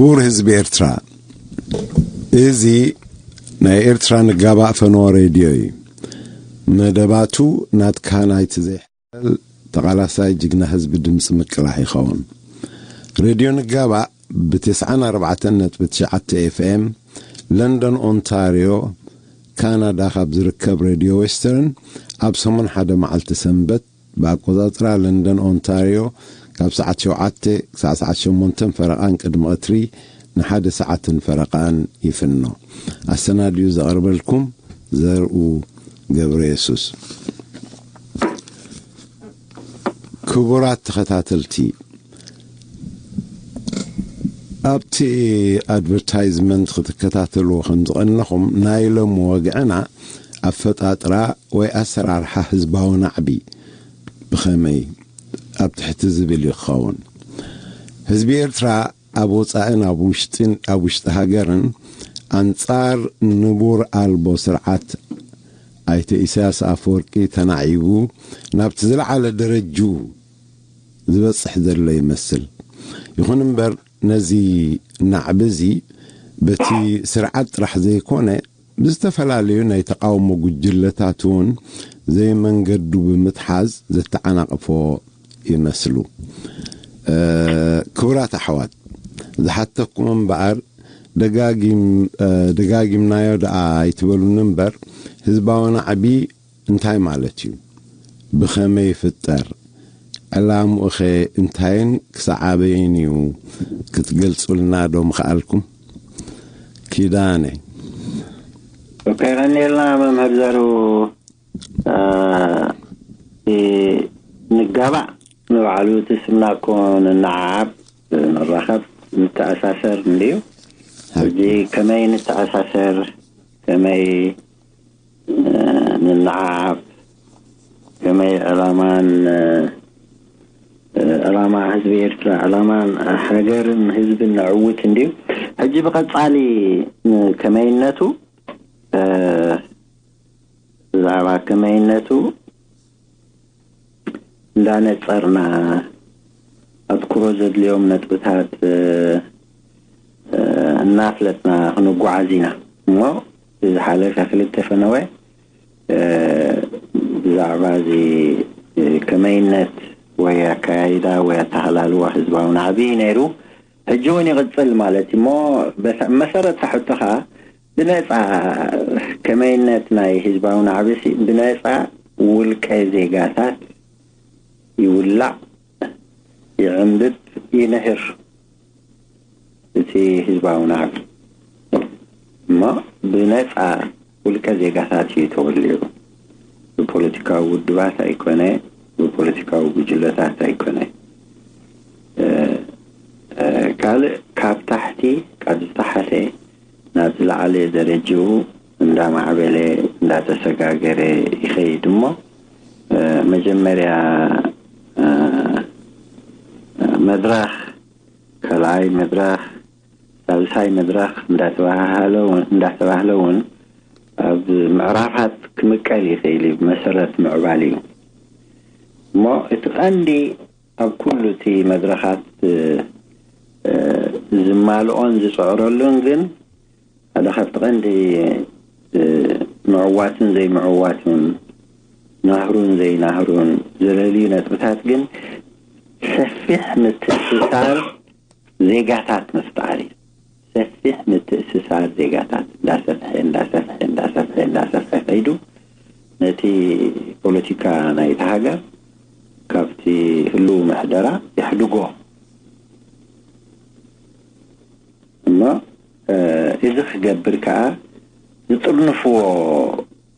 ክቡር ህዝቢ ኤርትራ፣ እዚ ናይ ኤርትራ ንጋባእ ፈነወ ሬድዮ እዩ። መደባቱ ናትካ ናይቲ ዘይሕለል ተቓላሳይ ጅግና ህዝቢ ድምፂ ምቅላሕ ይኸውን። ሬድዮ ንጋባእ ብ94.9 ኤፍኤም፣ ለንደን ኦንታርዮ፣ ካናዳ ካብ ዝርከብ ሬድዮ ዌስተርን ኣብ ሰሙን ሓደ መዓልቲ ሰንበት ብኣቆጻጽራ ለንደን ኦንታርዮ ካብ ሰዓት ሸውዓተ ክሳዕ ሰዓት ሸሞንተን ፈረቓን ቅድሚ ቀትሪ ንሓደ ሰዓትን ፈረቓን ይፍኖ። ኣሰናዲኡ ዘቕርበልኩም ዘርኡ ገብረ የሱስ። ክቡራት ተኸታተልቲ፣ ኣብቲ ኣድቨርታይዝመንት ክትከታተልዎ ከም ዝቐነኹም፣ ናይ ሎም ወግዕና ኣፈጣጥራ ወይ ኣሰራርሓ ህዝባዊ ናዕቢ ብኸመይ ኣብ ትሕቲ ዝብል እዩ ክኸውን። ህዝቢ ኤርትራ ኣብ ወጻእን ኣብ ውሽጥን፣ ኣብ ውሽጢ ሃገርን ኣንጻር ንቡር ኣልቦ ስርዓት ኣይተ ኢሳያስ ኣፈወርቂ ተናዒቡ ናብቲ ዝለዓለ ደረጅኡ ዝበጽሕ ዘሎ ይመስል። ይኹን እምበር፣ ነዚ ናዕቢ እዚ በቲ ስርዓት ጥራሕ ዘይኮነ፣ ብዝተፈላለዩ ናይ ተቃውሞ ጉጅለታት እውን ዘይመንገዱ ብምትሓዝ ዘተዓናቕፎ ይመስሉ። እ፣ ክቡራት ኣሕዋት፣ ዝሓተኩም እምበኣር ደጋጊም-፣ እ፣ ደጋጊምናዮ ደኣ ኣይትበሉኒ እምበር፣ ህዝባዊ ናዕቢ እንታይ ማለት እዩ? ብኸመይ ይፍጠር? ዕላምኡኸ እንታይን ክሳዕ ኣበይን እዩ? ክትገልጹልና ዶ ምኽኣልኩም? ኪዳነ። ኦኬ፣ ቀኒልና መምህር ዘሩ። እ፣ እ፣ ንጋባእ ንባዕሉ እቲ ስምና እኮ ንነዓዓብ፣ ንራኸብ፣ ንተኣሳሰር እንድዩ። ሕጂ ከመይ ንተኣሳሰር፣ ከመይ፣ እ፣ ንነዓዓብ፣ ከመይ ዕላማን፣ እ፣ እ፣ ዕላማ ህዝቢ ኤርትራ፣ ዕላማን ሃገርን ህዝብን ነዕውት እንድዩ። ሕጂ ብቐጻሊ፣ እ፣ ከመይነቱ፣ እ፣ ብዛዕባ ከመይነቱ እንዳነጸርና ኣትኩሮ ዘድልዮም ነጥብታት፣ እ፣ እ፣ እናፍለጥና ክንጓዓዝ ኢና። እሞ ዝሓለፈ ክልተ ፈነወ፣ እ፣ ብዛዕባ እዚ፣ እ፣ ከመይነት ወይ ኣካያይዳ ወይ ኣተሃላልዋ ህዝባዊ ናዕቢ ነይሩ። ሕጂ እውን ይቕጽል ማለት እዩ። እሞ በተ-፣ መሰረት ሕቶኻ ብነጻ ከመይነት ናይ ህዝባዊ ናዕቢ ሲ ብነጻ ውልቀ ዜጋታት ይውላዕ፣ ይዕንብብ፣ ይንህር እቲ ህዝባዊ ናዕቢ። እሞ ብነጻ ውልቀ ዜጋታት እዩ ተወሊዑ። ብፖለቲካዊ ውድባት ኣይኮነ፣ ብፖለቲካዊ ጉጅለታት ኣይኮነ። እ፣ እ፣ ካልእ ካብ ታሕቲ፣ ካብ ዝተሓተ ናብ ዝለዓለ ደረጅኡ እንዳማዕበለ፣ እንዳተሰጋገረ ይኸይድ እሞ፣ እ፣ መጀመርያ፣ እ፣ መድረኽ፣ ካልኣይ መድረኽ፣ ሳልሳይ መድረኽ እንዳተባሃሃለ እውን፣ እንዳተባህለ እውን ኣብ ምዕራፋት ክምቀል ይኽእል እዩ፣ ብመሰረት ምዕባል እዩ። እሞ እቲ ቀንዲ ኣብ ኩሉ እቲ መድረኻት፣ እ፣ እ፣ ዝማልኦን ዝጽዕረሉን ግን ሓደ ካብቲ ቀንዲ፣ እ፣ ምዕዋትን ዘይምዕዋትን፣ ናህሩን ዘይናህሩን ዝለልዩ ነጥብታት ግን ሰፊሕ ምትእስሳር ዜጋታት ምፍጣር እዩ። ሰፊሕ ምትእስሳር ዜጋታት እንዳሰፍሐ፣ እንዳሰፍሐ፣ እንዳሰፍሐ፣ እንዳሰፍሐ ከይዱ ነቲ ፖለቲካ ናይቲ ሃገር ካብቲ ህልው ምሕደራ የሕድጎ። እሞ፣ እ፣ እዚ ክገብር ከኣ ዝጥርንፍዎ፣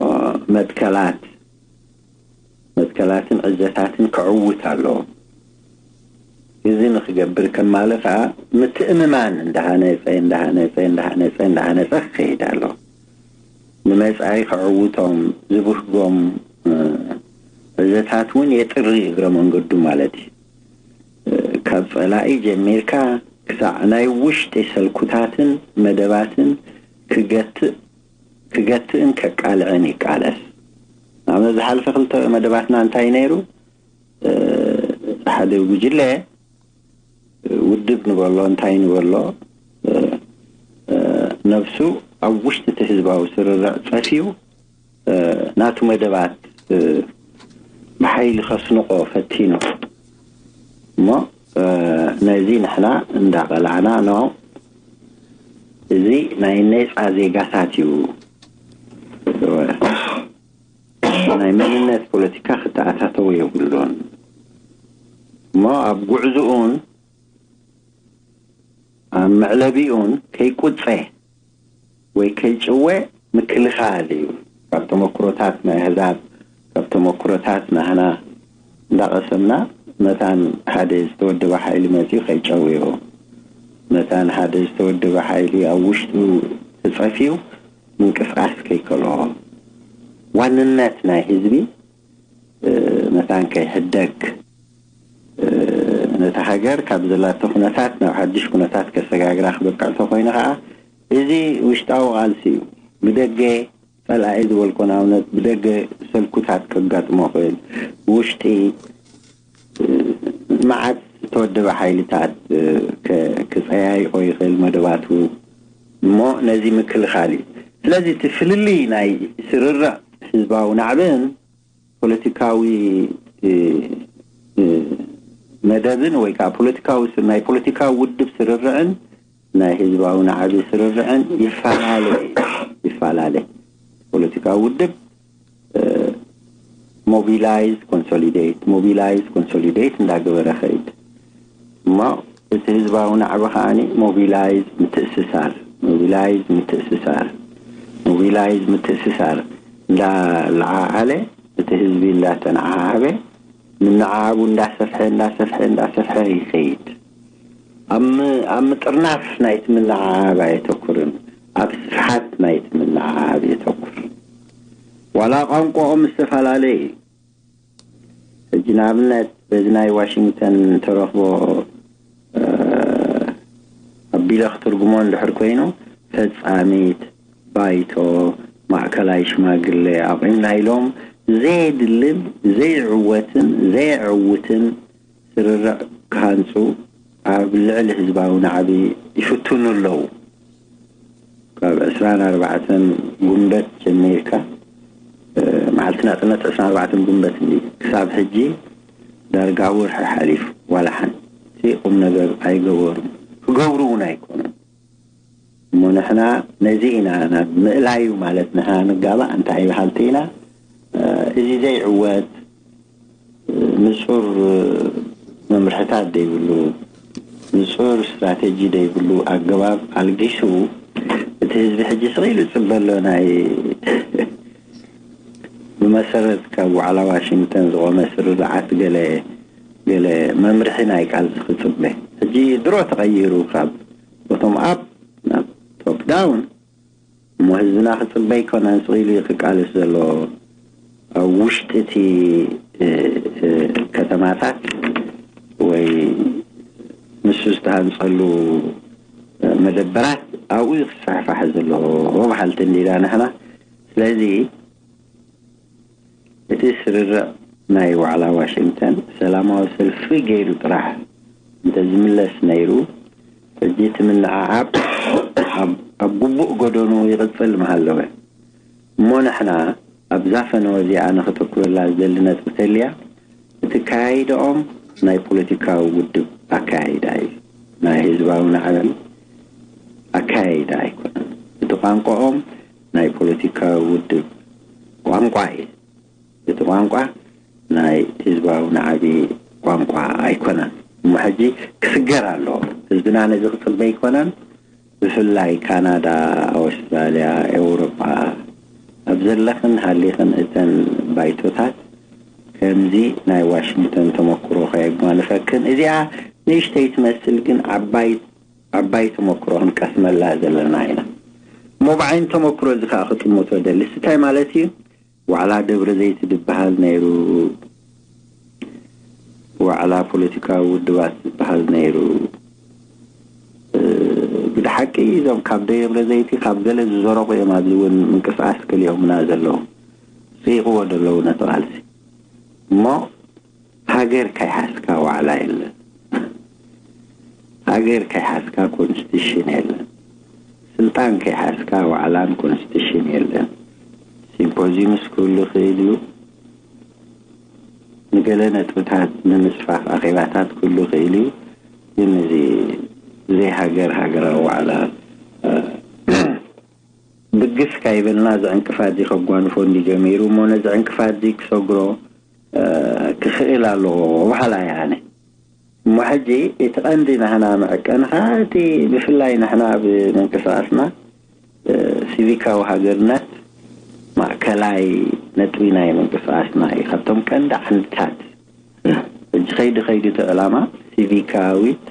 እ፣ መትከላት፣ መትከላትን ዕዘታትን ክዕውት ኣለዎ። እዚ ንክገብር ከማለ ከኣ ምትእምማን እንዳሃነጸ፣ እንዳሃነጸ፣ እንዳሃነጸ፣ እንዳሃነጸ ክኸይድ ኣለዎ። ንመጻኢ ክዕውቶም ዝብህጎም፣ እ፣ ዕዘታት እውን የጥሪ እግረ መንገዱ ማለት እዩ። እ፣ ካብ ጸላኢ ጀሚርካ ክሳዕ ናይ ውሽጢ ሰልኩታትን መደባትን ክገትእ፣ ክገትእን ከቃልዕን ይቃለስ። ንኣብነት ዝሓለፈ ክልተ መደባትና እንታይ ነይሩ? እ፣ ሓደ ጉጅለ ውድብ ንበሎ እንታይ ንበሎ፣ ነብሱ ኣብ ውሽጢ እቲ ህዝባዊ ስርርዕ ጸፊዩ፣ እ፣ ናቱ መደባት፣ እ፣ ብሓይሊ ከስንቆ ፈቲኑ። እሞ፣ እ፣ ነዚ ንሕና እንዳቐላዕና፣ ኖ፣ እዚ ናይ ነጻ ዜጋታት እዩ፣ ናይ መንነት ፖለቲካ ክተኣታተው የብሉን። እሞ ኣብ ጉዕዝኡን ኣብ መዕለቢኡን ከይቁጸ ወይ ከይጭወ ምክልኻል እዩ። ካብ ተመክሮታት ናይ ኣህዛብ፣ ካብ ተመክሮታት ናህና እንዳቐሰምና፣ መታን ሓደ ዝተወደበ ሓይሊ መጺኡ ከይጨውዮ፣ መታን ሓደ ዝተወደበ ሓይሊ ኣብ ውሽጡ ተጸፊዩ ምንቅስቃስ ከይከሎ፣ ዋንነት ናይ ህዝቢ፣ እ፣ መታን ከይሕደግ፣ እ፣ ነታ ሃገር ካብ ዘላቶ ኩነታት ናብ ሓድሽ ኩነታት ከሰጋግራ ክበቅዕ እንተኾይኑ ኸዓ፣ እዚ ውሽጣዊ ቃልሲ እዩ። ብደገ ጸላኢ ዝበልኮ ንኣብነት ብደገ ሰልኩታት ከጋጥሞ ይኽእል፣ ብውሽጢ፣ እ፣ መዓት ዝተወደበ ሓይልታት፣ እ፣ ከ-፣ ክጸያይቆ ይኽእል መደባቱ። እሞ ነዚ ምክልኻል እዩ። ስለዚ እቲ ፍልልይ ናይ ስርርዕ ህዝባዊ ናዕብን ፖለቲካዊ፣ እ፣ እ፣ መደብን ወይ ከዓ ፖለቲካዊ ስ-፣ ናይ ፖለቲካዊ ውድብ ስርርዕን ናይ ህዝባዊ ናዕቢ ስርርዕን ይፈላለ እዩ። ይፈላለ። ፖለቲካዊ ውድብ፣ እ፣ ሞቢላይዝ ኮንሶሊዴት፣ ሞቢላይዝ ኮንሶሊዴት እንዳገበረ ኸይድ። እሞ እቲ ህዝባዊ ናዕቢ ከዓኒ ሞቢላይዝ ምትእስሳር፣ ሞቢላይዝ ምትእስሳር፣ ሞቢላይዝ ምትእስሳር እንዳለዓዓለ፣ እቲ ህዝቢ እንዳተነዓዓበ፣ ምንዓዓቡ እንዳሰፍሐ፣ እንዳሰፍሐ፣ እንዳሰፍሐ ይኸይድ። ኣብ ም-፣ ኣብ ምጥርናፍ ናይቲ ምንዓዓብ ኣየተኩርን፣ ኣብ ስፍሓት ናይቲ ምንዓዓብ የተኩር። ዋላ ቋንቋኦም ዝተፈላለየ እዩ። ሕጂ ንኣብነት በዚ ናይ ዋሽንግተን ተረኽቦ፣ እ፣ ኣቢለ ክትርጉሞ እንድሕር ኮይኑ፣ ፈጻሚት፣ ባይቶ፣ ማእከላይ ሽማግለ ኣቑምና ኢሎም ዘየድልን ዘይዕወትን ዘየዕውትን ስርርዕ ክሃንጹ ኣብ ልዕሊ ህዝባዊ ናዕቢ ይፍትኑ ኣለዉ። ካብ ዕስራን ኣርባዕተን ጉንበት ጀሚርካ፣ እ፣ መዓልቲ ናጽነት ዕስራን ኣርባዕተን ጉንበት እንዲ ክሳብ ሕጂ ዳርጋ ወርሒ ሓሊፉ፣ ዋላ ሓንቲ ቁም ነገር ኣይገበሩን። ክገብሩ እውን ኣይኮኑን። እሞ ንሕና ነዚ ኢና ናብ ምእላዩ ማለት ንሕና ንጋባእ እንታይ በሃልቲ ኢና? እ፣ እዚ ዘይዕወት፣ እ፣ ንጹር፣ እ፣ መምርሕታት ዘይብሉ፣ ንጹር ስትራቴጂ ዘይብሉ ኣገባብ ኣልጊሱ እቲ ህዝቢ ሕጂ ስቕ ኢሉ ይጽበ ኣሎ። ናይ ብመሰረት ካብ ዋዕላ ዋሽንግተን ዝቖመ ስርርዓት ገለ፣ ገለ መምርሒ ናይ ቃልሲ ክጽበ። ሕጂ ድሮ ተቐይሩ ካብ ቦቶም ኣፕ ናብ ቶፕ ዳውን። እሞ ህዝብና ክጽበ ኣይኮነን ስቕ ኢሉ እዩ ክቃለስ ዘሎ። ኣብ ውሽጢ እቲ፣ እ፣ እ፣ ከተማታት ወይ ንሱ ዝተሃንጸሉ፣ እ፣ መደበራት ኣብኡ እዩ ክስፋሕፋሕ ዘለዎ በሃልቲ እንዲና ንሕና። ስለዚ እቲ ስርርዕ ናይ ዋዕላ ዋሽንግተን ሰላማዊ ሰልፊ ገይሩ ጥራሕ እንተዝምለስ ነይሩ፣ ሕጂ እቲ ምንዓዓብ ኣብ፣ ኣብ ግቡእ ጎደኑ ይቕጽል ምሃለወ። እሞ ንሕና ኣብዛ ፈነወ እዚኣ ንኽተኩረላ ዝደሊ ነጥቢ ተልያ፣ እቲ ኣካያይዳኦም ናይ ፖለቲካዊ ውድብ ኣካያይዳ እዩ። ናይ ህዝባዊ ናዕቢ ኣካያይዳ ኣይኮነን። እቲ ቋንቋኦም ናይ ፖለቲካዊ ውድብ ቋንቋ እዩ። እቲ ቋንቋ ናይ ህዝባዊ ናዕቢ ቋንቋ ኣይኮነን። እሞ ሕጂ ክስገር ኣለዎ። ህዝብና ነዚ ክጽበ ኣይኮነን። ብፍላይ ካናዳ፣ ኣውስትራልያ፣ ኤውሮጳ ኣብ ዘለኽን ሃሊኽን እተን ባይቶታት ከምዚ ናይ ዋሽንግተን ተመክሮ ከየጓንፈክን። እዚኣ ንእሽተይ ትመስል፣ ግን ዓባይ፣ ዓባይ ተመክሮ ክንቀስመላ ዘለና ኢና። እሞ ብዓይኒ ተመክሮ እዚ ከኣ ክጥምቶ ደሊ። እስቲ እንታይ ማለት እዩ? ዋዕላ ደብረ ዘይት ዝበሃል ነይሩ፣ ዋዕላ ፖለቲካዊ ውድባት ዝበሃል ነይሩ። እ፣ ብድሓቂ እዞም ካብ ደብረ ዘይቲ ካብ ገለ ዝዘረቑ እዮም ኣብዚ እውን ምንቅስቃስ ክልኦምና ዘለዉ፣ ስይቕዎ ዘለዉ ነቲ ቃልሲ። እሞ ሃገር ከይሓዝካ ዋዕላ የለን፣ ሃገር ከይሓዝካ ኮንስቲቱሽን የለን። ስልጣን ከይሓዝካ ዋዕላን ኮንስቲቱሽን የለን። ሲምፖዚዩምስ ክህሉ ይኽእል እዩ። ንገለ ነጥብታት ንምስፋፍ ኣኼባታት ክህሉ ይኽእል እዩ። ግን እዚ ዘይሃገር ሃገራዊ ዋዕላ፣ እ፣ ብግስ ካይበልና እዚ ዕንቅፋት እዚ ከጓንፎ እንዲ ጀሚሩ እሞ ነዚ ዕንቅፋት እዚ ክሰግሮ፣ እ፣ ክኽእል ኣለዎ በሃላይ እየ ኣነ። እሞ ሕጂ እቲ ቀንዲ ናህና መዐቀኒ ኸዓ እቲ ብፍላይ ንሕና ኣብ ምንቅስቃስና፣ እ፣ ሲቪካዊ ሃገርነት ማእከላይ ነጥቢ ናይ ምንቅስቃስና እዩ። ካብቶም ቀንዲ ዓንድታት ሕጂ ኸይዱ ኸይዱ እቲ ዕላማ ሲቪካዊት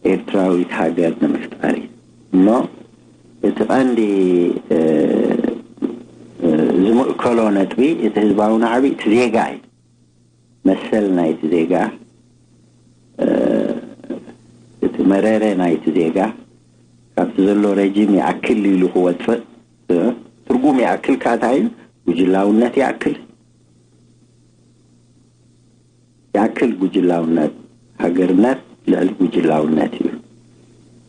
ኤርትራዊት ሃገር ንምፍጣር እዩ። እሞ እቲ ቀንዲ፣ እ፣ እ፣ ዝምእከሎ ነጥቢ እቲ ህዝባዊ ናዕቢ እቲ ዜጋ እዩ። መሰል ናይቲ ዜጋ፣ እ፣ እቲ መረረ ናይቲ ዜጋ ካብቲ ዘሎ ረጂም ይኣክል ኢሉ ክወፅእ፣ እ፣ ትርጉም ይኣክል ካታ እዩ። ጉጅላውነት ይኣክል፣ ይኣክል ጉጅላውነት፣ ሃገርነት ልዕሊ ጉጅላውነት እዩ።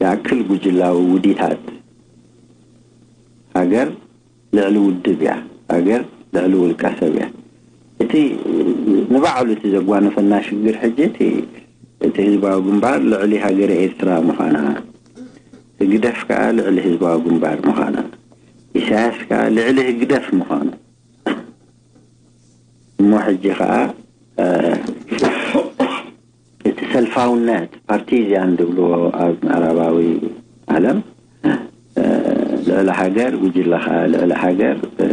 ይኣክል ጉጅላዊ ውዲታት፣ ሃገር ልዕሊ ውድብ እያ፣ ሃገር ልዕሊ ውልቀ ሰብ እያ። እቲ ንባዕሉ እቲ ዘጓነፈና ሽግር ሕጂ እቲ፣ እቲ ህዝባዊ ግንባር ልዕሊ ሃገረ ኤርትራ ምዃና፣ ህግደፍ ከኣ ልዕሊ ህዝባዊ ግንባር ምዃና፣ ኢሳያስ ከኣ ልዕሊ ህግደፍ ምዃኑ። እሞ ሕጂ ከኣ፣ እ፣ እቲ ሰልፋውነት ፓርቲዚያን ዝብልዎ ኣብ ምዕራባዊ ዓለም፣ እ፣ ልዕሊ ሃገር፣ ጉጅለ ከኣ ልዕሊ ሃገር፣ እ፣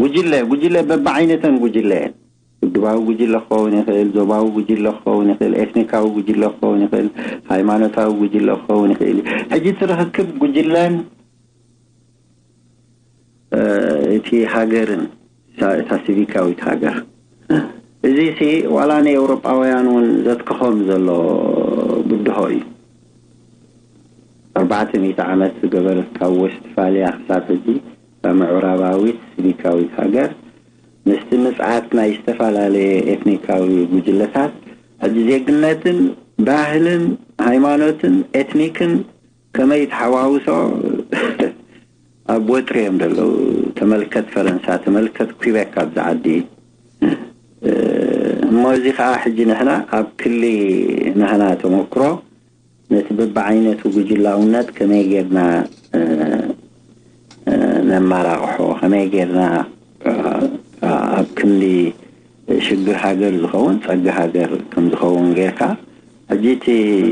ጉጅለ፣ ጉጅለ በብዓይነተን ጉጅለ እየን። ውድባዊ ጉጅለ ክኸውን ይኽእል፣ ዞባዊ ጉጅለ ክኸውን ይኽእል፣ ኤትኒካዊ ጉጅለ ክኸውን ይኽእል፣ ሃይማኖታዊ ጉጅለ ክኸውን ይኽእል እዩ። ሕጂ እቲ ርኽክብ ጉጅለን፣ እ፣ እቲ ሃገርን፣ እታ፣ እታ ሲቪካዊት ሃገር፣ እዚ ሲ ዋላ ንኤውሮጳውያን እውን ዘትክኾም ዘሎ ብድሆ እዩ። ኣርባዕተ ሚእቲ ዓመት ዝገበረት ካብ ወስትፋልያ ክሳብ ሕጂ እታ ምዕራባዊት ሲቪካዊት ሃገር ምስቲ ምጽኣት ናይ ዝተፈላለየ ኤትኒካዊ ጉጅለታት፣ ሕጂ ዜግነትን ባህልን ሃይማኖትን ኤትኒክን ከመይ ተሓዋውሶ ኣብ ወጥሪ እዮም ዘለዉ። ተመልከት ፈረንሳ፣ ተመልከት ኩቤክ ኣብዚ ዓዲ። እ፣ እሞ እዚ ኸዓ ሕጂ ንሕና ኣብ ክሊ ናህና ተመክሮ ነቲ በብዓይነቱ ጉጅላውነት ከመይ ጌርና፣ እ፣ እ፣ ነማራቕሖ፣ ከመይ ጌርና፣ እ፣ ኣብ ክንዲ ሽግር ሃገር ዝኸውን ጸጋ ሃገር ከም ዝኸውን ጌርካ፣ ሕጂ እቲ፣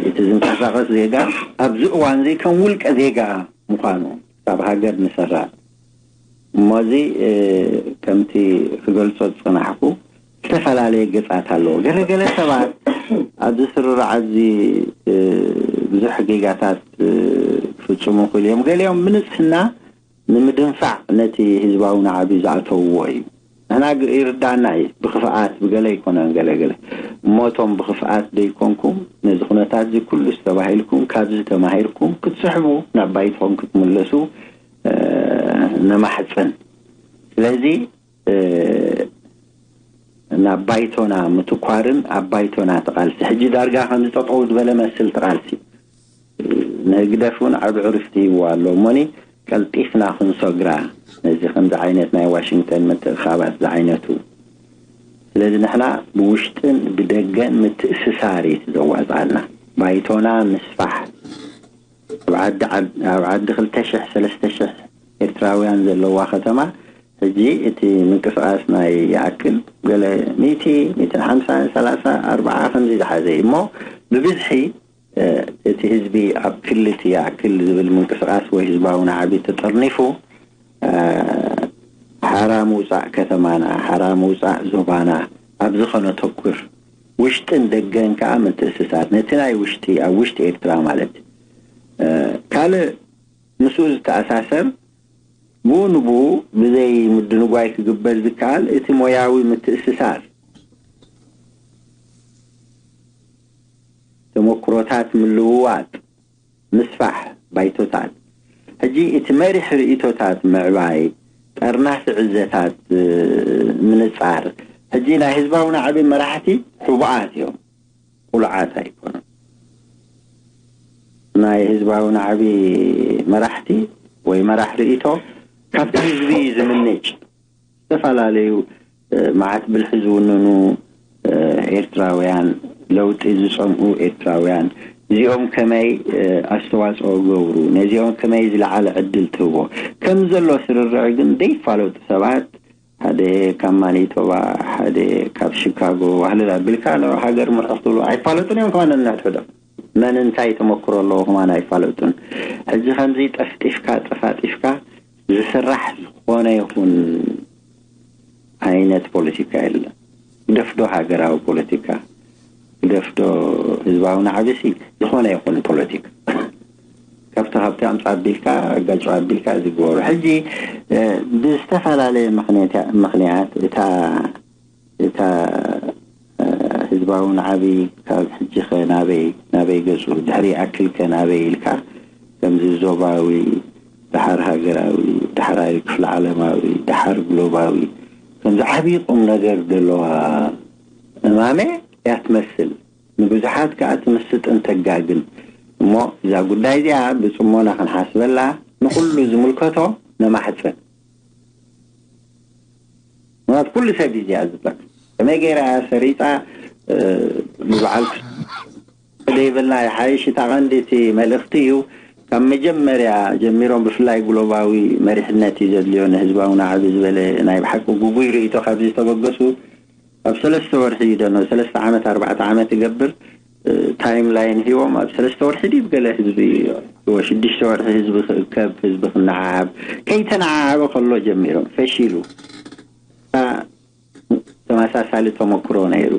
እቲ ዝንቀሳቐስ ዜጋ ኣብዚ እዋን እዚ ከም ውልቀ ዜጋ ምዃኑ፣ ካብ ሃገር ንሰራዕ። እሞ እዚ፣ እ፣ ከምቲ ክገልጾ ዝጸናሕኩ ዝተፈላለየ ገጻት ኣለዎ። ገለገለ ሰባት ኣብዚ ስርርዓት እዚ፣ እ፣ ብዙሕ ጌጋታት፣ እ፣ ክፍጽሙ ይኽእሉ እዮም። ገሊኦም ብንጽህና ንምድንፋዕ ነቲ ህዝባዊ ናዕቢ ዝኣተውዎ እዩ። ንሕና ግ-፣ ይርዳና እዩ፣ ብኽፍኣት ብገለ ኣይኮነን ገለገለ። እሞ እቶም ብኽፍኣት ደይኮንኩም ነዚ ኩነታት እዚ ኩሉ ዝተባሂልኩም ካብዚ ተማሂርኩም ክትስሕቡ ናብ ባይትኹም ክትምለሱ፣ እ፣ ነማሕጽን። ስለዚ፣ እ፣ ናብ ባይቶና ምትኳርን ኣብ ባይቶና እቲ ቃልሲ ሕጂ ዳርጋ ከምዚ ጠጠው ዝበለ መስል እቲ ቃልሲ። ንህግደፍ እውን ዓቢ ዕርፍቲ ሂብዋ ኣሎ። እሞኒ ቀልጢፍና ክንሰግራ ነዚ ከምዚ ዓይነት ናይ ዋሽንግተን ምትእኻባት ዝዓይነቱ። ስለዚ ንሕና ብውሽጥን ብደገን ምትእስሳር እዩ ዘዋጽኣና። ባይቶና ምስፋሕ። ኣብ ዓዲ ዓድ-፣ ኣብ ዓዲ ክልተ ሽሕ ሰለስተ ሽሕ ኤርትራውያን ዘለዋ ከተማ፣ ሕጂ እቲ ምንቅስቃስ ናይ ይኣክል ገለ ሚእቲ፣ ሚእትን ሓምሳን፣ ሰላሳ፣ ኣርባዓ ከምዚ ዝሓዘ እዩ። እሞ ብብዝሒ፣ እ፣ እቲ ህዝቢ ኣብ ክሊ እቲ ይኣክል ዝብል ምንቅስቃስ ወይ ህዝባዊ ናዕቢ ተጠርኒፉ፣ እ፣ ሓራ ምውጻእ ከተማና፣ ሓራ ምውጻእ ዞባና ኣብዚ ከነተኩር፣ ውሽጥን ደገን ከኣ ምትእስሳር፣ ነቲ ናይ ውሽጢ፣ ኣብ ውሽጢ ኤርትራ ማለት እዩ። እ፣ ካልእ ምስኡ ዝተኣሳሰር፣ ብኡ ንብኡ ብዘይ ምድንጓይ ክግበር ዝከኣል እቲ ሞያዊ ምትእስሳር፣ ተመክሮታት ምልውዋጥ፣ ምስፋሕ ባይቶታት። ሕጂ እቲ መሪሕ ርእይቶታት ምዕባይ፣ ጠርናፊ ዕዘታት፣ እ፣ ምንጻር። ሕጂ ናይ ህዝባዊ ናዕቢ መራሕቲ ሕቡኣት እዮም፣ ቁሉዓት ኣይኮኑን። ናይ ህዝባዊ ናዕቢ መራሕቲ ወይ መራሕ ርእይቶ ካብቲ ህዝቢ እዩ ዝምንጭ። ዝተፈላለዩ፣ እ፣ መዓት ብልሒ ዝውንኑ፣ እ፣ ኤርትራውያን፣ ለውጢ ዝጸምኡ ኤርትራውያን፣ እዚኦም ከመይ፣ እ፣ ኣስተዋጽኦ ገብሩ፣ ነዚኦም ከመይ ዝለዓለ ዕድል ትህቦ ከም ዘሎ ስርርዕ ግን ዘይፋለጡ ሰባት፣ ሓደ ካብ ማኒቶባ፣ ሓደ ካብ ሺካጎ፣ ዋህልል ኣቢልካ ንዑ ሃገር ምርሑ ክትብሉ ኣይፋለጡን እዮም። ከማን ነንሕድሕዶም መን እንታይ ተመክሮ ኣለዎ ከማን ኣይፋለጡን። ሕጂ ከምዚ ጠፍጢፍካ ጠፋጢፍካ ዝስራሕ ዝኾነ ይኹን ዓይነት ፖለቲካ የለን። ግደፍዶ ሃገራዊ ፖለቲካ፣ ግደፍዶ ህዝባዊ ናዕብሲ፣ ዝኾነ ይኹን ፖለቲካ ካብቲ ካብቲ ኣምጻ ኣቢልካ ኣጋጭ ኣቢልካ ዝግበሩ። ሕጂ፣ እ፣ ብዝተፈላለየ ምኽንያት፣ ምኽንያት እታ፣ እታ፣ እ፣ ህዝባዊ ናዕቢ ካብ ሕጂ ኸ ናበይ፣ ናበይ ገጹ፣ ድሕሪ ኣክል ከ ናበይ ኢልካ፣ ከምዚ ዞባዊ፣ ደሓር ሃገራዊ፣ ዳሕራይ ክፍለ ዓለማዊ፣ ደሓር ግሎባዊ፣ ከምዚ ዓብዪ ቁም ነገር ዘለዋ እማመ እያ ትመስል። ንብዙሓት ከኣ ትምስጥን ተጋግን። እሞ እዛ ጉዳይ እዚኣ ብጽሞና ክንሓስበላ ንኹሉ ዝምልከቶ ነማሕጽን። ምኽንያቱ ኩሉ ሰብ እዩ እዚኣ ዝጠቅም። ከመይ ገይራ እያ ሰሪጻ፣ እ፣ ብበዓል ደይብልና ይሓይሽ። እታ ቀንዲ እቲ መልእኽቲ እዩ። ካብ መጀመርያ ጀሚሮም ብፍላይ ግሎባዊ መሪሕነት እዩ ዘድልዮ ንህዝባዊ ናዕቢ ዝበለ ናይ ብሓቂ ጉጉይ ርእይቶ ካብ ዝተበገሱ ኣብ ሰለስተ ወርሒ ይደኖ፣ ሰለስተ ዓመት፣ ኣርባዕተ ዓመት ይገብር፣ እ፣ ታይም ላይን ሂቦም ኣብ ሰለስተ ወርሒ ድዩ ገለ ህዝቢ፣ ሽዱሽተ ወርሒ ህዝቢ ክእከብ፣ ህዝቢ ክነዓዓብ፣ ከይተነዓዓበ ከሎ ጀሚሮም፣ ፈሺሉ። እ፣ ተመሳሳሊ ተመክሮ ነይሩ።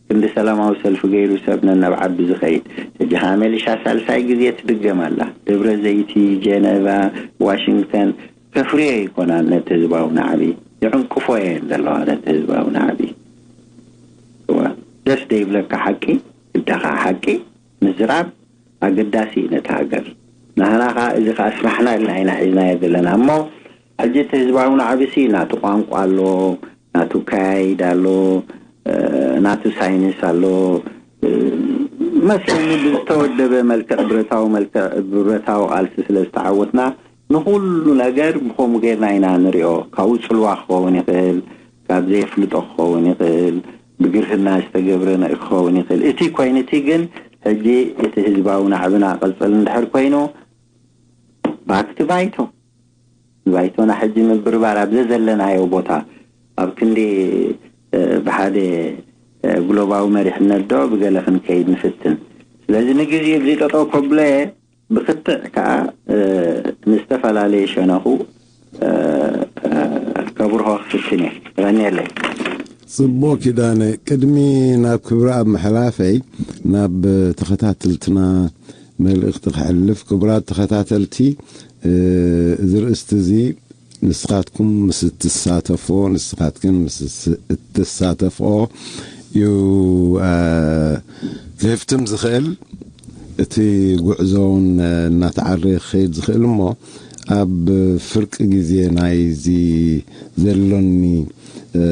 ክንዲ ሰላማዊ ሰልፊ ገይሩ ሰብ ነናብ ዓቢ ዝኸይድ። ሕጂ ኸኣ መሊሻ ሳልሳይ ግዜ ትድገም ኣላ። ደብረ ዘይቲ፣ ጀነቫ፣ ዋሽንግተን፣ ከፍርዮ ኣይኮናን ነቲ ህዝባዊ ናዕቢ፣ ይዕንቅፎ እየን ዘለዋ ነቲ ህዝባዊ ናዕቢ። እዋ፣ ደስ ደይብለካ ሓቂ፣ ግዳኻ ሓቂ ምዝራብ ኣገዳሲ እዩ ነቲ ሃገር። ንሕና ኸዓ እዚ ኸዓ ስራሕና ኢልና ኢና ሒዝናዮ ዘለና። እሞ ሕጂ እቲ ህዝባዊ ናዕቢሲ ናቱ ቋንቋ ኣሎ፣ ናቱ ከያይድ ኣሎ፣ እ፣ ናቱ ሳይንስ ኣሎ። እ፣ መስለኒ ብዝተወደበ መልክዕ፣ ብረታዊ መልክዕ፣ ብረታዊ ቃልሲ ስለ ዝተዓወትና ንኹሉ ነገር ብኸምኡ ጌርና ኢና ንሪኦ። ካብኡ ጽልዋ ክኸውን ይኽእል፣ ካብ ዘየፍልጦ ክኸውን ይኽእል፣ ብግርህና ዝተገብረ ክኸውን ይኽእል። እቲ ኮይኑ እቲ ግን ሕጂ እቲ ህዝባዊ ናዕብና ቅጽል እንድሕር ኮይኑ ባክ ቱ ባይቶ፣ ንባይቶና ሕጂ ምብርባር ኣብ ዘዘለናዮ ቦታ ኣብ ክንዲ፣ እ፣ ብሓደ፣ እ፣ ግሎባዊ መሪሕነት ዶ ብገለ ክንከይድ ንፍትን። ስለዚ ንግዜኡ እዚ ጠጠው ከብሎ እየ። ብክትዕ ከኣ፣ እ፣ ንዝተፈላለየ ሸነኹ፣ እ፣ እ፣ ከብርሆ ክፍትን እየ። የቐንየለይ። ጽቡቕ ኪዳነ፣ ቅድሚ ናብ ክብረኣብ ምሕላፈይ ናብ ተኸታተልትና መልእኽቲ ክሕልፍ፣ ክቡራት ተኸታተልቲ፣ እ፣ እዚ ርእስቲ እዚ ንስኻትኩም ምስ እትሳተፍዎ፣ ንስኻትክን ምስ እስ-፣ እትሳተፍኦ እዩ፣ እ፣ ክህፍትም ዝኽእል። እቲ ጉዕዞውን፣ እ፣ እናተዓረየ ክኸይድ ዝኽእል እሞ፣ ኣብ ፍርቂ ግዜ ናይዚ ዘሎኒ፣ እ፣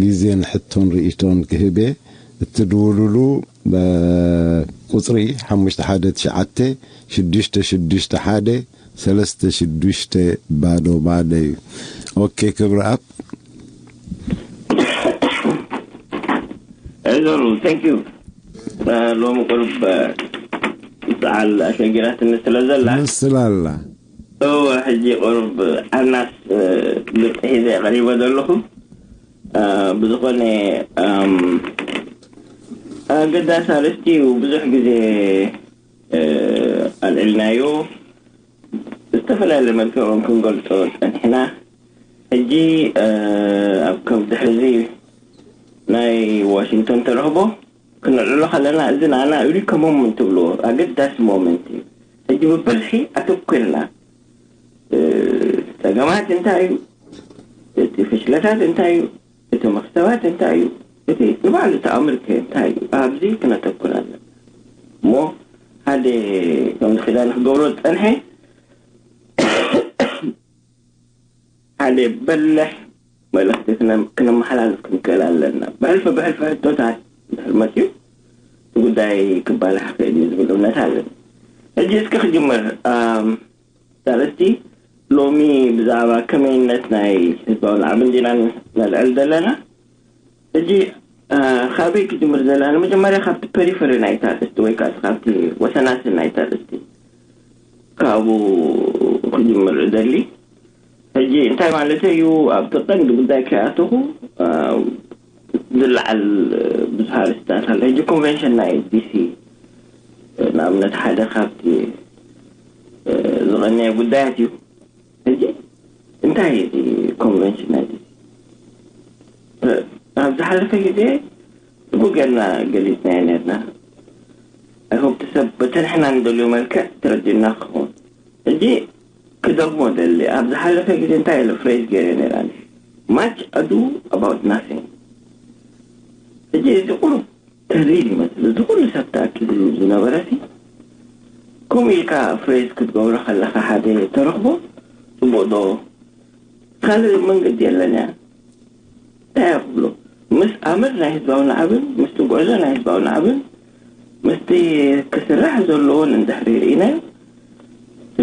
ግዜን ሕቶን ርእይቶን ክህቤ፣ እትድውሉሉ፣ እ፣ ቁጽሪ ሓሙሽተ ሓደ ትሽዓተ ሽዱሽተ ሽዱሽተ ሓደ ሰለስተ ሽዱሽተ ባዶ ባዶ እዩ። ኦኬ፣ ክብረኣብ። እዞሩ፣ thank you። እ፣ ሎሚ ቁሩብ፣ እ፣ ምስትዓል ኣሸጊራትኒ ስለ ዘላ። ትምስል ኣላ። እወ፣ ሕጂ ቁሩብ ኣናስ፣ እ፣ ግልጺ ሒዘ ቀሪበ ዘለኹ። እ፣ ብዝኾነ፣ እም፣ ኣገዳሲ ኣርእስቲ እዩ። ብዙሕ ግዜ፣ እ፣ ኣልዒልናዮ። ብዝተፈላለየ መልክዕ እውን ክንገልጾ ጸኒሕና። ሕጂ፣ እ፣ ኣብ ከም ድሕሪ ናይ ዋሽንግተን ተረኽቦ ክነልዕሎ ከለና፣ እዚ ንዓና ዩሪካ ሞመንት ትብልዎ ኣገዳሲ ሞመንት እዩ። ሕጂ ብብዝሒ ኣተኲርና፣ እ፣ ጸገማት እንታይ እዩ፣ እቲ ፍሽለታት እንታይ እዩ፣ እቲ መኽሰባት እንታይ እዩ፣ እቲ ንባዕሉ እቲ ኣምር ከ እንታይ እዩ፣ ኣብዚ ክነተኩር ኣለና። እሞ ሓደ ከምዚ ኪዳነ ክገብሮ ዝጸንሐ፣ ሓደ በልሕ መልእኽቲ ክነ-፣ ክነመሓላልፍ ክንክእል ኣለና። ብሕልፊ ብሕልፊ ሕቶታት እንድሕር መፅዩ፣ እቲ ጉዳይ ክባላሕ ክእል እዩ ዝብል እምነት ኣለኒ። ሕጂ እስኪ ክጅምር ኣርእስቲ ሎሚ ብዛዕባ ከመይነት ናይ ህዝባዊ ናዕብን ዲና ነልዕል ዘለና። ሕጂ ካበይ ክጅምር ዘለና? ንመጀመርያ ካብቲ ፐሪፈሪ ናይታ ኣርእስቲ ወይ ከዓ ካብቲ ወሰናስን ናይታ ኣርእስቲ ካብኡ ክጅምር እደሊ። ሕጂ እንታይ ማለት እዩ? ኣብቲ ቀንዲ ጉዳይ ከይኣተኹ ዝለዓል ብዙሕ ኣርእስታት ኣሎ። ሕጂ ኮንቨንሽን ናይ ዲሲ ንኣብነት ሓደ ካብቲ ዝቐነየ ጉዳያት እዩ። ሕጂ እንታይ እዩ ኮንቨንሽን ናይ ዲሲ? ኣብ ዝሓለፈ ግዜ ጽቡቅ ጌርና ገሊጽናዮ ነርና። ኣይሆፕ ሰብ በተንሕና ንደልዮ መልክዕ ተረዲእና ክኸውን። ሕጂ ክደግሞ ደሊ ኣብ ዝሓለፈ ግዜ እንታይ ኢለ ፍሬዝ ገይረ ነይራ? Much ado about nothing። ሕጂ እዚ ቁሩብ ተሪር ይመስል። እዚ ኩሉ ሰብ ተኣኪብሉ ዝነበረ ሲ ከምኡ ኢልካ ፍሬዝ ክትገብሮ ከለካ ሓደ ተረኽቦ ጽቡቅ ዶ ካልእ መንገዲ የለን እያ። እንታይ እያ ክብሎ? ምስ ኣምር ናይ ህዝባዊ ናዕብን ምስቲ ጉዕዞ ናይ ህዝባዊ ናዕብን ምስቲ ክስራሕ ዘለዎን እንድሕሪ ርኢናዮ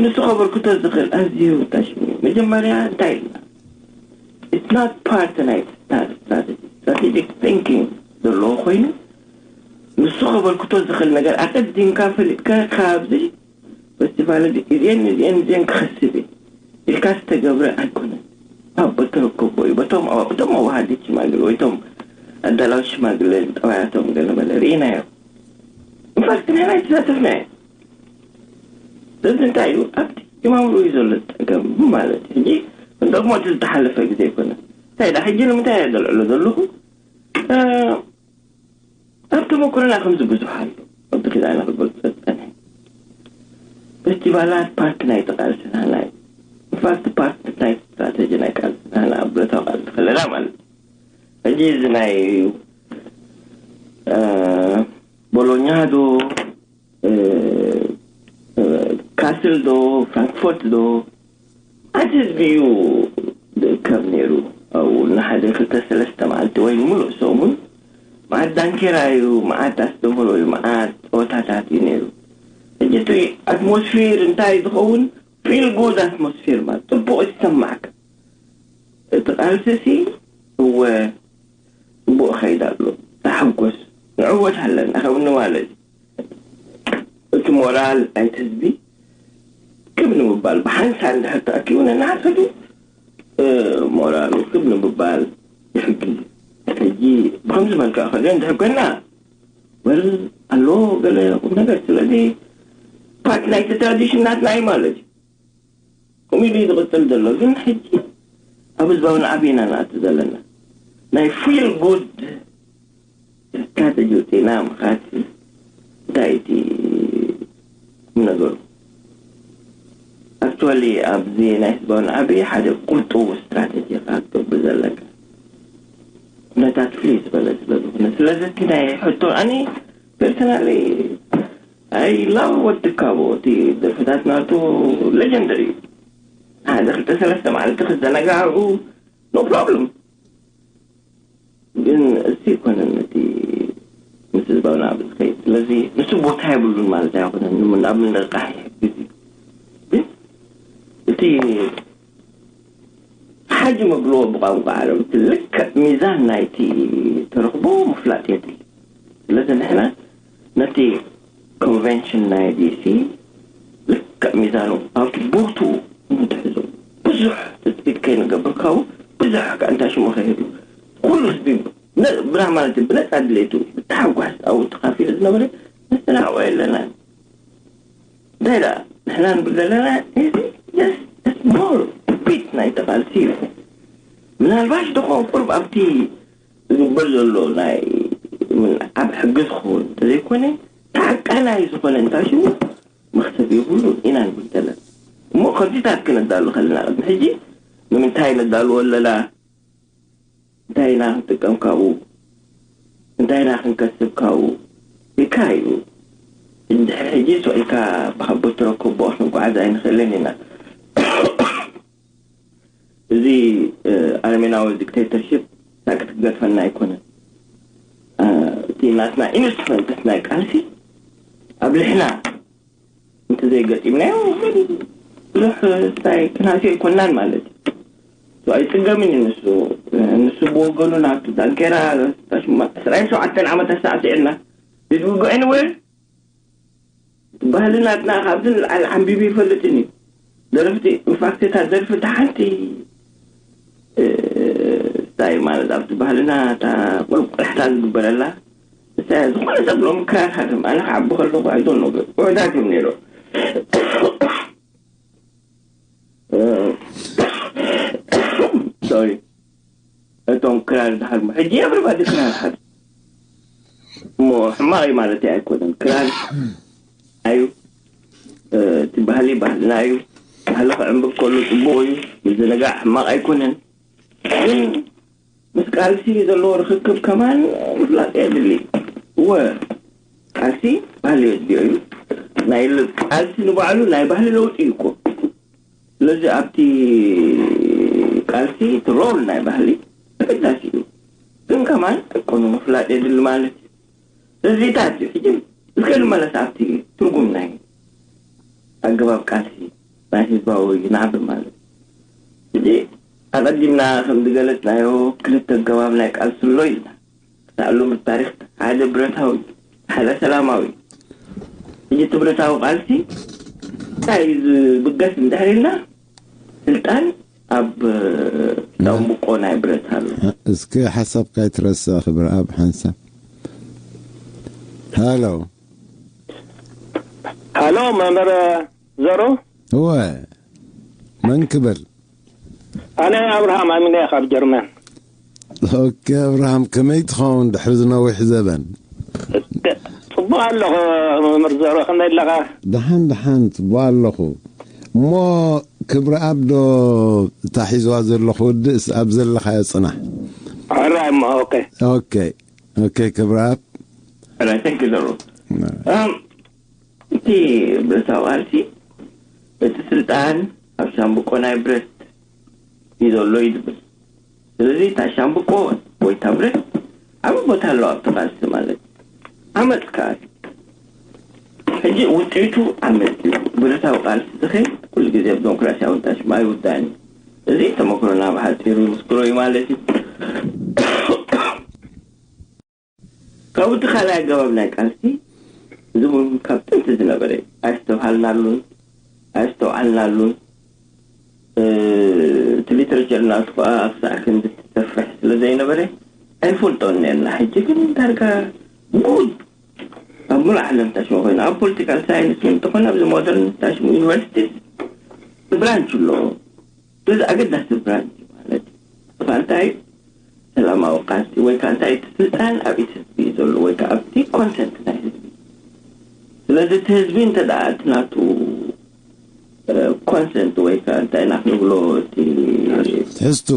ንሱ ከበርክቶ ዝኽእል ኣዝዩ ታሽሙ። መጀመርያ እንታይ ኢልና? It's not part ናይ strategy strategic thinking ዘለዎ ኮይኑ ንሱ ከበርክቶ ዝኽእል ነገር ኣቀዲምካ ፈሊጥካ ካብዚ ፈስቲቫል እዚ እዚአን እዚአን እዚአን ክኸስብ እየ ኢልካ ዝተገብረ ኣይኮነን። ኣብ በተረከቦ እዩ በቶም በቶም ኣዋሃዲ ሽማግለ ወይ ቶም ኣዳላዊ ሽማግለ ጠባያቶም ገለ መለ ርኢናዮ። ኢንፋክት ንሕና ኣይተሳተፍናዮ። ስለዚ እንታይ እዩ ኣብቲ ጅማምሩ እዩ ዘሎ ጸገም ማለት እዩ። ሕጂ እንደሞ እቲ ዝተሓለፈ ግዜ ኣይኮነ እንታይ ዳ ሕጂ ንምንታይ እየ ዘልዕሎ ዘለኹ? ኣብ ተመክሮና ከምዚ ብዙሕ ኣሎ። ወዲ ክዳና ክገልጾ ዝጸንሐ ፌስቲቫላት ፓርቲ ናይ ተቃልስና ናይ ኢንፋክት ፓርቲ ናይ ስትራተጂ ናይ ቃልስና ኣብ ብረታዊ ቃልሲ ከለና ማለት እዩ። ሕጂ እዚ ናይ ቦሎኛ ዶ ካስል ዶ ፍራንክፎርት ዶ ኣቲ ህዝቢ እዩ ዝእከብ ነይሩ። ኣብኡ ንሓደ ክልተ ሰለስተ መዓልቲ ወይ ንምሉእ ሰሙን መዓት ዳንኬራ እዩ፣ መዓት ኣስተምህሮ እዩ፣ መዓት ፀወታታት እዩ ነይሩ። ሕጂ እቲ ኣትሞስፊር እንታይ ዝኸውን ፊል ጉድ ኣትሞስፊር ማለት ፅቡቅ ይሰማዕካ። እቲ ቃልሲ ሲ እወ ፅቡቅ ኸይድ ኣሎ ተሓጎስ ንዕወት ኣለና ከምኒ ማለት እዩ። እቲ ሞራል ናይቲ ህዝቢ ክብ ንምባል ብሓንሳብ እንድሕር ተኣኪቡ ነናሕሰዱ ሞራሉ ክብ ንምባል ይሕግዝ። ሕጂ ብከምዚ መልክዕ ከልዮ እንድሕር ኮይና ወል ኣሎ ገለ ቁም ነገር ስለዚ ፓርት ናይቲ ትራዲሽን ናትና እዩ ማለት እዩ። ከምኡ ኢሉ እዩ ዝቕፅል ዘሎ ግን ሕጂ ኣብ ህዝባዊ ናዕቢ ኢና ንኣቱ ዘለና ናይ ፊል ጉድ ስትራተጂ ውፅኢና ምኻት እንታይ እቲ ቁም ነገሩ ኣክቹዋሊ ኣብዚ ናይ ህዝባዊ ናዕቢ ሓደ ቁርጥው ስትራተጂ ኢኻ ክትገብር ዘለካ ኩነታት ፍልይ ዝበለ ስለ ዝኾነ ስለዚ እቲ ናይ ሕቶ ኣነ ፐርሰናሊ ኣይ ላቭ ወዲ ካቦ እቲ ደርፍታት ናቱ ሌጀንደሪ እዩ ሓደ ክልተ ሰለስተ መዓልቲ ክዘናጋዑ ኖ ፕሮብለም ግን እሱ ይኮነን እቲ ምስ ህዝባዊ ናብ ዝኸይድ ስለዚ ንሱ ቦታ የብሉን ማለት ኣይኮነን ኣብ ምንቕቃሕ ይሕግዝ እዩ ግን እቲ ሓጂ መብልዎ ብቋንቋ ዓረብ እቲ ልክዕ ሚዛን ናይቲ ተረኽቦ ምፍላጥ የድሊ ስለዚ ንሕና ነቲ ኮንቨንሽን ናይ ዲሲ ልክዕ ሚዛኑ ኣብቲ ቦቱ ንትሕዞ ብዙሕ ትፅቢት ከይንገብር ካብኡ ብዙሕ ከ እንታይ ሽሙ ከይህሉ ኩሉ ህዝቢ ብና ማለት ብነፃ ድሌቱ ብተሓጓስ ኣብኡ ተኻፊሉ ዝነበረ ነስተናዕቆ የለና እንታይ ደኣ ንሕና ንብል ዘለና እዚ ሞር ቢት ናይ ተቓልሲ እዩ ምናልባሽ ደኾን ቁርብ ኣብቲ ዝግበር ዘሎ ናይ ምንዓብ ሕጊ ዝኸውን እንተዘይኮነ ተዓቃናይ ዝኾነ እንታይ ሽሙ መኽሰብ የብሉ ኢና ንብል ዘለና እሞ ከምዚታት ክነዳሉ ከለና ቅድሚ ሕጂ ንምንታይ ነዳልዎ ኣለና እንታይ ኢና ክንጥቀም ካብኡ እንታይ ኢና ክንከስብ ካብኡ ኢልካ እዩ እንድሕር ሕጂ ስቕ ኢልካ ብሓቦ ትረከቦ ክንጓዓዝ ኣይንኽእልን ኢና እዚ ኣረሜናዊ ዲክቴተርሽፕ ሳቂ ክትገድፈና ኣይኮነን። እቲ ናትና ኢንስትሩመንትስ ናይ ቃልሲ ኣብሊሕና እንተዘይገጢምናዮ ብዙሕ ስታይ ክንሃስዮ ኣይኮናን ማለት እዩ። ኣይጽገምን እዩ ንሱ። ንሱ ብወገኑ ናብቲ ዳንኬራ ዕስራን ሸውዓተን ዓመት ኣሳዕሲዕና። Did we go anywhere? ባህሊ ናትና ካብዚ ንላዕሊ ዓንቢቡ ይፈልጥን እዩ። ደረፍቲ ኢንፋክት እታ ደርፊ እታ ሓንቲ እንታይ ማለት ኣብቲ ባህልና እታ ቁልቁልሕታ ዝግበረላ እንታይ ዝኾነ ሰብ ሎም ክራር ሃርም ኣነ ክዓቢ ከለኹ ኣይዶን ነው ውዕዳት እዮም ነይሮ። ሶሪ እቶም ክራር ዝሃርሙ ሕጂ everybody ክራር ሃር እሞ ሕማቕ እዩ ማለት ኣይኮነን። ክራር እዩ እቲ ባህሊ ባህልና እዩ። ባህሊ ክዕንብብ ከሉ ፅቡቅ እዩ። ምዝንጋዕ ሕማቕ ኣይኮነን። ግን ምስ ቃልሲ ዘለዎ ርክክብ ከማን ምፍላጥ የድሊ። እወ ቃልሲ ባህሊ የድልዮ እዩ። ናይ ቃልሲ ንባዕሉ ናይ ባህሊ ለውጢ እዩ እኮ። ስለዚ ኣብቲ ቃልሲ እቲ ሮል ናይ ባህሊ ኣገዳሲ እዩ። ግን ከማን ኣይኮኑ ምፍላጥ የድሊ ማለት እዩ። እዚታት እዩ ሕጂ እስከ ንመለስ ኣብቲ ትርጉም ናይ ኣገባብ ቃልሲ ናይ ህዝባዊ ናዕቢ ማለት እዩ። ሕጂ ኣቐዲምና ከም ዝገለጽናዮ ክልተ ኣገባብ ናይ ቃልሲ ኣሎ ኢልና ክሳዕ ሎሚ ታሪክ ሓደ ብረታዊ ሓደ ሰላማዊ። ሕጂ እቲ ብረታዊ ቃልሲ እንታይ እዩ ዝብገስ እንድሕር ኢልና ስልጣን ኣብ ሻምብቆ ናይ ብረት ኣሎ። እስኪ ሓሳብካ ይትረስዕ ክብር ኣብ ሓንሳብ ሃሎ ሃሎ መምህር ዘሩ እወ መን ክብል ኣነ ኣብርሃም ኣሚነ ካብ ጀርመን ኦኬ ኣብርሃም ከመይ ትኸውን ድሕሪ ዝነዊሕ ዘበን ጽቡቅ ኣለኹ መምህር ዘሩ ከመይ ኣለኻ ደሓን ደሓን ጽቡቅ ኣለኹ እሞ ክብሪ ኣብ ዶ እታ ሒዝዋ ዘለኹ ወድእስ ኣብ ዘለኻዮ ጽናሕ ሕራይ እሞ ኦኬ ኦኬ ኦኬ ክብሪ ኣብ ሕራይ ተንኪ ዘሩ እቲ ብረታዊ ቃልሲ እቲ ስልጣን ኣብ ሻምብቆ ናይ ብረት እዩ ዘሎ እዩ ዝብል። ስለዚ እታ ሻምብቆ ወይ እታ ብረት ዓቢ ቦታ ኣለዋ ኣብቲ ቃልሲ ማለት እዩ። ዓመፅ ከዓ እዩ። ሕጂ ውፅኢቱ ዓመፅ እዩ። ብረታዊ ቃልሲ ዝኸይድ ኩሉ ግዜ ብዲሞክራሲያዊ ታሽማ ኣይውዳእን እዩ። እዚ ተመክሮና ብሓፂሩ ይምስክሮ እዩ ማለት እዩ። ካብኡ እቲ ካልኣይ ኣገባብ ናይ ቃልሲ እዚ እውን ካብ ጥንቲ ዝነበረ ኣስተብሃልናሉን ኣስተውዓልናሉን እቲ ሊትሬቸር ናቱ ከዓ ክሳዕ ክንዲ ትሰፍሕ ስለ ዘይነበረ ኣይንፈልጦን ነርና ሕጂ ግን ዳርጋ ሙሉእ ኣብ ሙሉእ ዓለም ታሽሞ ኮይኑ ኣብ ፖለቲካል ሳይንስ እውን እንተኾነ ኣብዚ ሞደርን ታሽሞ ዩኒቨርሲቲ ብራንች ኣሎ እዚ ኣገዳሲ ብራንች ማለት እዩ እፋ እንታይ ሰላማዊ ቃልሲ ወይ ከዓ እንታይ እቲ ስልጣን ኣብ ኢድ ህዝቢ እዩ ዘሎ ወይ ከዓ ኣብቲ ኮንሰንት ናይ ህዝቢ ስለዚ እቲ ህዝቢ እንተ ደኣ እቲ ናቱ ኮንሰንት ወይ ከዓ እንታይ ኢና ክንብሎ እቲ ትሕዝቱ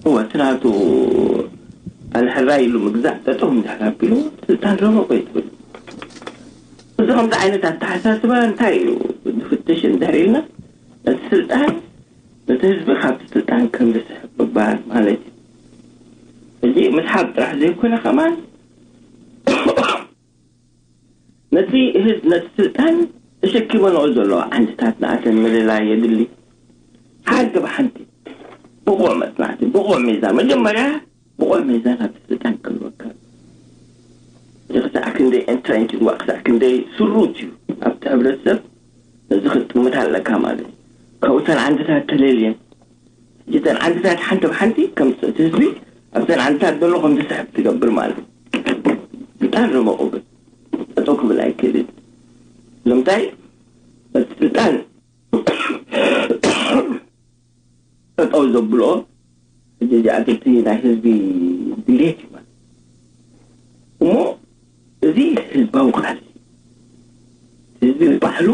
እወ እቲ ናቱ ኣነ ሕራይ ኢሉ ምግዛእ ጠጠው እንድሕር ኣቢሉ ስልጣን ረመቆ እዩ ትብል እዚ ከምዚ ዓይነት ኣተሓሳስባ እንታይ እዩ ዝፍትሽ እንድሕር ኢልና ነቲ ስልጣን ነቲ ህዝቢ ካብቲ ስልጣን ከም ዝስሕብ ምግባር ማለት እዩ። ሕጂ ምስሓብ ጥራሕ ዘይኮነ ከማን ነቲ ህዝብ ነቲ ስልጣን ተሸኪመንኦ ዘለዋ ዓንድታት ንኣተን ምልላይ የድሊ። ሓንቲ ብሓንቲ ብቑዕ መጽናዕቲ ብቑዕ ሚዛን መጀመርያ ብቑዕ ሚዛን ኣብቲ ስልጣን ክህልወካ ክሳዕ ክንደይ ኤንትረንች ዋ ክሳዕ ክንደይ ስሩት እዩ ኣብቲ ሕብረተሰብ ነዚ ክትጥምት ኣለካ ማለት እዩ። ካብኡተን ዓንድታት ተለልየን እተን ዓንድታት ሓንቲ ብሓንቲ ከም እቲ ህዝቢ ኣብተን ዓንድታት ዘሎ ከም ዝስሕብ ትገብር ማለት እዩ። ስልጣን ረመቑ ግን ጠጠው ክብል ኣይክእልን። ንምንታይ እቲ ስልጣን ጠጠው ዘብሎ ሕጂ እዚኣተቲ ናይ ህዝቢ ድሌት እዩ ማለት እሞ እዚ ህዝባዊ ቃልሲ ህዝቢ ባዕሉ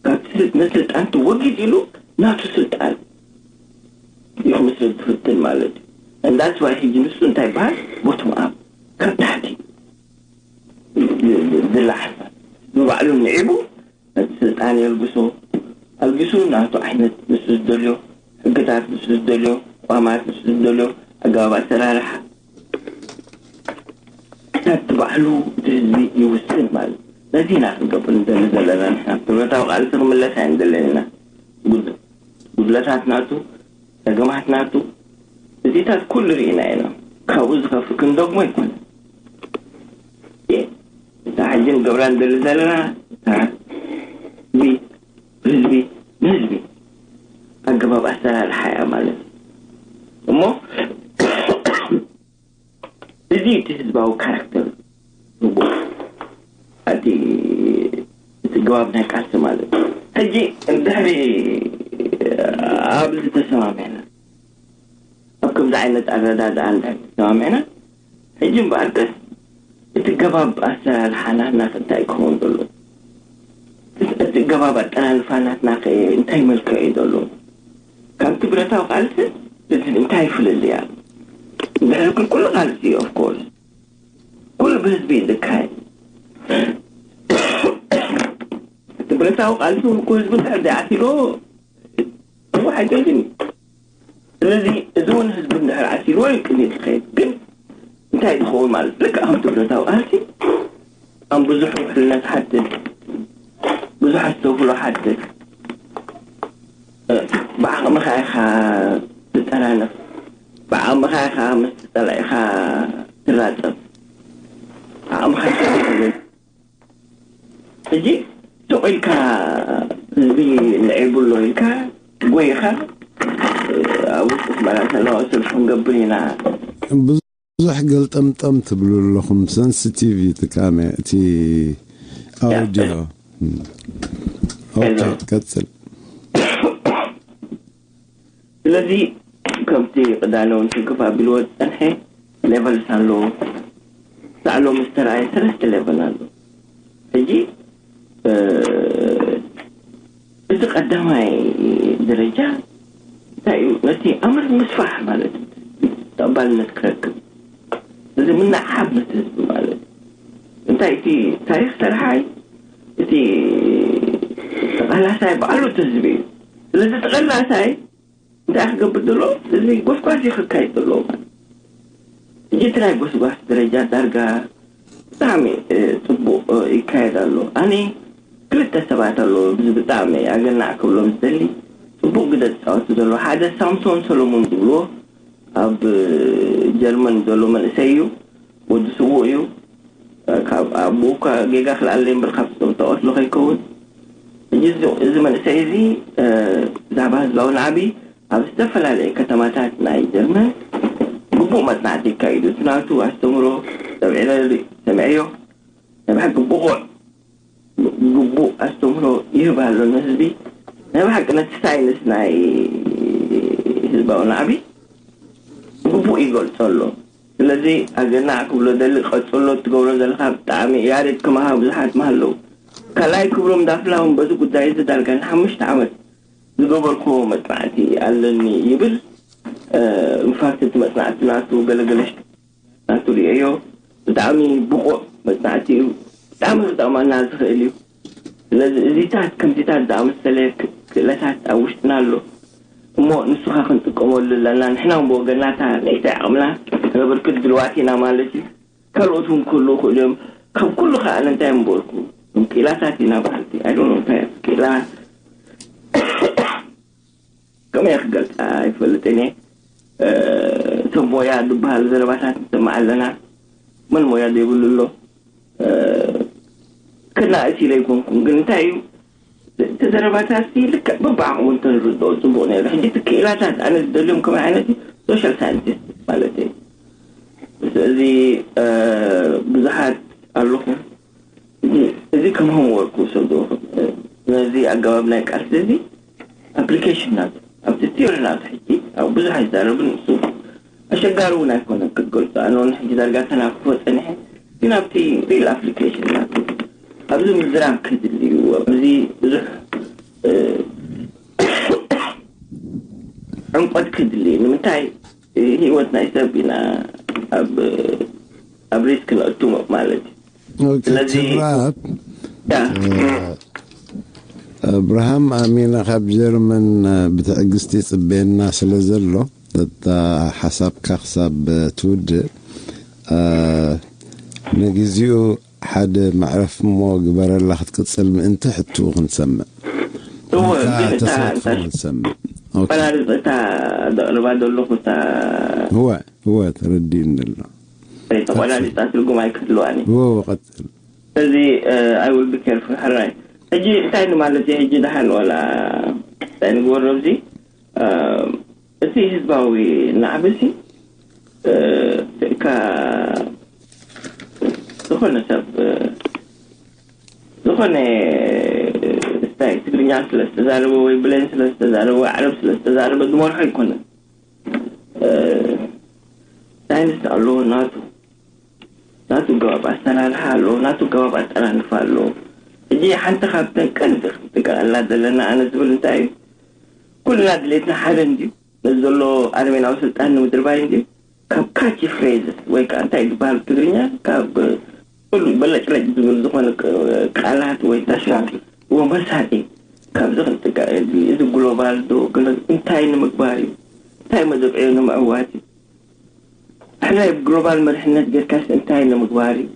ካብቲ ነስልጣን ትወጊድ ኢሉ ናቱ ስልጣን ይኽምስል ዝፍትን ማለት እዩ። እንዳስ ዋይ ሕጂ ንሱ እንታይ ይበሃል ቦቶም ኣብ ካብ ታሕቲ ዝለዓል ንባዕሉ ንዒቡ ነቲ ስልጣን የልግሶ ኣልጊሱ ናቱ ዓይነት ንሱ ዝደልዮ ሕግታት ንሱ ዝደልዮ ቋማት ንሱ ዝደልዮ ኣገባብ ኣሰራርሓ ናቲ ባዕሉ እቲ ህዝቢ ይውስን ማለት ነዚ ኢና ክንገብር ንደሊ ዘለና። ንሕና ብረታዊ ቃልሲ ክምለስ ኣይንደልን ኢና። ጉድ- ጉድለታት ናቱ፣ ጸገማት ናቱ፣ እዚታት ኩሉ ርኢና ኢና። ካብኡ ዝኸፍእ ክንደግሞ ኣይኮነን። የ- እታ ሕጂ ንገብራ ንደሊ ዘለና እታ ህዝቢ፣ ህዝቢ ንህዝቢ ኣገባብ ኣሰራርሓ እያ ማለት እዩ። እሞ እዚ እቲ ህዝባዊ ካራክተር ንጉስ ኣቲ እቲ ገባብ ናይ ቃልሲ ማለት እዩ። ሕጂ እንድሕሪ ኣብዚ ተሰማሚዕና፣ ኣብ ከምዚ ዓይነት ኣረዳድኣ እንድሕሪ ተሰማሚዕና፣ ሕጂ እምበኣርከስ እቲ ገባብ ኣሰራርሓ ናትና እንታይ ክኸውን ዘሎ? እቲ ገባብ ኣጠላልፋ ናትና እንታይ መልክዕ እዩ ዘሎ? ካብቲ ብረታዊ ቃልሲ እዚ እንታይ ፍልልይ ኣሎ? እንድሕሪ ኩል ኩሉ ቃልሲ እዩ፣ of course፣ ኩሉ ብህዝቢ እዩ ዝካየድ። እቲ ብረታዊ ቃልሲ ውልቁ ህዝቢ እንድሕር ዘይዓሲልዎ፣ እዎ ሓቂ ግን እዩ። ስለዚ እዚ እውን ህዝቢ እንድሕር ዓሲልዎ እዩ ቅድሚት ዝኸይድ። ግን እንታይ ዝኸውን ማለት ልክዕ ከምቲ ብረታዊ ቃልሲ ኣም ብዙሕ ውሕልነት ሓትት፣ ብዙሕ ኣስተውፍሎ ሓትት። ብዓቕምኻ ኢኻ ትጠራነፍ፣ ብዓቕምኻ ኢኻ ምስ ጸላኢኻ ትራጸም። ዓቕምኻ ኢኻ ትብል። ሕጂ ሱቕ ኢልካ ህዝቢ ንዒቡ ኣሎ ኢልካ ጎይኻ ኣብ ውሽጢ ኣስመራ ሰላማዊ ሰልፊ ክንገብር ኢና። ብዙሕ ገልጠምጠም ትብሉ ኣለኹም። ሰንሲቲቭ እዩ ትካመ እቲ ኣውዲዮ። ኦኬ፣ ቀጽል። ስለዚ ከምቲ ቅዳለ እውን ሽግፍ ኣቢልዎ ዝጸንሐ ሌቨልስ ኣለዎ። ሳዕሎ ምስ ተረኣየ ሰለስተ ሌቨል ኣሎ። ሕጂ እቲ ቀዳማይ ደረጃ እንታይ እዩ? ነቲ ኣምር ምስፋሕ ማለት እዩ። ተቐባልነት ክረክብ፣ እዚ ምንዓሓብ ነቲ ህዝቢ ማለት እዩ። እንታይ እቲ ታሪክ ሰራሓይ፣ እቲ ተቓላሳይ በዓሉ እቲ ህዝቢ እዩ። ስለዚ ተቐላሳይ እንታይ ክገብር ዘሎ? እዚ ጎስጓስ እዩ ክካየድ ዘለዎ ማለት እዩ። ሕጂ እቲ ናይ ጎስጓስ ደረጃ ዳርጋ ብጣዕሚ ጽቡቕ ይካየድ ኣሎ። ኣነ ክልተ ሰባት ኣለዉ ብጣዕሚ ኣገናዕ ክብሎም ዝደሊ፣ ጽቡቕ ግደ ዝፃወቱ ዘሎ ሓደ ሳምሶን ሰሎሞን ዝብልዎ፣ ኣብ ጀርመን ዘሎ መንእሰይ እዩ። ወዲ ስዉእ እዩ። ካብ ኣቦኡ እኳ ጌጋ ክልኣለይ እምበር ካብ ዝጠቕስሎ ከይከውን። ሕጂ እዚ መንእሰይ እዚ ብዛዕባ ህዝባዊ ናዕቢ ኣብ ዝተፈላለየ ከተማታት ናይ ጀርመን ግቡእ መጽናዕቲ ይካይዱ። እቲ ናቱ ኣስተምህሮ ሰምዕዮ። ናይ ብሓቂ ብቑዕ ግቡእ ኣስተምህሮ ይህብ ኣሎ ንህዝቢ። ናይ ብሓቂ ነቲ ሳይንስ ናይ ህዝባዊ ናዕቢ ግቡእ ይገልጾ ኣሎ። ስለዚ ኣገናዕ ክብሎ ደሊ ቀጽሎ ትገብሮ ዘለኻ ብጣዕሚ ያሬድ ከማኻ ብዙሓት ማሃለዉ። ካልኣይ ክብሮም ዳፍላ እውን በዚ ጉዳይ እዚ ዳርጋ ንሓሙሽተ ዓመት ዝገበርክዎ መጽናዕቲ ኣለኒ ይብል። ኢንፋክት እቲ መጽናዕቲ ናቱ ገለገለ ናቱ ርእዮ ብጣዕሚ ብቑዕ መጽናዕቲ እዩ። ብጣዕሚ ክጠቕመና ዝኽእል እዩ። ስለዚ እዚታት ከምዚታት ዝኣመሰለ ክእለታት ኣብ ውሽጥና ኣሎ እሞ ንስኻ ክንጥቀመሉ ኣለና። ንሕና እውን ብወገናታ ንእሽተይ ዓቕምና ከነበርክት ድልዋት ኢና ማለት እዩ። ካልኦት እውን ክህሉ ይኽእሉ እዮም። ካብ ኩሉ ከዓ እንታይ እምበርኩ ክኢላታት ኢና በሃልቲ ኣይዶ እንታይ ክኢላ ከመይ ክገልፃ ኣይፈልጥን እየ። ሰብ ሞያ ዝበሃል ዘረባታት ንሰማዕ ኣለና። መን ሞያ ዘይብሉ ኣሎ? ከናእስ ኢለ ኣይኮንኩን፣ ግን እንታይ እዩ እቲ ዘረባታት ልክዕ በብዓቕሙ እንተንርድኦ ፅቡቕ ነይሩ። ሕጂ እቲ ክኢላታት ኣነ ዝደልዮም ከመይ ዓይነት ሶሻል ሳይንቲስት ማለት እዩ። ስለዚ ብዙሓት ኣለኹም እዚ ከም ሆምወርክ ውሰዱ። ነዚ ኣገባብ ናይ ቃልሲ እዚ ኣፕሊኬሽን ናቱ ኣብቲ ቲዮሪ ናቱ ሕጂ ኣብ ብዙሕ ኣይዛረብን ንሱ ኣሸጋሪ እውን ኣይኮነን ክትገልፆ። ኣነ እውን ሕጂ ዳርጋ ተናፍፎ ፀኒሐ፣ ግን ኣብቲ ሪል ኣፕሊኬሽን ናቱ ኣብዚ ምዝራብ ክድል እዩ። ኣብዚ ብዙሕ ዕምቆት ክድል እዩ። ንምንታይ ህይወት ናይ ሰብ ኢና ኣብ ኣብ ሪስክ ነእቱ ማለት እዩ። ስለዚ እብርሃም ኣሚና ካብ ጀርመን ብትዕግስቲ ይፅበየና ስለ ዘሎ እታ ሓሳብካ ክሳብ ትውድእ ንግዚኡ ሓደ መዕረፍ እሞ ግበረላ ክትቅጽል ምእንቲ ሕትኡ ክንሰምዕ። እወ፣ እታ ግን እታ ተሳትፎ እታ ክንሰምዕ። ኦኬ። ኣፈላልጥ እታ ዘቕርባ ዘለኹ እታ እወ፣ እወ፣ ተረዲኡኒ ኣሎ። ተቆላሊጣ ትርጉም ኣይክህልዋን እዩ። እወ፣ እወ፣ ቀጽል። ስለዚ I will be careful ሕራይ። ሕጂ እንታይ ንማለት እዩ? ሕጂ ደሓን ዋላ እንታይ ንግበሮ ኣብዚ እቲ ህዝባዊ ናዕብሲ እካ ዝኾነ ሰብ ዝኾነ ስታይ ትግርኛ ስለ ዝተዛረበ ወይ ብሌን ስለ ዝተዛረበ ወይ ዓረብ ስለ ዝተዛረበ ዝመርሖ ኣይኮነን። ሳይንስ ኣለዎ ናቱ ናቱ ገባብ ኣሰራርሓ ኣለዎ ናቱ ገባብ ኣጠራንፋ ኣለዎ። ሕጂ ሓንቲ ካብተን ቀንዲ ክንጥቀቐላ ዘለና ኣነ ዝብል እንታይ እዩ? ኩልና ድሌትና ሓደ እንድዩ። ነዚ ዘሎ ኣረሜናዊ ስልጣን ንምድርባይ እንድዩ። ካብ ካቺ ፍሬዝስ ወይ ከዓ እንታይ ዝበሃል ትግርኛ ካብ ኩሉ በለጭለጭ ዝብል ዝኾነ ቃላት ወይ ታሽራት ወመሳጢ ካብዚ ክንጥቀ እዚ ግሎባል ዶ እንታይ ንምግባር እዩ? እንታይ መዘብዕዮ ንምዕዋት እዩ? ሕራይ ብግሎባል መርሕነት ጌርካስ እንታይ ንምግባር እዩ?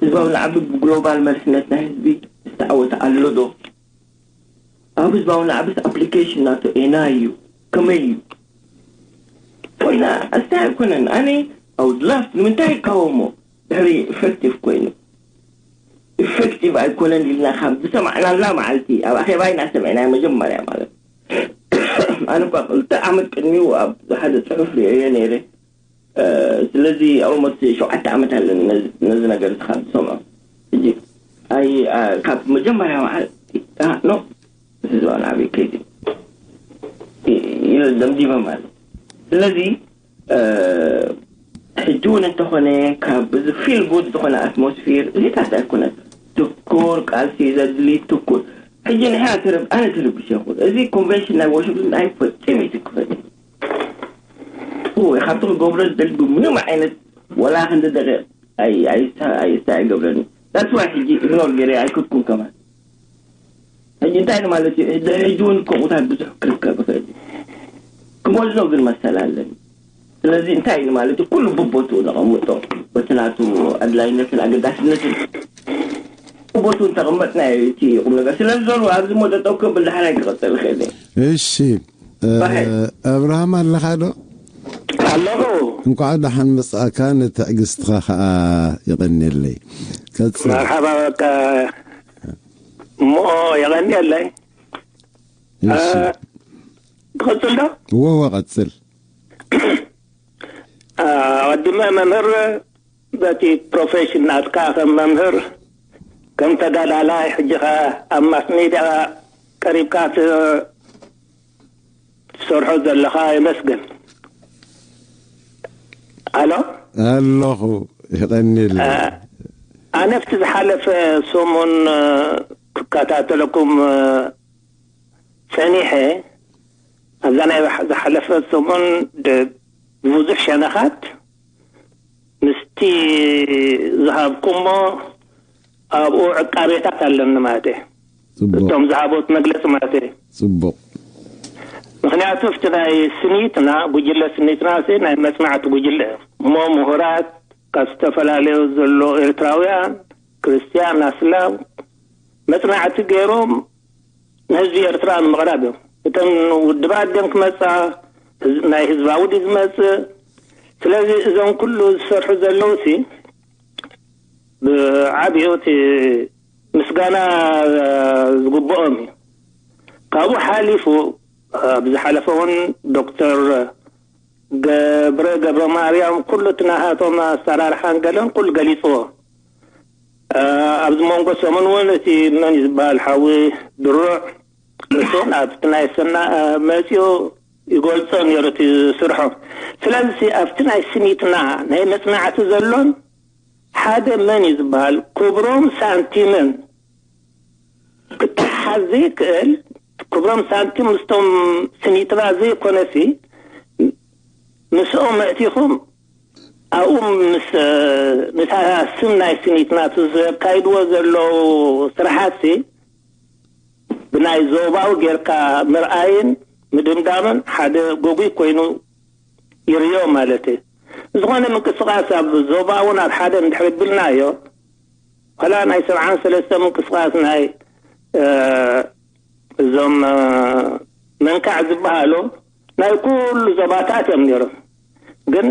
ህዝባዊ ናዕቢ ብግሎባል መርሕነት ናይ ህዝቢ ዝተዓወተ ኣሎ ዶ? ኣብ ህዝባዊ ናዕብስ ኣፕሊኬሽን ናቶ ኤና እዩ። ከመይ እዩ ኮይና ኣስታይ ኣይኮነን። ኣነ ኣውድላፍ ንምንታይ ይቃወሞ? ድሕሪ ኢፌክቲቭ ኮይኑ ኢፌክቲቭ ኣይኮነን ኢልና ካብ ዝሰማዕናላ መዓልቲ ኣብ ኣኼባ ኢና ሰሚዕና መጀመርያ ማለት ኣነ እኳ ክልተ ዓመት ቅድሚኡ ኣብ ሓደ ፅሑፍ ርእየ ነይረ። ስለዚ ኣውመት ሸውዓተ ዓመት ኣለኒ ነዚ ነገር እዚ ካብ ዝሰምዖ። ሕጂ ኣይ ካብ መጀመርያ መዓልቲ ኖ እዚ ዝበና ዓብይ ከይዲ ኢለ ደምዲመ ማለት። ስለዚ ሕጂ እውን እንተኾነ ካብ እዚ ፊል ጉድ ዝኾነ ኣትሞስፊር እዚታት ኣይኮነን። ትኩር ቃልሲ ዘድሊ ትኩር ሕጂ ንሕና ተረብ ኣነ ተረብሽ ይኹን እዚ ኮንቨንሽን ናይ ዋሽንግቶን ኣይፈጽም ይትክፈት ወይ ካብቲ ክገብሮ ዝደሊ ብምንም ዓይነት ወላ ክንዲ ደቂቕ ኣይስታ ኣይገብረኒ። ዳትስ ዋይ ሕጂ ኢግኖር ገይረ ኣይክትኩም ከማን ሕጂ እንታይ ማለት እዩ? ሕጂ እውን ከምኡታት ብዙሕ ክርከብ ይኽእል እዩ። ክመልሶ ግን መሰል ኣለኒ። ስለዚ እንታይ እዩ ማለት እዩ? ኩሉ ብቦትኡ ነቐምጦ በቲ ናቱ ኣድላይነትን ኣገዳስነትን ብቦትኡ እንተቐመጥና እዩ እቲ ቁም ነገር። ስለዚ ዘሎ ኣብዚ ሞ ጠጠው ክብል ድሓር ኣይክቐፅል ይኽእል እዩ። እሺ፣ እ፣ ኣብርሃም ኣለኻ ዶ? ኣለኹ። እንኳዕ ደሓን መጻእካ፣ ንትዕግስትኻ ከዓ ይቐንየለይ። ቀጽል። መርሓባ፣ በቃ እሞ የቐንየለይ። እሺ። እ፣ ትቐጽል ዶ? እወ፣ እወ፣ ቀጽል። ኣቐድመ መምህር በቲ ፕሮፌሽን ናትካ ከም መምህር ከም ተጋዳላይ ሕጂ ኸ ኣብ ማስ ሜድያ ቀሪብካ ት- ትሰርሖ ዘለኻ የመስግን። ኣሎ ኣለኹ። ይቐንየለይ። ኣነ ኣብቲ ዝሓለፈ ሰሙን ክከታተለኩም ጸኒሐ ኣብዛ ናይ ዝሓለፈ ሰሙን ብብዙሕ ሸነኻት ምስቲ ዝሃብኩሞ ኣብኡ ዕቃቤታት ኣለኒ ማለት እየ። እቶም ዝሃቦት መግለፂ ማለት እየ። ፅቡቕ። ምክንያቱ ኣብቲ ናይ ስኒትና ጉጅለ ስኒትና ናይ መፅናዕቲ ጉጅለ እሞ ምሁራት ካብ ዝተፈላለዩ ዘሎ ኤርትራውያን ክርስትያን ኣስላም መፅናዕቲ ገይሮም ንህዝቢ ኤርትራ ንምቕራብ እዮም። እተን ውድባት ድዮም ክመፃ፣ ናይ ህዝባዊ ድዩ ዝመፅእ? ስለዚ እዞም ኩሉ ዝሰርሑ ዘለዉ ሲ ብዓብዩ እቲ ምስጋና ዝግብኦም እዩ። ካብኡ ሓሊፉ ኣብ ዝሓለፈ እውን ዶክተር ገብረ ገብረ ማርያም ኩሉ እቲ ናሃቶም ኣሰራርሓን ገለን ኩሉ ገሊፅዎ። ኣብዚ መንጎ ሰሙን እውን እቲ መን እዩ ዝበሃል ሓዊ ድሩዕ ንሱን ኣብቲ ናይ ሰና መፅኡ ይገልፆ ነይሩ እቲ ስርሖ። ስለዚ ኣብቲ ናይ ስኒትና ናይ መፅናዕቲ ዘሎን ሓደ መን እዩ ዝበሃል ክብሮም ሳንቲምን ክተሓዝ ዘይክእል ክብሮም ሳንቲም ምስቶም ስኒትና ዘይኮነሲ ምስኦም መእቲኹም ኣብኡ ምስ ነታ ስም ናይ ስኒትና ዘካይድዎ ዘለዉ ስራሓት ብናይ ዞባዊ ጌርካ ምርኣይን ምድምዳምን ሓደ ጎጉይ ኮይኑ ይርዮ ማለት እዩ። ዝኾነ ምንቅስቃስ ኣብ ዞባ እውን ኣብ ሓደ እንድሕር ቢልናዮ ዋላ ናይ ሰብዓን ሰለስተ ምንቅስቃስ ናይ እዞም መንካዕ ዝበሃሉ ናይ ኩሉ ዞባታት እዮም ነይሮም። ግን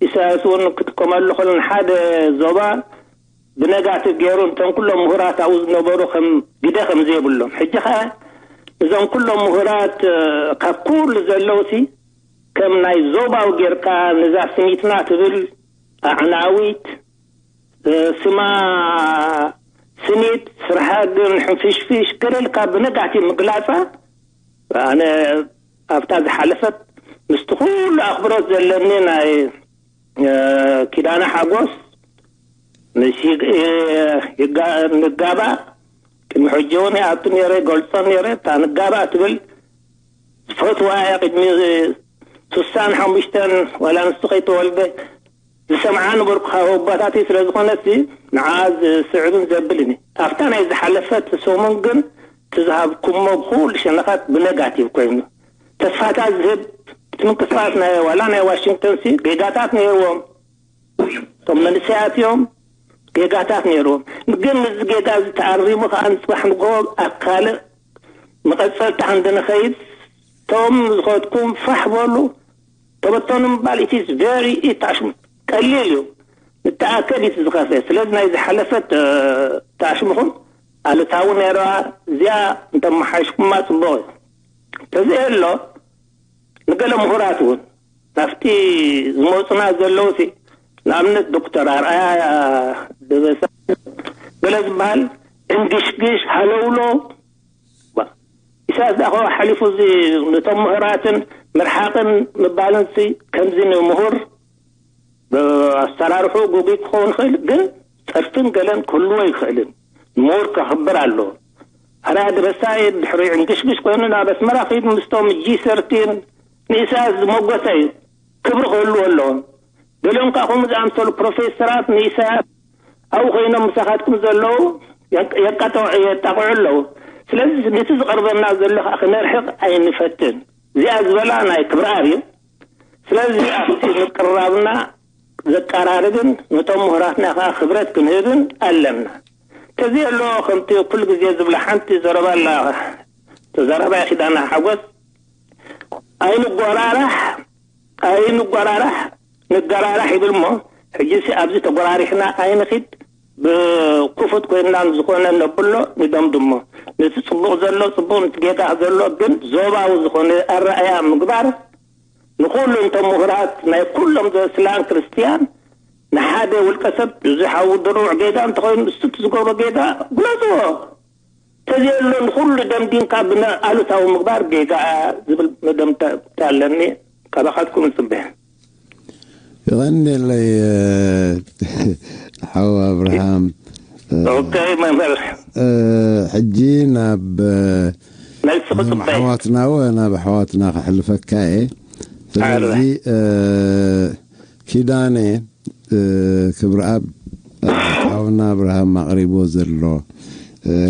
ኢሳያስ እውን ክጥቀመሉ ከሎ ንሓደ ዞባ ብነጋቲቭ ገይሩ፣ እንቶም ኩሎም ምሁራት ኣብኡ ዝነበሩ ከም ግደ ከም ዘይብሎም፣ ሕጂ ኸዓ እዞም ኩሎም ምሁራት ካብ ኩሉ ዘለውሲ ከም ናይ ዞባዊ ጌርካ ነዛ ስኒትና ትብል ኣዕናዊት ስማ ስኒት፣ ስርሓ ግን ሕንፍሽፍሽ ገለ ኢልካ ብነጋቲቭ ምግላጻ፣ ኣነ ኣብታ ዝሓለፈት ምስቲ ኩሉ ኣኽብሮት ዘለኒ ናይ ኪዳነ ሓጎስ ምስ ንጋባእ፣ ቅድሚ ሕጂ እውን ይኣቱ ነይረ፣ ይገልጾ ነይረ። እታ ንጋባእ ትብል ዝፈትዋ እያ። ቅድሚ ስሳን ሓሙሽተን ዋላ ንሱ ከይተወልደ ዝሰምዓ ነበርኩ ካብ ኣቦታተይ። ስለ ዝኾነሲ ንዓ ዝስዕብን ዘብልን እዩ። ኣብታ ናይ ዝሓለፈት ሰሙን ግን እቲ ዝሃብኩሞ ብኩሉ ሸነኻት ብነጋቲቭ ኮይኑ፣ ተስፋታት ዝህብ እቲ ምንቅስቃስ ናይ ዋላ ናይ ዋሽንግተንሲ ጌጋታት ነይርዎም። እቶም መንእሰያት እዮም፣ ጌጋታት ነይርዎም። ግን እዚ ጌጋ እዚ ተኣሪሙ ከዓ ንፅባሕ ንግሆ ኣብ ካልእ መቐፀልታ ክንድንኸይድ፣ እቶም ዝኸድኩም ፋሕ በሉ፣ ተበተኑ ምባል፣ it is very፣ ታሽሙ ቀሊል እዩ። ንተኣከብ እዩ ዝኸፍእ። ስለዚ ናይ ዝሓለፈት ታሽሙኹም ኣሉታዊ ነይረዋ፣ እዚኣ እንተመሓሽኩማ ፅቡቕ እዩ። ተዘየሎ ንገለ ምሁራት እውን ናብቲ ዝመፁና ዘለውሲ፣ ንኣብነት ዶክተር ኣርኣያ ደበሳ ገለ ዝበሃል እንግሽግሽ ሃለውሎ፣ ኢሳያስ ዳኸ ሓሊፉ እዚ ነቶም ምሁራትን ምርሓቕን ምባልን ሲ ከምዚ ንምሁር ኣሰራርሑ ጉጉይ ክኸውን ይኽእል፣ ግን ጸርፍን ገለን ክህልዎ ይኽእልን። ምሁር ከኽብር ኣለዎ። ኣርኣያ ደበሳይ ድሕሪ ዕንግሽግሽ ኮይኑ ናብ ኣስመራ ከይዱ ምስቶም ጂ ሰርቲን ንኢሳያስ ዝመጎተ እዩ። ክብሪ ክህልዎ ኣለዎ። ገሊኦም ከዓ ከምኡ ዝኣምሰሉ ፕሮፌሰራት ንኢሳያስ ኣብኡ ኮይኖም ምሳኻትኩም ዘለዉ የቃጠ-፣ የጣቕዑ ኣለዉ። ስለዚ ነቲ ዝቐርበና ዘሎ ከዓ ክነርሕቕ ኣይንፈትን። እዚኣ ዝበላ ናይ ክብረኣብ እዩ። ስለዚ ኣብቲ ምቅርራብና ዘቀራርብን ነቶም ምሁራትና ከዓ ክብረት ክንህብን ኣለና። ተዘየሎ ከምቲ ኩሉ ግዜ ዝብላ ሓንቲ ዘረባ ኣላ። ተዛራባይ ኪዳነ ሓጎስ፣ ኣይንጎራራሕ፣ ኣይንጎራራሕ፣ ንገራራሕ ይብል እሞ፣ ሕጂሲ ኣብዚ ተጎራሪሕና ኣይንኺድ፣ ብክፉት ኮይንና ዝኾነ ነብሎ ንደምድሞ። ነቲ ጽቡቕ ዘሎ ጽቡቕ፣ ነቲ ጌጋ ዘሎ ግን ዞባዊ ዝኾነ ኣረኣያ ምግባር፣ ንኹሉ እንቶም ምሁራት ናይ ኩሎም ዘ-፣ እስላም ክርስትያን፣ ንሓደ ውልቀ ሰብ እዚ ሓዊ ድሩዕ ጌጋ እንተኾይኑ፣ ንሱ እቲ ዝገብሮ ጌጋ ግለጽዎ። ተዘየሎ ንኹሉ ደምዲምካ ብነ-፣ ኣሉታዊ ምግባር ጌጋ ዝብል መደምደምታ ኣለኒ። ካባኻትኩም እጽበ። የቐንየለይ፣ ሓው ኣብርሃም። ኦኬ፣ መምህር። ሕጂ ናብ መልሲ ክጽበ። ኣሕዋትና ወ-፣ ናብ ኣሕዋትና ከሕልፈካ እየ። ስለዚ፣ ኣረ። ኪዳነ፣ ክብረኣብ፣ ሓውና ኣብርሃም ኣቕሪቦ ዘሎ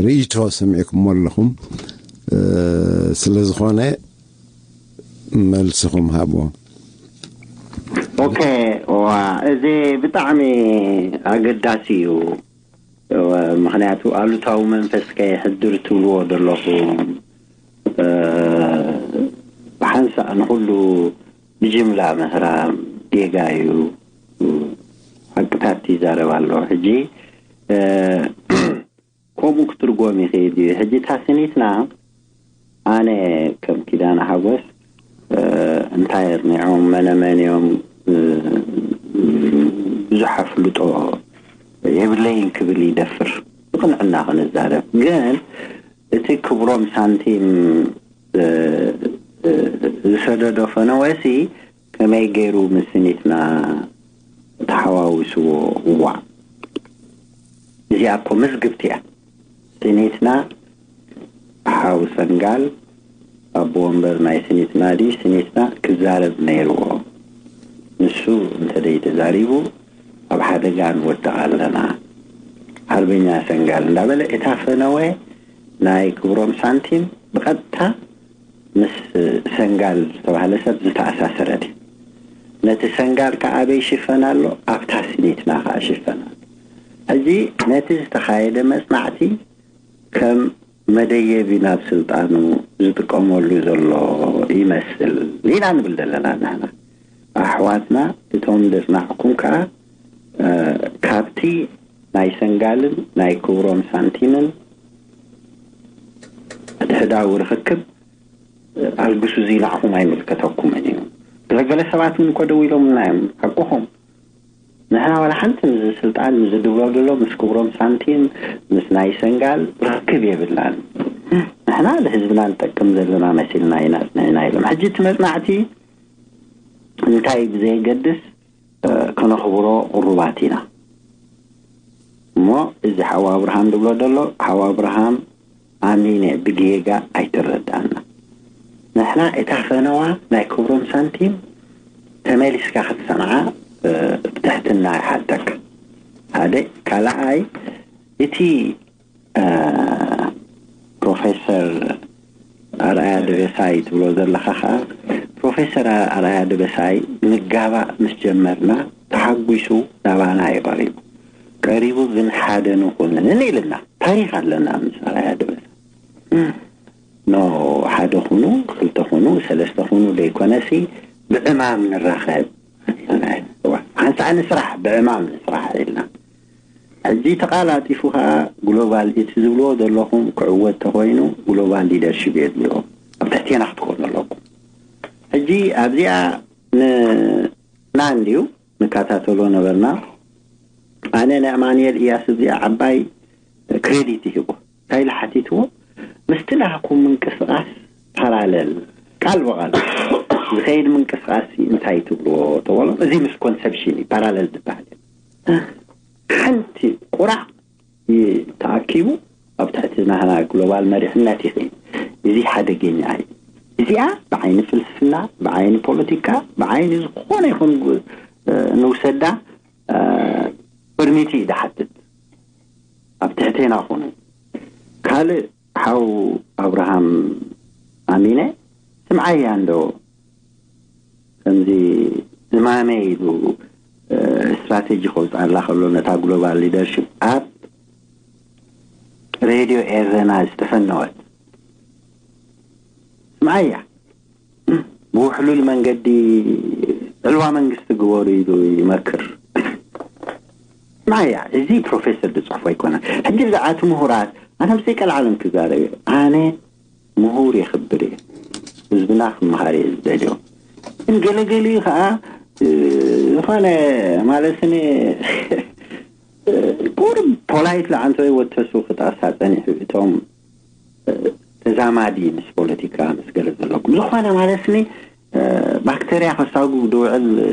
ርእይቶ ሰሚዕኩሞ ኣለኹም። ስለ ዝኾነ መልስኹም ሃብዎ። ኦኬ፣ ዋ፣ እዚ ብጣዕሚ ኣገዳሲ እዩ። ምኽንያቱ ኣሉታዊ መንፈስ ከየሕድር ትብልዎ ዘለኹም፣ እ፣ ብሓንሳእ ንኹሉ ብጅምላ ምህራም ጌጋ እዩ። ሓቅታት ይዛረብ ኣሎ። ሕጂ፣ እ፣ ከምኡ ክትርጎም ይኽእል እዩ። ሕጂ እታ ስኒትና፣ ኣነ ከም ኪዳነ ሓጎስ፣ እ፣ እንታይ ኣርኒዖም፣ መነመን እዮም፣ እ፣ ብዙሕ ኣፍልጦ የብለይን ክብል ይደፍር። ብቕንዕና ክንዛረብ ግን፣ እቲ ክብሮም ሳንቲም፣ እ፣ እ፣ ዝሰደዶ ፈነወሲ ከመይ ገይሩ ምስ ስኒትና ተሓዋዊስዎ? እዋእ፣ እዚኣ እኮ መዝግብቲ እያ። ስኒትና፣ ሓው ሰንጋል፣ ኣቦ ወንበር ናይ ስኒትና ድዩ፣ ስኒትና ክዛረብ ነይርዎ። ንሱ እንተደይ ተዛሪቡ፣ ኣብ ሓደጋ ንወድቕ ኣለና። ሓርበኛ ሰንጋል እንዳበለ፣ እታ ፈነወ ናይ ክብሮም ሳንቲም ብቐጥታ ምስ ሰንጋል ዝተባህለ ሰብ ዝተኣሳሰረት እዩ። ነቲ ሰንጋል ከኣ ኣበይ ይሽፈን ኣሎ? ኣብታ ስኒትና ከኣ ይሽፈን ኣሎ። ሕጂ ነቲ ዝተኻየደ መጽናዕቲ ከም መደየቢ ናብ ስልጣኑ ዝጥቀመሉ ዘሎ ይመስል ኢና ንብል ዘለና ንሕና። ኣሕዋትና እቶም ዘጽናዕኩም ከኣ፣ እ፣ ካብቲ ናይ ሰንጋልን ናይ ክብሮም ሳንቲምን ሕድሕዳዊ ርኽክብ፣ እ፣ ኣልግሱ፣ እዚ ንዓኹም ኣይምልከተኩምን እዩ። ገለገለ ሰባት እውን እኮ ደው ኢሎምና እዮም። ሓቅኹም። ንሕና ዋላ ሓንቲ ምስ ስልጣን፣ ምስ ዝድብሎ ዘሎ፣ ምስ ክብሮም ሳንቲም፣ ምስ ናይ ሰንጋል ርክብ የብልናን። ንሕና ንህዝብና ንጠቅም ዘለና መሲልና ኢና ጽኒዕና ኢሎም። ሕጂ እቲ መጽናዕቲ እንታይ ብዘየገድስ፣ እ፣ ከነኽብሮ ቅሩባት ኢና። እሞ እዚ ሓው ኣብርሃም ዝብሎ ዘሎ፣ ሓው ኣብርሃም ኣሚነ ብጌጋ ኣይትረዳእና። ንሕና እታ ፈነዋ ናይ ክብሮም ሳንቲም ተመሊስካ ክትሰምዓ፣ እ፣ ብትሕትና ይሓተካ። ሓደ፣ ካልኣይ፣ እቲ፣ እ፣ ፕሮፌሰር ኣርኣያ ደበሳይ ትብሎ ዘለኻ ኸኣ፣ ፕሮፌሰር ኣርኣያ ደበሳይ ንጋባእ ምስ ጀመርና ተሓጒሱ ናባና እዩ ቀሪቡ። ቀሪቡ ግን ሓደ ንኹንን ኢልና ታሪኽ ኣለና ምስ ኣርኣያ ደበሳይ። ኖ፣ ሓደ ኩኑ፣ ክልተ ኩኑ፣ ሰለስተ ኩኑ ዘይኮነሲ ብዕማም ንራኸብ። ሓንሳእ ንስራሕ፣ ብዕማም ንስራሕ ኢልና። ሕጂ ተቓላጢፉ ኸኣ ግሎባል፣ እቲ ዝብልዎ ዘለኹም ክዕወት ተኾይኑ ግሎባል ሊደርሺፕ የድልዮ። ኣብ ትሕቴና ክትኮኑ ኣለኩም። ሕጂ ኣብዚኣ ን-፣ ና እንድዩ ንከታተሎ ነበርና። ኣነ ንኣማኑኤል እያስ እዚኣ ዓባይ ክሬዲት ይህቦ። እንታይ ኢለ ሓቲትዎ? ምስቲ ናህኩም ምንቅስቓስ ፓራለል፣ ቃል ብቓል ዝኸይድ ምንቅስቓስ እንታይ ትብልዎ ተበሎ? እዚ ምስ ኮንሰፕሽን እዩ ፓራለል ዝበሃል። ሓንቲ ቁራዕ ይ-፣ ተኣኪቡ ኣብ ትሕቲ ናህና ግሎባል መሪሕነት ይኸይድ። እዚ ሓደገኛ እዩ። እዚኣ ብዓይኒ ፍልስፍና፣ ብዓይኒ ፖለቲካ፣ ብዓይኒ ዝኾነ ይኹን እ፣ ንውሰዳ፣ እ፣ ቅድሚቲ እዩ ዝሓትት። ኣብ ትሕቴና ኾኑ። ካልእ ሓው ኣብርሃም ኣሚነ፣ ስምዓያ እንዶ፣ ከምዚ እማመ ኢሉ፣ እ፣ ስትራቴጂ ከውፅኣላ ከሎ ነታ ግሎባል ሊደርሺፕ ኣብ ሬድዮ ኤረና ዝተፈነወት፣ ስምዓያ፣ ብውሕሉል መንገዲ ዕልዋ መንግስቲ ግበሩ ኢሉ ይመክር። ስምዓያ፣ እዚ ፕሮፌሰር ዝጽሕፎ ኣይኮነን። ሕጂ ብዛዕባ እቲ ምሁራት፣ ኣነ ኣብ ዘይቀልዓለም ክዛረብ እየ። ኣነ ምሁር የኽብር እየ። ህዝብና ክመሃር እየ ዝደልዮ። ግን ገለገሊኡ ኸኣ፣ እ፣ ዝኾነ ማለት ን-፣ እ፣ ቁሩብ ፖላይት ለዓንቶ ወተሱ ክጣሳ ጸኒሑ እቶም፣ እ፣ ተዛማዲ ምስ ፖለቲካ ምስ ገለ ዘለኩም። ዝኾነ ማለት ን-፣ እ፣ ባክተርያ ከሳጉ ዝውዕል፣ እ፣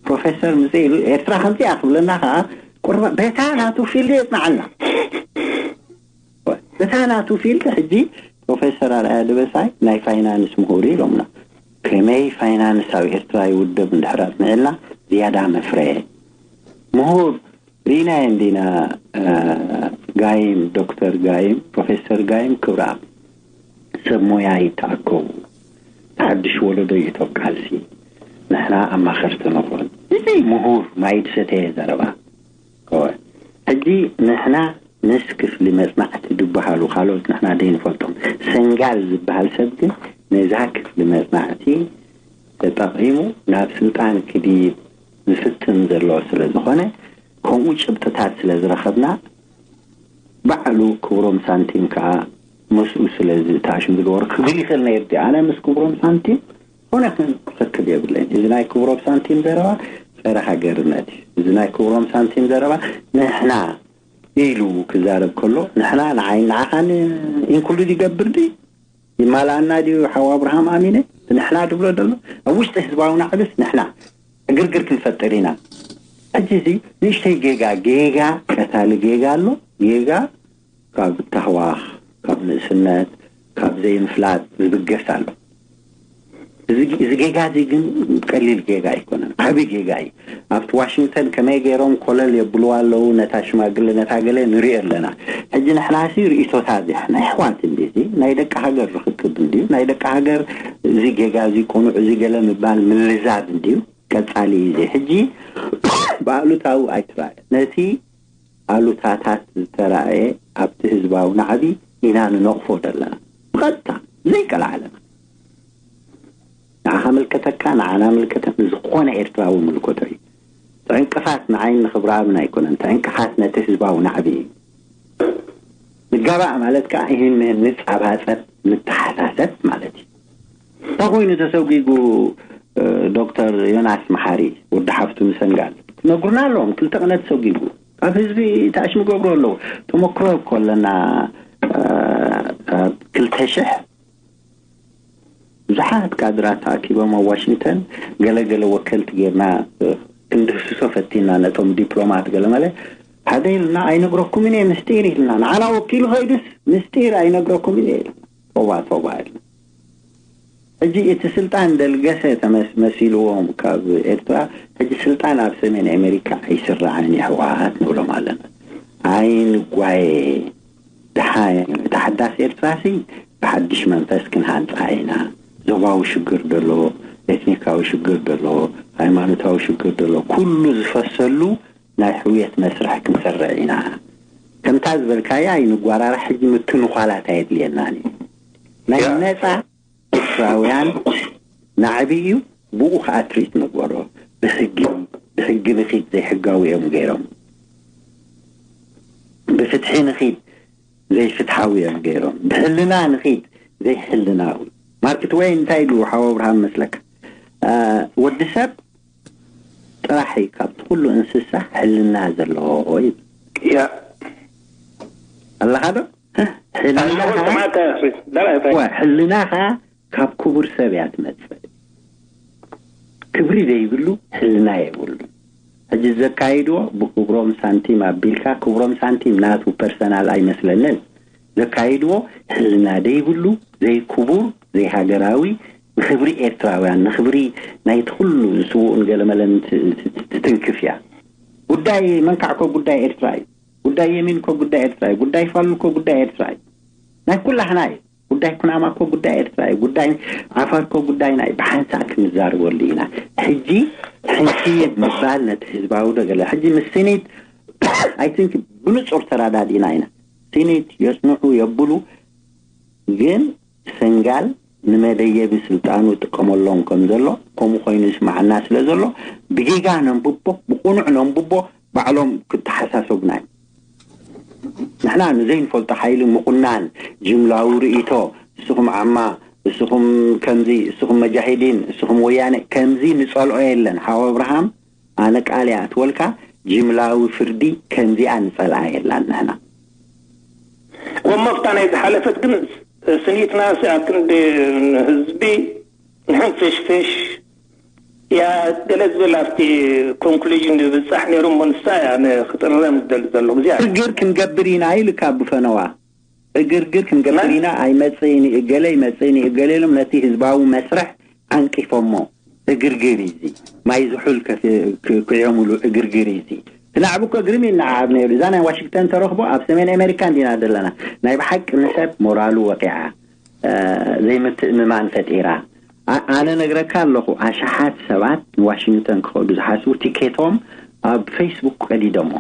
ፕሮፌሰር ምጽእ ኢሉ ኤርትራ ከምዚኣ ክብለና ኸኣ ቁርባ በታ ናቱ ፊልድ የጽንዓልና። በታ ናቱ ፊልድ ሕጂ ፕሮፌሰር ኣርኣያ ደበሳይ ናይ ፋይናንስ ምሁር ኢሎምና። ከመይ ፋይናንስ ኣብ ኤርትራ ይውደብ እንድሕር ኣጽኒዕልና ዝያዳ መፍረየ። ምሁር ሪና እንዲና፣ እ፣ ጋይም፣ ዶክተር ጋይም፣ ፕሮፌሰር ጋይም ክብረኣብ ሰብ ሞያ ይተኣከቡ። ሓድሽ ወለዶ ይእቶ ቃልሲ። ንሕና ኣማኸርቲ ንኹን። እዚ ምሁር ማይ ዝሰተየ ዘረባ። እወ። ሕጂ ንሕና ምስ ክፍሊ መጽናዕቲ ዝበሃሉ ካልኦት ንሕና ዘይንፈልጦም ሰንጋል ዝበሃል ሰብ ግን ነዛ ክፍሊ መጽናዕቲ ተጠቒሙ ናብ ስልጣን ክድይብ ዝፍትን ዘሎ ስለ ዝኾነ፣ ከምኡ ጭብጥታት ስለ ዝረኸብና፣ ባዕሉ ክብሮም ሳንቲም ከኣ ምስኡ ስለ ዝተኣሽም ዝገበሩ ክብል ይኽእል ነይሩ። ኣነ ምስ ክብሮም ሳንቲም ኮነ ክን ክኽክብ የብለይን። እዚ ናይ ክብሮም ሳንቲም ዘረባ ጸረ ሃገርነት እዩ። እዚ ናይ ክብሮም ሳንቲም ዘረባ ንሕና ኢሉ ክዛረብ ከሎ፣ ንሕና ንዓይ ንዓኻን ኢንክሉድ ይገብር ድዩ? ይማልኣና ድዩ? ሓው ኣብርሃም ኣሚነ ንሕና ድብሎ ዘሎ ኣብ ውሽጢ ህዝባዊ ናዕብስ ንሕና ዕግርግር ክንፈጥር ኢና። ሕጂ እዚ ንእሽተይ ጌጋ፣ ጌጋ፣ ቀታሊ ጌጋ ኣሎ። ጌጋ ካብ ታህዋኽ፣ ካብ ንእስነት፣ ካብ ዘይምፍላጥ ዝብገስ ኣሎ። እዚ፣ እዚ ጌጋ እዚ ግን ቀሊል ጌጋ ኣይኮነን፣ ዓቢ ጌጋ እዩ። ኣብቲ ዋሽንግተን ከመይ ገይሮም ኮለል የብልዋ ኣለዉ ነታ ሽማግለ፣ ነታ ገለ ንሪኦ ኣለና። ሕጂ ንሕናሲ ርእይቶታት፣ ናይ ኣሕዋት እንዲ፣ እዚ ናይ ደቂ ሃገር ርኽክብ እንድዩ፣ ናይ ደቂ ሃገር እዚ ጌጋ እዚ ቅኑዕ፣ እዚ ገለ ምባል ምልዛብ እንድዩ። ቀጻሊ እዩ እዚ። ሕጂ ብኣሉታዊ ኣይትረኣዮ። ነቲ ኣሉታታት ዝተራእየ ኣብቲ ህዝባዊ ናዕቢ ኢና ንነቕፎ ዘለና። ብቐጥታ ዘይቀላዕለና። ንዓኻ ምልከተካ፣ ንዓና ምልከተኒ፣ ዝኾነ ኤርትራዊ ምልከቶ እዩ። እቲ ዕንቅፋት ንዓይን ንኽብረኣብን ኣይኮነን። እቲ ዕንቅፋት ነቲ ህዝባዊ ናዕቢ እዩ። ንጋባእ ማለት ከኣ ይህን ምህን ንጻባጸብ፣ ንተሓሳሰብ ማለት እዩ። እንታይ ኮይኑ ተሰጒጉ፣ እ፣ ዶክተር ዮናስ መሓሪ ወዲ ሓፍቱ ንሰንጋል? ክነግሩና ኣለዎም። ክልተ ቅነ ተሰጒጉ። ካብ ህዝቢ ተኣሽሙ ገብሩ ኣለዉ። ተመክሮ እኮ ኣለና። እ፣ ኣብ ክልተ ሽሕ ብዙሓት ካድራት ተኣኪቦም ኣብ ዋሽንግተን ገለ ገለ ወከልቲ ጌርና፣ እ፣ ክንድህስሶ ፈቲና ነቶም ዲፕሎማት ገለ መለ። ሓደ ኢልና ኣይነግረኩምን እየ ምስጢር ኢልና። ንዓና ወኪሉ ኸይዱስ ምስጢር ኣይነግረኩምን እየ ኢልና። ቶባ ቶባ ኢልና። ሕጂ እቲ ስልጣን ደልገሰ ተመስ-፣ መሲልዎም ካብ ኤርትራ፣ ሕጂ ስልጣን ኣብ ሰሜን ኣሜሪካ ኣይስራዕን እዩ ህወሓት ንብሎም ኣለና። ኣይንጓየ። ደሓ-፣ እታ ሓዳስ ኤርትራሲ ብሓድሽ መንፈስ ክንሃንጻ ኢና። ዞባዊ ሽግር ደሎ፣ ኤትኒካዊ ሽግር ደሎ፣ ሃይማኖታዊ ሽግር ደሎ፣ ኩሉ ዝፈሰሉ ናይ ሕውየት መስርሕ ክንሰርዕ ኢና። ከምታ ዝበልካያ ኣይንጓራራሕ፣ ሕጂ ምትንዃላት ኣየድልየናን እዩ። ናይ ያ። ነጻ ኤርትራውያን ናዕቢ እዩ። ብኡ ከዓ ትሪት ንግበሮ። ብሕጊ፣ ብሕጊ ንኺድ ዘይሕጋዊ እዮም ገይሮም። ብፍትሒ ንኺድ ዘይፍትሓዊ እዮም ገይሮም። ብሕልና ንኺድ ዘይሕልናዊ። ማርክ ትወይን እንታይ ኢሉ ሓው ኣብርሃም መስለካ? አ፣ ወዲ ሰብ ጥራሕ እዩ ካብቲ ኩሉ እንስሳ ሕልና ዘለዎ ይብል። ያ። ኣለኻ ዶ? ሕልና ኣለኹ፣ ስማዕካ፣ ደራይ፣ እንታይ? እወ፣ ሕልናኻ ካብ ክቡር ሰብ እያ ትመጽእ። ክብሪ ዘይብሉ ሕልና የብሉ። ሕጂ ዘካይድዎ ብክብሮም ሳንቲም ኣቢልካ፣ ክብሮም ሳንቲም ናቱ ፐርሰናል ኣይመስለንን። ዘካይድዎ ሕልና ዘይብሉ፣ ዘይክቡር፣ ዘይሃገራዊ፣ ንክብሪ ኤርትራውያን፣ ንክብሪ ናይቲ ኩሉ ዝስውኡን ገለመለን ት-፣ ት-፣ ት-፣ ትትንክፍ እያ። ጉዳይ መንካዕኮ ጉዳይ ኤርትራ እዩ። ጉዳይ የሚንኮ ጉዳይ ኤርትራ እዩ። ጉዳይ ፋሉኮ ጉዳይ ኤርትራ እዩ። ናይ ኩላህና እዩ። ጉዳይ ኩናማኮ ጉዳይ ኤርትራ እዩ። ጉዳይ ዓፋርኮ ጉዳይና እዩ። ብሓንሳእ ክንዛረበሉ ኢና። ሕጂ ሕንክይብ ምባል ነቲ ህዝባዊ ዶ ገለ። ሕጂ ምስ ሲኒት፣ ኣይ ቲንክ፣ ብንጹር ተረዳዲእና ኢና። ሲኒት የጽንዑ የብሉ፣ ግን ሰንጋል ንመደየቢ ስልጣኑ ይጥቀመሎም ከም ዘሎ፣ ከምኡ ኮይኑ ይስማዓና ስለ ዘሎ፣ ብጌጋ ነንብቦ፣ ብቕኑዕ ነንብቦ፣ ባዕሎም ክተሓሳሰቡና እዮም። ንሕና ንዘይንፈልጦ ሓይሊ ምኹናን፣ ጅምላዊ ርእይቶ፣ እስኹም ዓማ፣ እስኹም ከምዚ፣ እስኹም መጃሂዲን፣ እስኹም ወያነ፣ ከምዚ ንጸልኦ የለን። ሓው ኣብርሃም፣ ኣነ ቃል እያ እትወልካ፣ ጅምላዊ ፍርዲ ከምዚኣ ንጸልኣ የላን ንሕና። እሞ ኣብታ ናይ ዝሓለፈት ግን ስኒትና ኣብ ክንዲ ንህዝቢ ንሕንፍሽፍሽ ያ ገለ ዝብል ኣብቲ ኮንክሉዥን ዝብጻሕ ነይሩ እሞ ንሳ እያ ኣነ ክጥረም ዝደሊ ዘለኹ። እዚኣ ዕግርግር ክንገብር ኢና ኢልካ ብፈነዋ። ዕግርግር ክንገብር መን? ኢና፣ ኣይመጽእን እዩ፣ እገለ ይመጽእን እዩ፣ እገለ ኢሎም ነቲ ህዝባዊ መስርሕ ዓንቂፎሞ። ዕግርግር እዩ እዚ። ማይ ዝሑል ከፍ-፣ ክ-፣ ክዕሙሉ ዕግርግር እዩ እዚ። እቲ ናዕቢ እኮ ግርም እዩ እናዓብ ነይሩ። እዛ ናይ ዋሽንግተን ተረኽቦ ኣብ ሰሜን ኣሜሪካ እንዲና ዘለና። ናይ ብሓቂ ንሰብ ሞራሉ ወቂዓ፣ እ፣ ዘይምትእምማን ፈጢራ። ኣ-፣ ኣነ ነግረካ ኣለኹ፣ ኣሽሓት ሰባት ንዋሽንግተን ክኸዱ ዝሓስቡ ቲኬቶም ኣብ ፌስቡክ ቀዲዶሞ።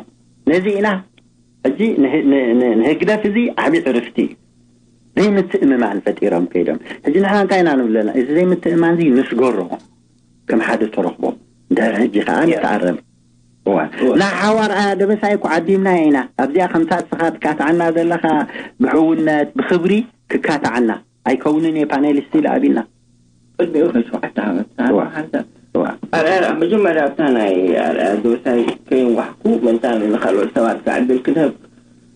ነዚ ኢና ሕጂ ንህ-፣ ን-፣ ን-፣ ንህግደፍ እዚ ዓቢ ዕርፍቲ እዩ። ዘይምትእምማን ፈጢሮም ከይዶም። ሕጂ ንሕና እንታይ ኢና ንብለና? እዚ ዘይምትእምማን እዚ ንስገሮ ከም ሓደ ተረኽቦ። እንድሕር ሕጂ ከኣ ያ። ንተኣረም። እዋ። እዋ። ንሓው ኣርኣያ ደበሳይ እኮ ዓዲምናዮ ኢና። ኣብዚኣ ከምታ እስኻ ትካትዓና ዘለኻ ብሕውነት፣ ብኽብሪ ክካትዓና ኣይከውንን እየ ፓኔሊስት ኢለ ኣቢልና። ቅድሚኡ ከ ሸውዓተ ዓመት እዋ። ሓንሳብ እዋ። ኣርኣያ መጀመርያ ኣብታ ናይ ኣርኣያ ደበሳይ ከይንዋሕኩ ምእንታን ንኻልኦት ሰባት ክዕድል ክህብ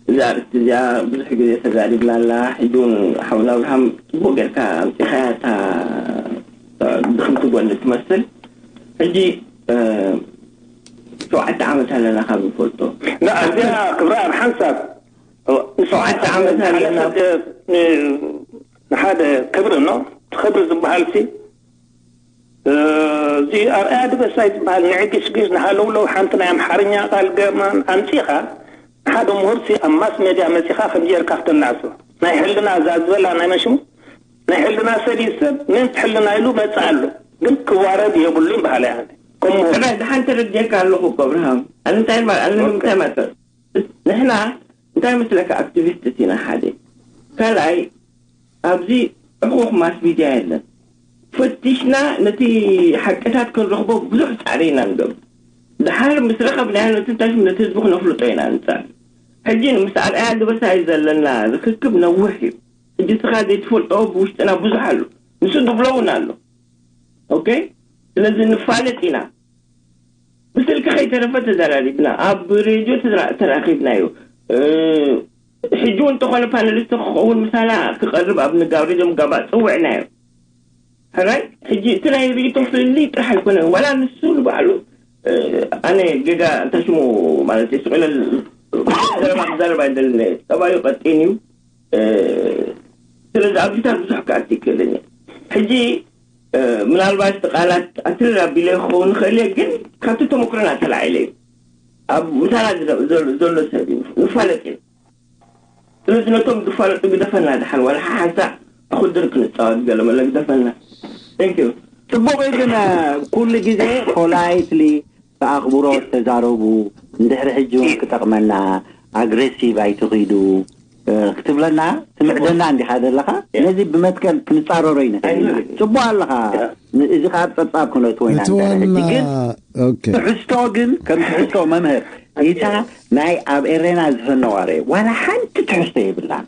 እዛ ኣርእስቲ እዚኣ ብዙሕ ግዜ ተዛሪብናላ። ሕጂ እውን ሓውና ኣብርሃም ጽቡቕ ጌርካ ኣምጺኻያ እታ ድኽምቲ ጎኒ ትመስል። ሕጂ፣ እ፣ ሸውዓተ ዓመት ኣለና ካብ ንፈልጦ። ና፣ እዚኣ ክብራ ኣብ ሓንሳብ ሸውዓተ ዓመት ኣለና። ን-፣ ንሓደ ክብሪ ኖ፣ ክብሪ ዝበሃል ሲ፣ እ፣ እዚ ኣርኣያ ደበሳይ ዝበሃል ንዕግሽግሽ ንሃለውለው ሓንቲ ናይ ኣምሓርኛ ቃል ገማን ኣምጺኻ፣ ንሓደ ምሁርሲ ኣብ ማስ ሜድያ መጺኻ ከም ጌርካ ክተናእሶ። ናይ ሕልና እዛ ዝበላ ናይ መሽሙ፣ ናይ ሕልና ሰብ እዩ ሰብ፣ ምእንቲ ሕልና ኢሉ መጽእ ኣሎ። ግን ክዋረድ የብሉን በሃላይ ኣነ። ከም ምሁር። ሕራይ፣ ደሓን ተረዲኤካ ኣለኹ እኮ ኣብርሃም። ኣነ እንታይ ማ-፣ ኣነ ኦኬ። ንምንታይ መጸ? ንሕና እንታይ መስለካ ኣክቲቪስት ኢና ሓደ ካልኣይ ኣብዚ ዕኹኽ ማስ ሚድያ የለን ፈቲሽና ነቲ ሓቅታት ክንረኽቦ ብዙሕ ፃዕሪ ኢና ንገብር ድሓር ምስ ረኸብናዮ ነቲ ታሽም ነቲ ህዝቢ ክነፍልጦ ኢና ንፃዕር ሕጂ ንምስ ኣርኣያ ዝበሳ እዩ ዘለና ርክክብ ነውሕ እዩ ሕጂ ስኻ ዘይትፈልጦ ብውሽጥና ብዙሕ ኣሎ ንሱ ዝብሎ እውን ኣሎ ኦኬ ስለዚ ንፋለጥ ኢና ብስልኪ ከይተረፈ ተዘራሪብና ኣብ ሬድዮ ተራኺብናዮ ሕጂ እውን እንተኾነ ፓነሊስት ክኸውን ምሳና ክቐርብ ኣብ ንጋብሪ ዶም ጋባ ፅውዕናዮ ሕራይ ሕጂ እቲ ናይ ርእቶ ፍልልይ ጥራሕ ኣይኮነ ዋላ ንሱ ንባዕሉ ኣነ ጌጋ እንታይ ሽሙ ማለት እዩ ስቕ ኢለ ዘረባ ክዛረብ ኣይደልን ጠባዩ ቀጢን እዩ ስለዚ ኣብዚታት ብዙሕ ክኣቲ ይክእልን እዩ ሕጂ ምናልባት ቃላት ኣትርር ኣቢለ ክኸውን ይኽእል እየ ግን ካብቲ ተመክሮና ተላዒለ እዩ ኣብ ምሳና ዘሎ ሰብ እዩ ንፋለጥ እዩ ስለዚ ነቶም ዝፋለጡ ግደፈና ድሓን ዋላ ሓሓንሳ ኣኹድር ክንፃወት ገለ መለ ግደፈና thank you ፅቡቕ እዩ ግን ኩሉ ግዜ ፖላይትሊ ብኣኽብሮት ተዛረቡ እንድሕሪ ሕጂ እውን ክጠቕመና ኣግሬሲቭ ኣይትኺዱ ክትብለና ትምዕደና እንዲኻ ዘለኻ ነዚ ብመትከል ክንፃረሮ ይንኽእል ኢና ፅቡቅ ኣለኻ እዚ ከዓ ፀብፃብ ክነእትዎ ኢና ሕጂ ግን ትሕዝቶ ግን ከም ትሕዝቶ መምህር እታ ናይ ኣብ ኤሬና ዝፈነዋረ ዋላ ሓንቲ ትሕዝቶ የብላን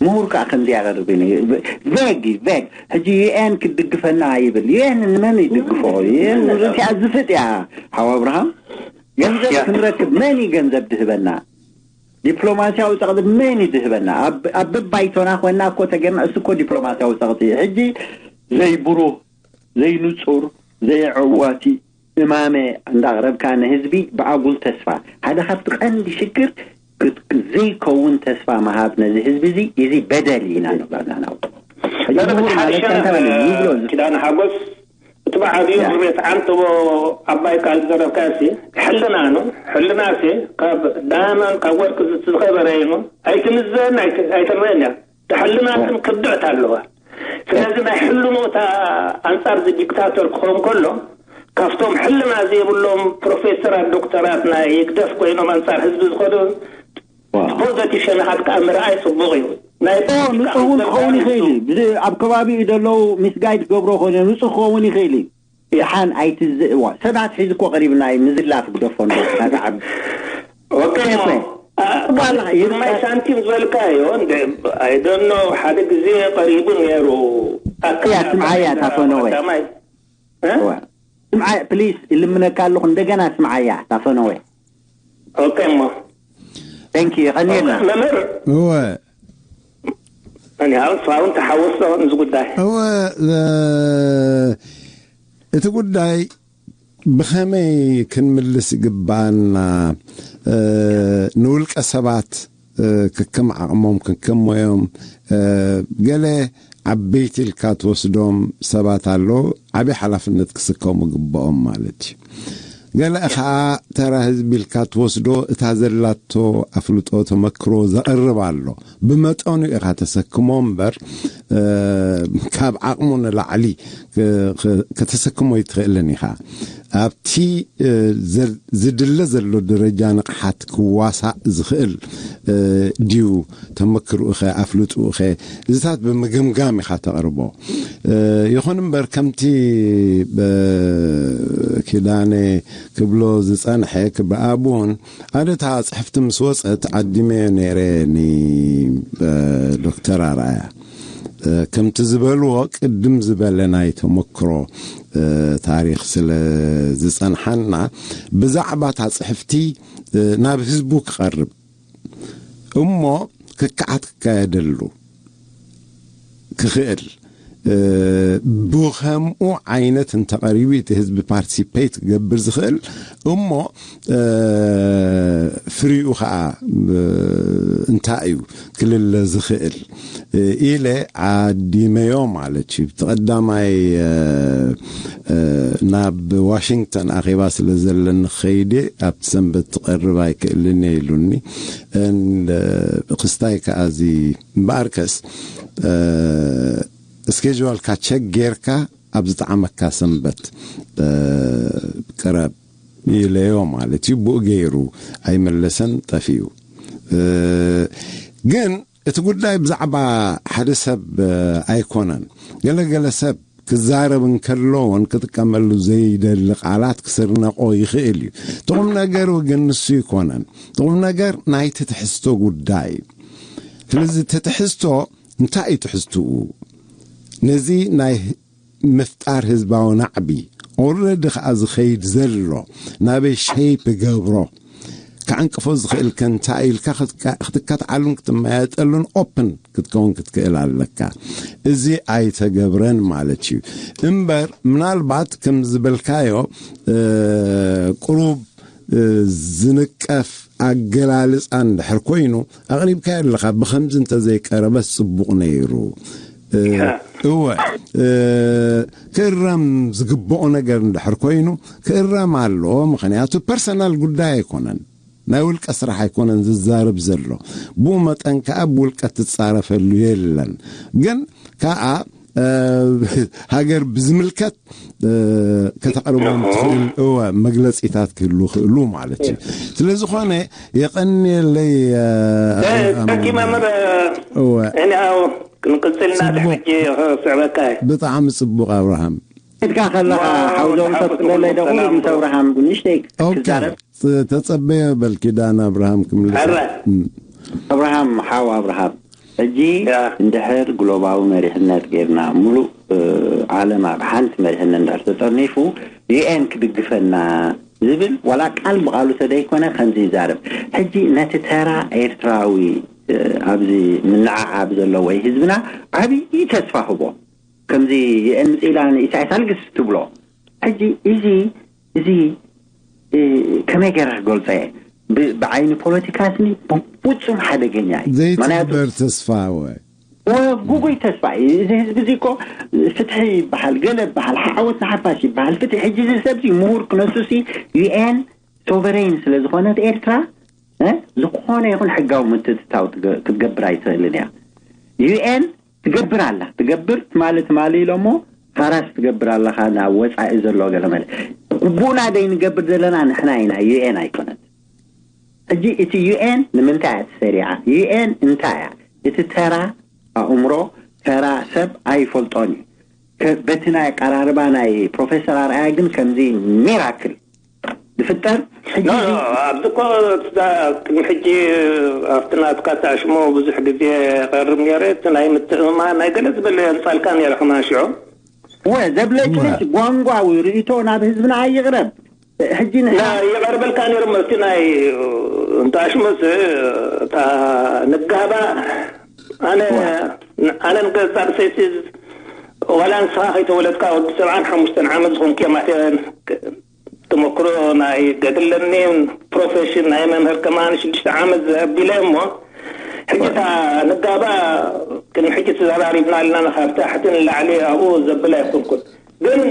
ምሁር ከዓ ከምዚ ያቀርብ ቬግ ቬግ ሕጂ ዩኤን ክድግፈና ይብል ዩኤን ንመን ይድግፎ ዩኤን ሩሲያ ዝፍጥ እያ ሓው ኣብርሃም ገንዘብ ክንረክብ መን እዩ ገንዘብ ድህበና ዲፕሎማሲያዊ ጸቕጢ መን እዩ ዝህበና ኣብ በባይቶና ኮይና እኮ ተገርና እሱ እኮ ዲፕሎማሲያዊ ጸቕጢ እዩ ሕጂ ዘይብሩህ ዘይንጹር ዘይዕዋቲ እማመ እንዳቕረብካ ንህዝቢ ብኣጉል ተስፋ ሓደ ካብቲ ቀንዲ ሽግር ዘይከውን ተስፋ ምሃብ ነዚ ህዝቢ እዚ እዚ በደል ኢና ንብሎ ኣለና ሕጂ ምሁር ማለት እንታይ ማለት እዩ ይብሎ ኪዳነ ሓጎስ እቲ ብዓብዩ ዝሬት ዓንተቦ ዓባይ ቃል ዝዘረብካሲ ሕልና ኑ ሕልና ሲ ካብ ዳመን ካብ ወርቂ ዝኸበረ ኑ ኣይትምዘን ኣይተመን እያ ሕልና ግን ክብድዕት ኣለዋ ስለዚ ናይ ሕልኖታ ኣንጻር ዲክታተር ክኸውን ከሎ ካብቶም ሕልና ዘይብሎም ፕሮፌሰራት ዶክተራት ናይ ህግደፍ ኮይኖም ኣንጻር ህዝቢ ዝኸዱ ፖዘቲቭ ሸነኻት ከዓ ምርኣይ ፅቡቕ እዩ ናይ ንፁህ እውን ክኸውን ይኽእል እዩ ኣብ ከባቢኡ ዘለዉ ሚስጋይድ ክገብሮ ኮይኑ ንፁህ ክኸውን ይኽእል እዩ ደሓን ኣይትዝእዋ ሰባት ሒዙ እኮ ቀሪብና እዩ ምዝላፍ ግደፎ እንዶ ተዓቢ ማይ ሳንቲም ዝበልካ እዮ ኣይደኖ ሓደ ግዜ ቀሪቡ ነይሩ እያ ስምዓያ ታፈነወ ስምዓ ፕሊስ ይልምነካ ኣለኹ እንደገና ስምዓያ ታፈነወ ኦኬ እሞ Thank you. ቀኒልና። መምህር። እወ። እኔ አሁን ሰው አሁን ተሐወስኩ አሁን እዚ ጉዳይ። እወ። እቲ ጉዳይ ብኸመይ ክንምልስ ይግባና ንውልቀ ሰባት ከከም ዓቕሞም ከከም ሞዮም ገለ ዓበይቲ ኢልካ ትወስዶም ሰባት ኣሎ ዓብዪ ሓላፍነት ክስከሙ ግብኦም ማለት እዩ ገለ ኸዓ ተራ ህዝቢ ኢልካ ትወስዶ እታ ዘላቶ ኣፍልጦ ተመክሮ ዘቕርብ ኣሎ ብመጠኑ ኢኻ ተሰክሞ እምበር ካብ ዓቕሙ ንላዕሊ ከተሰክሞ ይትኽእልን ኢኻ ኣብቲ ዝድለ ዘሎ ደረጃ ንቕሓት ክዋሳእ ዝኽእል ድዩ ተመክርኡ ኸ ኣፍልጥኡ ኸ እዚታት ብምግምጋም ኢኻ ተቕርቦ ይኹን እምበር ከምቲ ኪዳነ ክብሎ ዝጸንሐ ክበኣብ እውን ኣነ እታ ጽሕፍቲ ምስ ወጸት ዓዲመዮ ነይረ ንዶክተር ኣርኣያ ከምቲ ዝበልዎ ቅድም ዝበለ ናይ ተመክሮ ታሪኽ ስለ ዝጸንሓና ብዛዕባ እታ ጽሕፍቲ ናብ ህዝቡ ክቐርብ እሞ ክከዓት ክካየደሉ ክኽእል ብኸምኡ ዓይነት እንተቐሪቡ እቲ ህዝቢ ፓርቲሲፔት ክገብር ዝኽእል እሞ ፍሪኡ ከዓ እንታይ እዩ ክልለ ዝኽእል ኢለ ዓዲመዮ ማለት እዩ። እቲ ቀዳማይ ናብ ዋሽንግተን ኣኼባ ስለ ዘለኒ ክኸይድ እየ፣ ኣብቲ ሰንበት ክቐርብ ኣይክእልን እየ ኢሉኒ። ክስታይ ከኣ እዚ እምበኣርከስ ስኬጅዋልካ ቸክ ጌርካ ኣብ ዝጠዓመካ ሰንበት ቅረብ። ኢለዮ ማለት እዩ። ብኡ ገይሩ ኣይመለሰን፣ ጠፊኡ። እ፣ ግን እቲ ጉዳይ ብዛዕባ ሓደ ሰብ፣ እ፣ ኣይኮነን። ገለገለ ሰብ ክዛረብ እንከሎ እውን ክጥቀመሉ ዘይደሊ ቃላት ክስርነቆ ይኽእል እዩ። ጥቑም ነገሩ ግን ንሱ ይኮነን። ጥቑም ነገር ናይቲ ትሕዝቶ ጉዳይ እዩ። ስለዚ እቲ ትሕዝቶ እንታይ እዩ ትሕዝትኡ? ነዚ ናይ ምፍጣር ህዝባዊ ናዕቢ ኦረዲ ከኣ ዝኸይድ ዘሎ ናበይ ሸይፕ ገብሮ ክዕንቅፎ ዝኽእል ከ እንታይ ኢልካ ክትካ-፣ ክትካትዓሉን ክትመያየጠሉን ኦፕን ክትከውን ክትክእል ኣለካ። እዚ ኣይተገብረን ማለት እዩ። እምበር ምናልባት ከም ዝበልካዮ፣ እ፣ ቁሩብ፣ እ፣ ዝንቀፍ ኣገላልጻ እንድሕር ኮይኑ ኣቕሪብካዮ ኣለኻ። ብኸምዚ እንተዘይቀረበስ ጽቡቕ ነይሩ። እ፣ እወ፣ እ፣ ክእረም ዝግብኦ ነገር እንድሕር ኮይኑ ክእረም ኣለዎ። ምኽንያቱ ፐርሰናል ጉዳይ ኣይኮነን፣ ናይ ውልቀ ስራሕ ኣይኮነን ዝዛረብ ዘሎ። ብኡ መጠን ከኣ ብውልቀ ትጻረፈሉ የለን። ግን ከኣ፣ እ፣ ሃገር ብዝምልከት፣ እ፣ ከተቕርቦም ትኽእል፣ እወ፣ መግለጺታት ክህሉ ክእሉ ማለት እዩ። ስለ ዝኾነ የቐንየለይ፣ እ፣ እ፣ ኣም-፣ ሓኪም መምህር፣ እወ። እኔ ኣው ክንቅጽልና ጽቡቕ። ሕጂ ክስዕበካ እየ። ብጣዕሚ ጽቡቕ ኣብርሃም። ኢድካ ከለኻ እሞ ሓውዞም ሓውዞም ተፍቅደለይ ዶ ሰላም ቁሩብ ምስ ዶ? ኣብርሃም ንእሽተይ ኦኬ። ክዛረብ? ተ-፣ ተጸበየ በል ኪዳነ ኣብርሃም ክምልስ። ኣረ። እም። ኣብርሃም፣ ሓው ኣብርሃም፣ ሕጂ ያ። እንድሕር ግሎባዊ መሪሕነት ጌርና ሙሉእ፣ እ፣ ዓለም ኣብ ሓንቲ መሪሕነት እንድሕር ተጠርኒፉ ዩ ኤን ክድግፈና ዝብል ዋላ ቃል ብቃሉ ተደይኮነ ከምዚ ይዛረብ። ሕጂ ነቲ ተራ ኤርትራዊ፣ እ፣ ኣብዚ ምንዓዓብ ዘሎ ወይ ህዝብና ዓብዪ ተስፋ ህቦ። ከምዚ ዩ ኤን ምጽኢላ ንኢሳያስ ኣልግስ ትብሎ። ሕጂ እዚ፣ እዚ፣ እ፣ ከመይ ገይረ ክገልጾ እየ? ብ-፣ ብዓይኒ ፖለቲካ ስኒ ብፍጹም ሓደገኛ እዩ። ዘይትግበር ምኽንያቱ ተስፋ ወይ? ወ-፣ ጉጉይ ተስፋ እዩ። እዚ ህዝቢ እዚ እኮ ፍትሒ ይበሃል፣ ገለ ይበሃል፣ ዓወት ንሓፋሽ ይበሃል። ፍትሒ ሕጂ እዚ ሰብ እዚ ምሁር ክነሱ ሲ ዩ ኤን ሶቨሬን ስለ ዝኾነት ኤርትራ፣ እ፣ ዝኾነ ይኹን ሕጋዊ ምትእትታው ትገ-፣ ክትገብር ኣይትኽእልን እያ። ዩ ኤን ትገብር ኣላ። ትገብር ትማሊ ትማሊ ኢሎሞ ፋራስ ትገብር ኣለኻ ናብ ወጻኢ ዘሎ ገለ መለ። ግቡእና ደይ ንገብር ዘለና ንሕና ኢና፣ ዩ ኤን ኣይኮነት። ሕጂ እቲ ዩ ኤን ንምንታይ እያ ተሰሪዓ? ዩ ኤን እንታይ እያ? እቲ ተራ ኣእምሮ፣ ተራ ሰብ ኣይፈልጦን እዩ። ከ-፣ በቲ ናይ ኣቀራርባ ናይ ፕሮፌሰር ኣርኣያ ግን ከምዚ ሚራክል ዝፍጠር ሕጂ ኖ፣ ኖ፣ እዚ ኣብዚ እኮ እዛ ቅድሚ ሕጂ ኣብቲ ናትካ ተኣሽሞ ብዙሕ ግዜ ቀርብ ነይረ። እቲ ናይ ምትእምማን ናይ ገለ ዝብል የምጻልካ ነይረ ከማን ሽዑ። ወ-፣ ዘብለጭልጭ ዋ። ጓንጓዊ ርእይቶ ናብ ህዝብና ኣይቕረብ። ሕጂ ንሕና ና፣ ይቐርበልካ ነይሩ። እቲ ናይ እንተ ኣሽሙስ እታ ንጋባ ኣነ፣ ዋ። ኣነ ንገዛእ ርእሰይ ዋላ ንስኻ ከይተወለድካ ወዲ ሰብዓን ሓሙሽተን ዓመት ዝኾንኩ እየ ማለት እየ። ተመክሮ ናይ ገድለኒ ፕሮፌሽን ናይ መምህር ከማን ሽዱሽተ ዓመት ዘቢለ እሞ፣ ሕጂ እታ ንጋባ ቅድሚ ሕጂ ተዘራሪብና ኣለና፣ ካብ ታሕቲ ንላዕሊ ኣብኡ ዘብል ኣይኮንኩን። ግን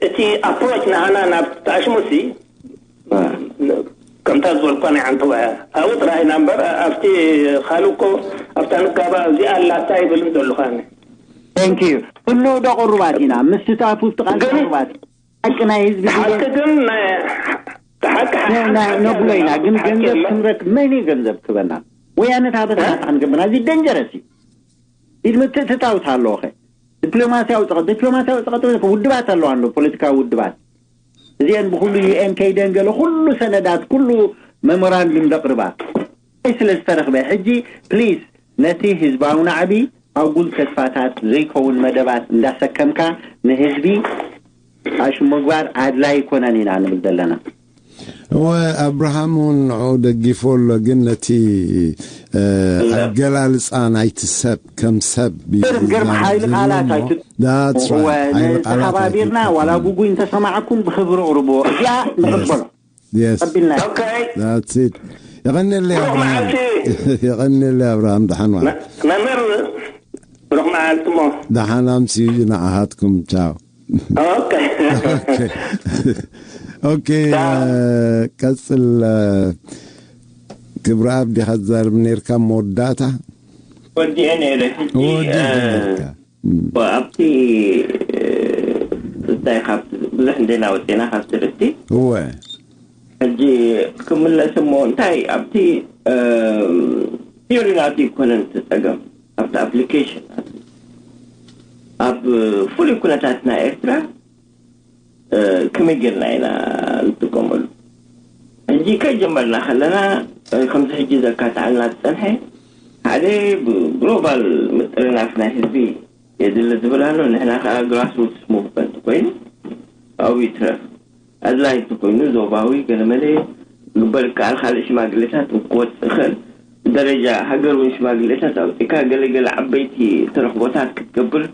እቲ ኣፕሮች ናህና ናብ ተኣሽሙሲ ከምታ ዝበልኳ ናይ ዓንተዋ እያ። ኣብኡ ጥራይ ኢና እምበር ኣብቲ ካልእ እኮ ኣብታ ንጋባ እዚኣ ኣላታ ይብልን ዘለኹ ኣነ። Thank you። ኩሉ ዶ ቅሩባት ኢና፣ ምስታፉ ኣብቲ ቃል ግን ቅሩባት። ሓቂ ናይ ህዝቢ ሓቂ ግን ናይ፣ ሓቂ ሓቂ ናይ፣ ናይ ሓቂ ነብሎ ኢና፣ የለን። ግን ሓቂ ገንዘብ የለን። ክንረክብ መን እዩ ገንዘብ ክበና? ወያነ ታበትና ኣህ? ክንገብና፣ እዚ ደንጀረስ እዩ። ኢድ ምትእትታው ኣለዎ ኸ? ዲፕሎማስያዊ ጸቐ-፣ ዲፕሎማስያዊ ጸቐ-፣ ውድባት ኣለዋ እንዶ፣ ፖለቲካዊ ውድባት። እዚአን ብኹሉ ዩ ኤን ከይደን ገለ ኩሉ ሰነዳት፣ ኩሉ መሞራንዱም ዘቕርባ። ኣይ ስለ ዝተረኽበ፣ ሕጂ ፕሊዝ ነቲ ህዝባዊ ናዕቢ ኣጉል ተስፋታት ዘይከውን መደባት እንዳሰከምካ ንህዝቢ ኣሽ ምግባር ኣድላይ ይኮነን ኢና ንብል ዘለና። እወ፣ ኣብርሃም እውን ንዕኡ ደጊፉ ኣሎ፣ ግን ነቲ፣ እ፣ ኣገላልጻ ናይቲ ሰብ ከም ሰብ እዩ ግርም፣ ግርም ዝዛረብ ሓይሊ ዘሎ ቃላት እሞ። ኣይት-፣ That's right። እወ፣ ሓይሊ ቃላት ንተሓባቢርና ኣይትጥቀም። ዋላ ጉጉይ እንተሰማዕኩም ብኽብሪ ኣቕርብዎ። እዚኣ ንቕበሎ። Yes። ቀቢልና። ኦኬ። That's it። የቐንየለይ ብሩኽ ኣብርሃም። መዓልቲ። የቐንየለይ ኣብርሃም፣ ደሓን ዋል። መ-፣ መምህር፣ ብሩኽ መዓልቲ እሞ። ደሓን ኣምሲ ንዓኻትኩም። ቻው። ኦኬ። ኦኬ። ኦኬ፣ ቻው። እ፣ ቀጽል፣ እ፣ ክብረኣብ ዲኻ ትዛረብ ነይርካ መወዳእታ? ወዲኤ ነይረ። ሕጂ፣ ወዲኤ እ፣ ነይርካ። እም። ኣብቲ፣ እ፣ እንታይ ካብቲ ብዙሕ እንዴና ወፂና ካብቲ ርእሲ እወ። ሕጂ ክምለስ እሞ እንታይ ኣብቲ ቲዮሪ ናቱ ይኮነን እቲ ጸገም ኣብቲ ኣፕሊኬሽን ናቱ ኣብ ፍሉይ ኩነታት ናይ ኤርትራ ከመይ ጌርና ኢና ንጥቀመሉ? ሕጂ ከጀመርና ከለና ከምዚ ሕጂ ዘካትዓልና ዝጸንሐ ሓደ ብግሎባል ምጥርናፍ ናይ ህዝቢ የድሊ ዝብል ኣሎ። ንሕና ከዓ ግራስሩትስ ሙቭመንት ኮይኑ ኣብኡ ይትረፍ ኣድላይ እንተኮይኑ ዞባዊ ገለመለ ግበር ይከኣል። ካልእ ሽማግሌታት ክወፅእ ይኽእል። ደረጃ ሃገር እውን ሽማግሌታት ኣውፂእካ ገለገለ ዓበይቲ ተረኽቦታት ክትገብር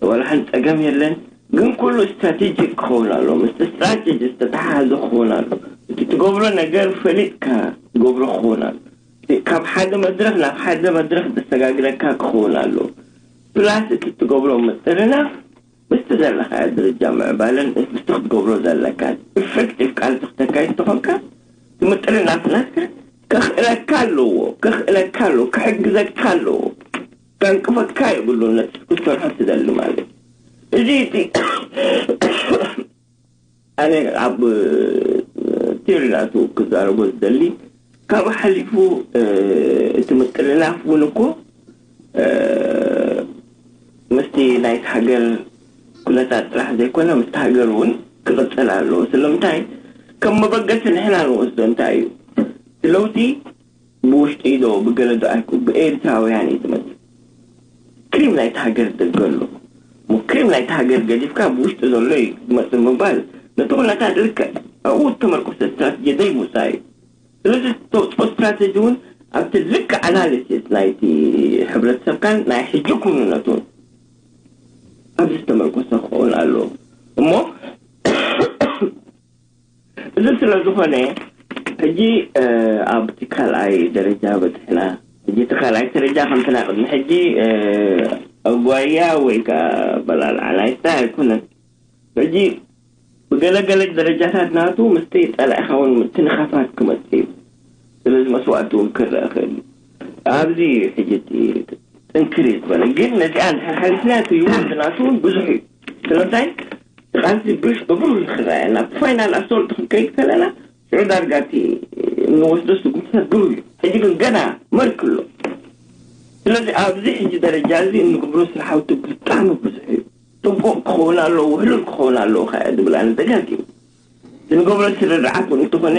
ዋላ ሓንቲ ፀገም የለን። ግን ኩሉ ስትራቴጂክ ክኸውን ኣሎ። ምስቲ ስትራቴጂ ዝተተሓሓዘ ክኸውን ኣሎ። እቲ ትገብሮ ነገር ፈሊጥካ ትገብሮ ክኸውን ኣሎ። ካብ ሓደ መድረኽ ናብ ሓደ መድረኽ ዘሰጋግረካ ክኸውን ኣሎ። ፕላስ እቲ ትገብሮ ምጥርናፍ ምስቲ ዘለካ ደረጃ ምዕባለን ምስቲ ክትገብሮ ዘለካ ኢፌክቲቭ ቃልሲ ክተካይድ ተኾንካ ትምጥርናፍ ናትካ ከኽእለካ ኣለዎ፣ ከኽእለካ ኣለዎ፣ ክሕግዘካ ኣለዎ። ከንቅፈካ የብሉን ነቲ ክትሰርሖ ትደሊ ማለት እዩ። እዚ እቲ ኣነ ኣብ ቲዮሪ ናቱ ክዛረቦ ዝደሊ ካብኡ ሓሊፉ እቲ ምጥርናፍ እውን እኮ ምስቲ ናይቲ ሃገር ኩነታት ጥራሕ ዘይኮነ ምስቲ ሃገር እውን ክቕፅል ኣለዎ። ስለምንታይ ከም መበገሲ ንሕና ንወስዶ እንታይ እዩ እቲ ለውጢ ብውሽጢ ዶ ብገለ ዶ ኣይኮ ብኤርትራውያን እዩ ዝመፅእ። ክሪም ናይቲ ሃገር ደገ ኣሎ። እሞ ክሪም ናይቲ ሃገር ገዲፍካ ብውሽጢ ዘሎ እዩ ዝመፅእ ምባል ነቲ ኩነታት ልክዕ ኣብኡ ዝተመርኮሰ ስትራቴጂ ዘይምውፃእ እዩ። ስለዚ ተውፅኦ ስትራቴጂ እውን ኣብቲ ልክዕ ኣናሊሲስ ናይቲ ሕብረተሰብካን ናይ ሕጂ ኩንነቱን ኣብዚ ዝተመርኮሰ ክኸውን ኣለዎ። እሞ እዚ ስለ ዝኾነ ሕጂ ኣብቲ ካልኣይ ደረጃ በፅሕና። ሕጂ እቲ ካልኣይ ደረጃ ከምቲ ናይ ቅድሚ ሕጂ ኣጓያ ወይ ከዓ በላልዓ ናይስታ ኣይኮነን። ሕጂ ብገለገለ ደረጃታት ናቱ ምስቲ ፀላኢኻ እውን ምትንኻፋት ክመፅእ እዩ። ስለዚ መስዋእቲ እውን ክረአ ክእል እዩ። ኣብዚ እዩ ሕጂ እቲ ጥንክር እዩ ዝበለ። ግን ነዚኣ እንድሕር ሓሊፍና እቲ ይወርድ ናቱ እውን ብዙሕ እዩ። ስለምንታይ እቲ ቃልሲ ብሽ ብብሩ ይክረአ ናብ ፋይናል ኣሶልት ክንከይድ ከለና ሽዑ ዳርጋ እቲ እንወስዶ ስጉምትታት ብሩ እዩ። ሕጂ ግን ገና መርክ ኣሎ። ስለዚ ኣብዚ ሕጂ ደረጃ እዚ እንገብሮ ስራሕቲ ብጣዕሚ ብዙሕ እዩ። ጥንቁቕ ክኸውን ኣለዎ፣ ውሕሉል ክኸውን ኣለዎ ከ ድብል ኣነ ደጋጊሙ ዝንገብሮ ስርርዓት እውን እንተኾነ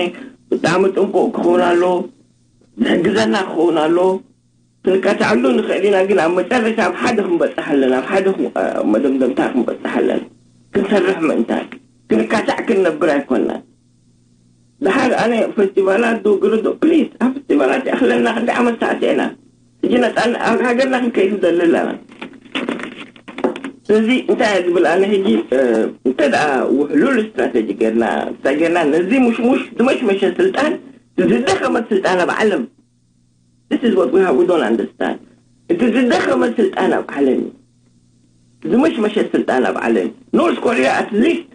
ብጣዕሚ ጥንቁቕ ክኸውን ኣለዎ፣ ዝሕግዘና ክኸውን ኣለዎ። ክንካታዕሉ ንኽእል ኢና፣ ግን ኣብ መጨረሻ ኣብ ሓደ ክንበፅሕ ኣለና፣ ኣብ ሓደ መደምደምታ ክንበፅሕ ኣለና። ክንሰርሕ ምእንታን ክንካታዕ ክንነብር ኣይኮንናን። ድሓር ኣነ ፌስቲቫላት ዶ ግርዶ ፕሊዝ ኣብ ፌስቲቫላት ይኣኽለና ክንዲ ዓመት ሳዕሲዕና ሕጂ ነፃን ኣብ ሃገርና ክንከይድ ንደሊ ኣለና። ስለዚ እንታይ እየ ዝብል ኣነ ሕጂ እንተ ደኣ ውሕሉል ስትራቴጂ ጌርና እንታይ ጌርና ነዚ ሙሽሙሽ ዝመሽመሸ ስልጣን ዝደኸመት ስልጣን ኣብ ዓለም this is what we have we don't understand። እቲ ዝደኸመ ስልጣን ኣብ ዓለም እዩ። ዝመሽመሸ ስልጣን ኣብ ዓለም ኖርት ኮሪያ ኣትሊስት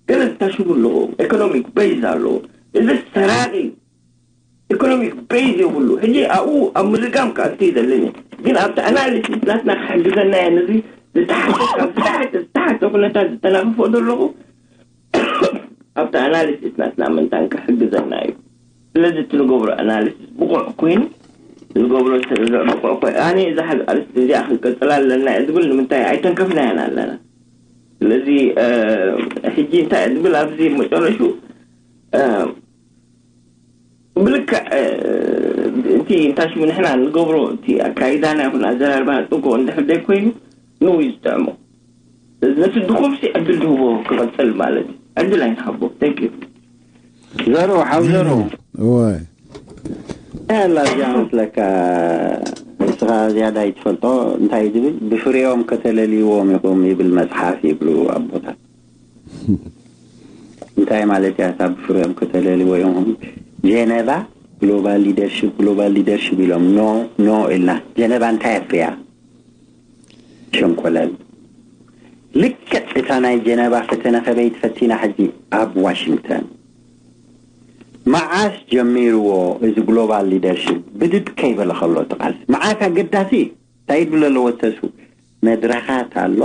ገለ ዝታሽሙ ኣለዎ። ኢኮኖሚክ ቤዝ ኣለዎ። እዚ ሰራቂ ኢኮኖሚክ ቤዝ የብሉ። ሕጂ ኣብኡ ኣብ ምርጋም ክኣቱ ይደለኒ ግን ኣብቲ ኣናሊሲስ ናትና ክሕግዘና እየ ነዚ ዝተሓተ ካብ ዝተሓተ ዝተሓተ ኩነታት ዝተናኽፎ ዘለኹ ኣብቲ ኣናሊሲስ ናትና ምንታን ክሕግዘና እዩ። ስለዚ እቲ ንገብሮ ኣናሊሲስ ብቑዕ ኮይኑ ንገብሮ ስርርዕ ብቑዕ ኮይኑ ኣነ እዛ ሓዝ ኣርስቲ እዚኣ ክንቀፅላ ኣለና እየ ዝብል ንምንታይ ኣይተንከፍናያን ኣለና። ስለዚ ሕጂ እንታይ እየ ዝብል ኣብዚ መጨረሹ ብልክዕ እቲ እንታይ ሽሙ ንሕና ንገብሮ እቲ ኣካይዳና ይኹን ኣዘራርባና ፅቡቅ እንድሕር ደይ ኮይኑ ንው እዩ ዝጥዕሞ። ነቲ ድኹምሲ ዕድል ድህቦ ክቐፅል ማለት እዩ። ዕድል ኣይንሃቦ። Thank you። ዘሮ ሓው ዘሮ እዋይ ኣላ እዚኣ መስለካ ንስኻ ዝያዳ ይትፈልጦ እንታይ ዝብል ብፍሬኦም ከተለልይዎም ኢኹም ይብል መፅሓፍ ይብሉ ኣቦታት። እንታይ ማለት እያ እታ ብፍሬኦም ከተለልዎ ኢኹም? ጀነቫ ግሎባል ሊደርሽፕ ግሎባል ሊደርሽፕ ኢሎም ኖ ኖ ኢልና። ጀነቫ እንታይ ኣፍርያ? ሸንኮለል። ልክዕ እታ ናይ ጀነቫ ፈተነ ከበይ ትፈቲና ሕጂ ኣብ ዋሽንግተን። መዓስ ጀሚርዎ እዚ ግሎባል ሊደርሽፕ ብድድ ከይበለ ከሎ እቲ ቃልሲ መዓስ ኣገዳሲ እዩ። እንታይ ይድብሎ ኣለዎ ተስፉ? መድረኻት ኣሎ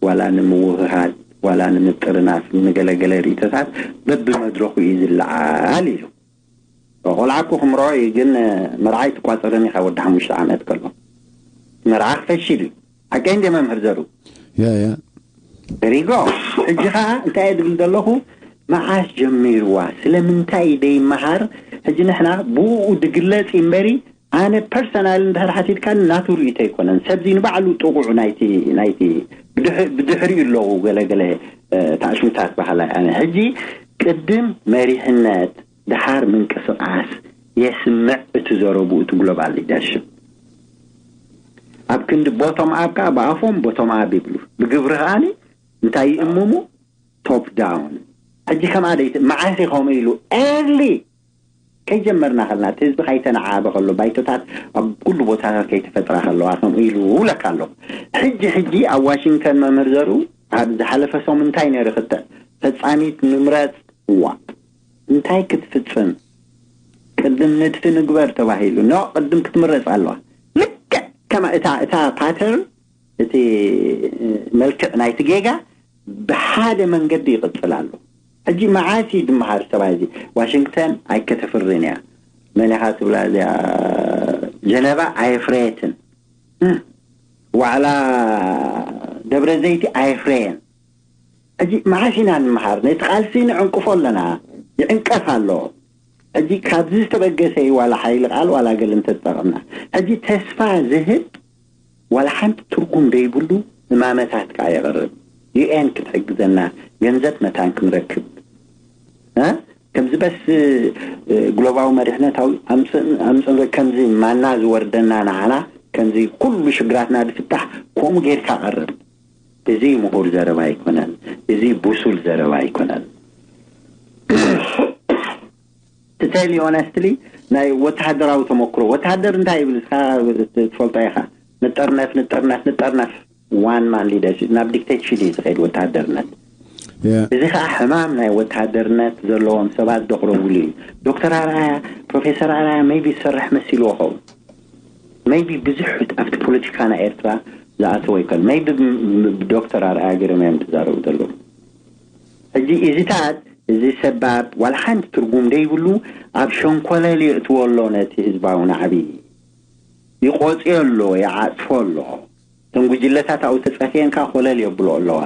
ዋላ ንምውህሃድ ዋላ ንምጥርናፍ ንገለገለ ርእይቶታት በብመድረኹ እዩ ዝለዓል ኢሉ። ቆልዓ እኮ ክምርዖ እዩ፣ ግን መርዓ ኣይትቋጸርን ኢኻ ወዲ ሓሙሽተ ዓመት ከሎ። መርዓ ክፈሽል እዩ። ሓቀይ እንደ መምህር ዘሩ። ያ ያ ሪጎ ሕጂ ኸዓ እንታይ እየ ዝብል ዘለኹ? መዓስ ጀሚርዋ? ስለምንታይ ደይመሃር? ሕጂ ንሕና ብኡ ድግለጽ እምበሪ፣ ኣነ ፐርሰናል እንድሕር ሓቲትካኒ ናቱ ርእይቶ ኣይኮነን። ሰብዚ ንባዕሉ ጥቑዕ ናይቲ ናይቲ ብድሕ- ብድሕሪኡ ኣለዉ ገለገለ እ፣ ታእሽሙታት በሃላይ ኣነ። ሕጂ ቅድም መሪሕነት ድሓር ምንቅስቃስ የስምዕ እቲ ዘረቡ እቲ ግሎባል ሊደርሽፕ። ኣብ ክንዲ ቦቶም ኣፕ ከዓ ብኣፎም ቦቶም ኣፕ ይብሉ፣ ብግብሪ ከዓኒ እንታይ ይእምሙ? ቶፕ ዳውን። ሕጂ ከምኣ ደይት መዓስ ከምኡ ኢሉ ኤርሊ ከይጀመርና ከልና እቲ ህዝቢ ከይተነዓበ ከሎ ባይቶታት ኣብ ኩሉ ቦታታት ከይተፈጥራ ከለዋ ከምኡ ኢሉ ውለካ ኣሎ። ሕጂ ሕጂ ኣብ ዋሽንግተን መምህር ዘሩ ኣብ ዝሓለፈ ሰሙን እንታይ ነይሩ ክተ ፈጻሚት ንምረጽ እዋ እንታይ ክትፍጽም ቅድም ንድፊ ንግበር ተባሂሉ ኖ ቅድም ክትምረጽ ኣለዋ። ልክዕ ከማ እታ እታ ፓተርን እቲ መልክዕ ናይቲ ጌጋ ብሓደ መንገዲ ይቕጽል ኣሎ። ሕጂ መዓስ እዩ ድመሃር ሰብኣይ እዚ? ዋሽንግተን ኣይከተፍርን እያ። መን ኢኻ ትብላ እዚኣ? ጀነቫ ኣየፍረየትን። እም፣ ዋዕላ ደብረ ዘይቲ ኣየፍረየን። ሕጂ መዓስ ኢና ንምሃር? ነቲ ቃልሲ ንዕንቅፎ ኣለና። ይዕንቀፍ ኣሎ። ሕጂ ካብዚ ዝተበገሰ እዩ ዋላ ሓይሊ ቃል ዋላ ገለ እንተተጠቐምና። ሕጂ ተስፋ ዝህብ ዋላ ሓንቲ ትርጉም ዘይብሉ እማመታት ከዓ የቕርብ። ዩ ኤን ክትሕግዘና ገንዘብ መታን ክንረክብ እ? ከምዚ በስ እ፣ ግሎባዊ መሪሕነታዊ ኣምፅእ ኣምፅእ ከምዚ ማና ዝወርደና ንዓና ከምዚ ኩሉ ሽግራትና ዝፍታሕ ከምኡ ጌርካ ቀርብ። እዚ ምሁር ዘረባ ኣይኮነን። እዚ ብሱል ዘረባ ኣይኮነን። ትተሊ ኦነስትሊ ናይ ወተሃደራዊ ተመክሮ ወተሃደር እንታይ ይብል እስካ ትፈልጦ ኢኻ። ንጠርነፍ ንጠርነፍ ንጠርነፍ ዋን ማን ሊደርሽፕ ናብ ዲክቴትሽፕ እዩ ዝኸይድ ወተሃደርነት። ያ እዚ ከዓ ሕማም ናይ ወተሃደርነት ዘለዎም ሰባት ዘቕረቡሉ እዩ። ዶክተር ኣርኣያ ፕሮፌሰር ኣርኣያ ሜይቢ ዝሰርሕ መሲልዎ ኸውን። ሜይቢ ብዙሕ ኣብቲ ፖለቲካ ናይ ኤርትራ ዝኣተወ ኣይኮን። ሜይቢ ብ- ብ- ብዶክተር ኣርኣያ ገይሮም እዮም ዝዛረቡ ዘለዉ። ሕጂ እዚታት እዚ ሰባብ ዋላ ሓንቲ ትርጉም ደይብሉ ኣብ ሸንኮለል የእትዎ ኣሎ ነቲ ህዝባዊ ናዕቢ። ይቆጽዮ ኣሎ፣ ይዓጽፎ ኣሎ። እተን ጉጅለታት ኣብኡ ተጸፍየን ከኣ ኮለል የብሎ ኣለዋ።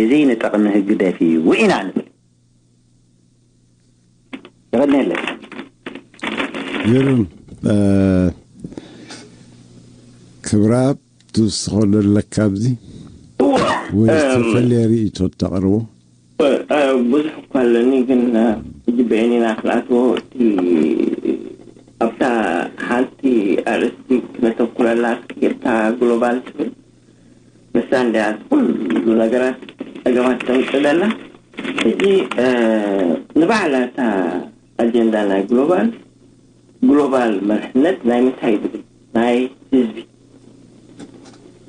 እዚ ንጥቕሚ ህግደፍ እዩ ኢና ንብል። የቐንየለይ። ግርም እ፣ ክብራ ትውስኸሉ ኣለካ ኣብዚ እዎ ወይ እም፣ ዝተፈለየ ርእይቶ ተቕርቦ? እ፣ ብዙሕ እኳ ኣለኒ፣ ግን እ፣ ሕጂ በየኒና ክልኣትዎ እቲ ኣብታ ሓንቲ ኣርእስቲ ክነተኩረላ እስኪ፣ እታ ግሎባል ትብል ንሳ እንድያ ኩሉ ነገራት ጸገማት ተምጽእ ዘላ። ሕጂ እ፣ ንባዕላ እታ ኣጀንዳ ናይ ግሎባል ግሎባል መርሕነት ናይ ምንታይ ድብል ናይ ህዝቢ።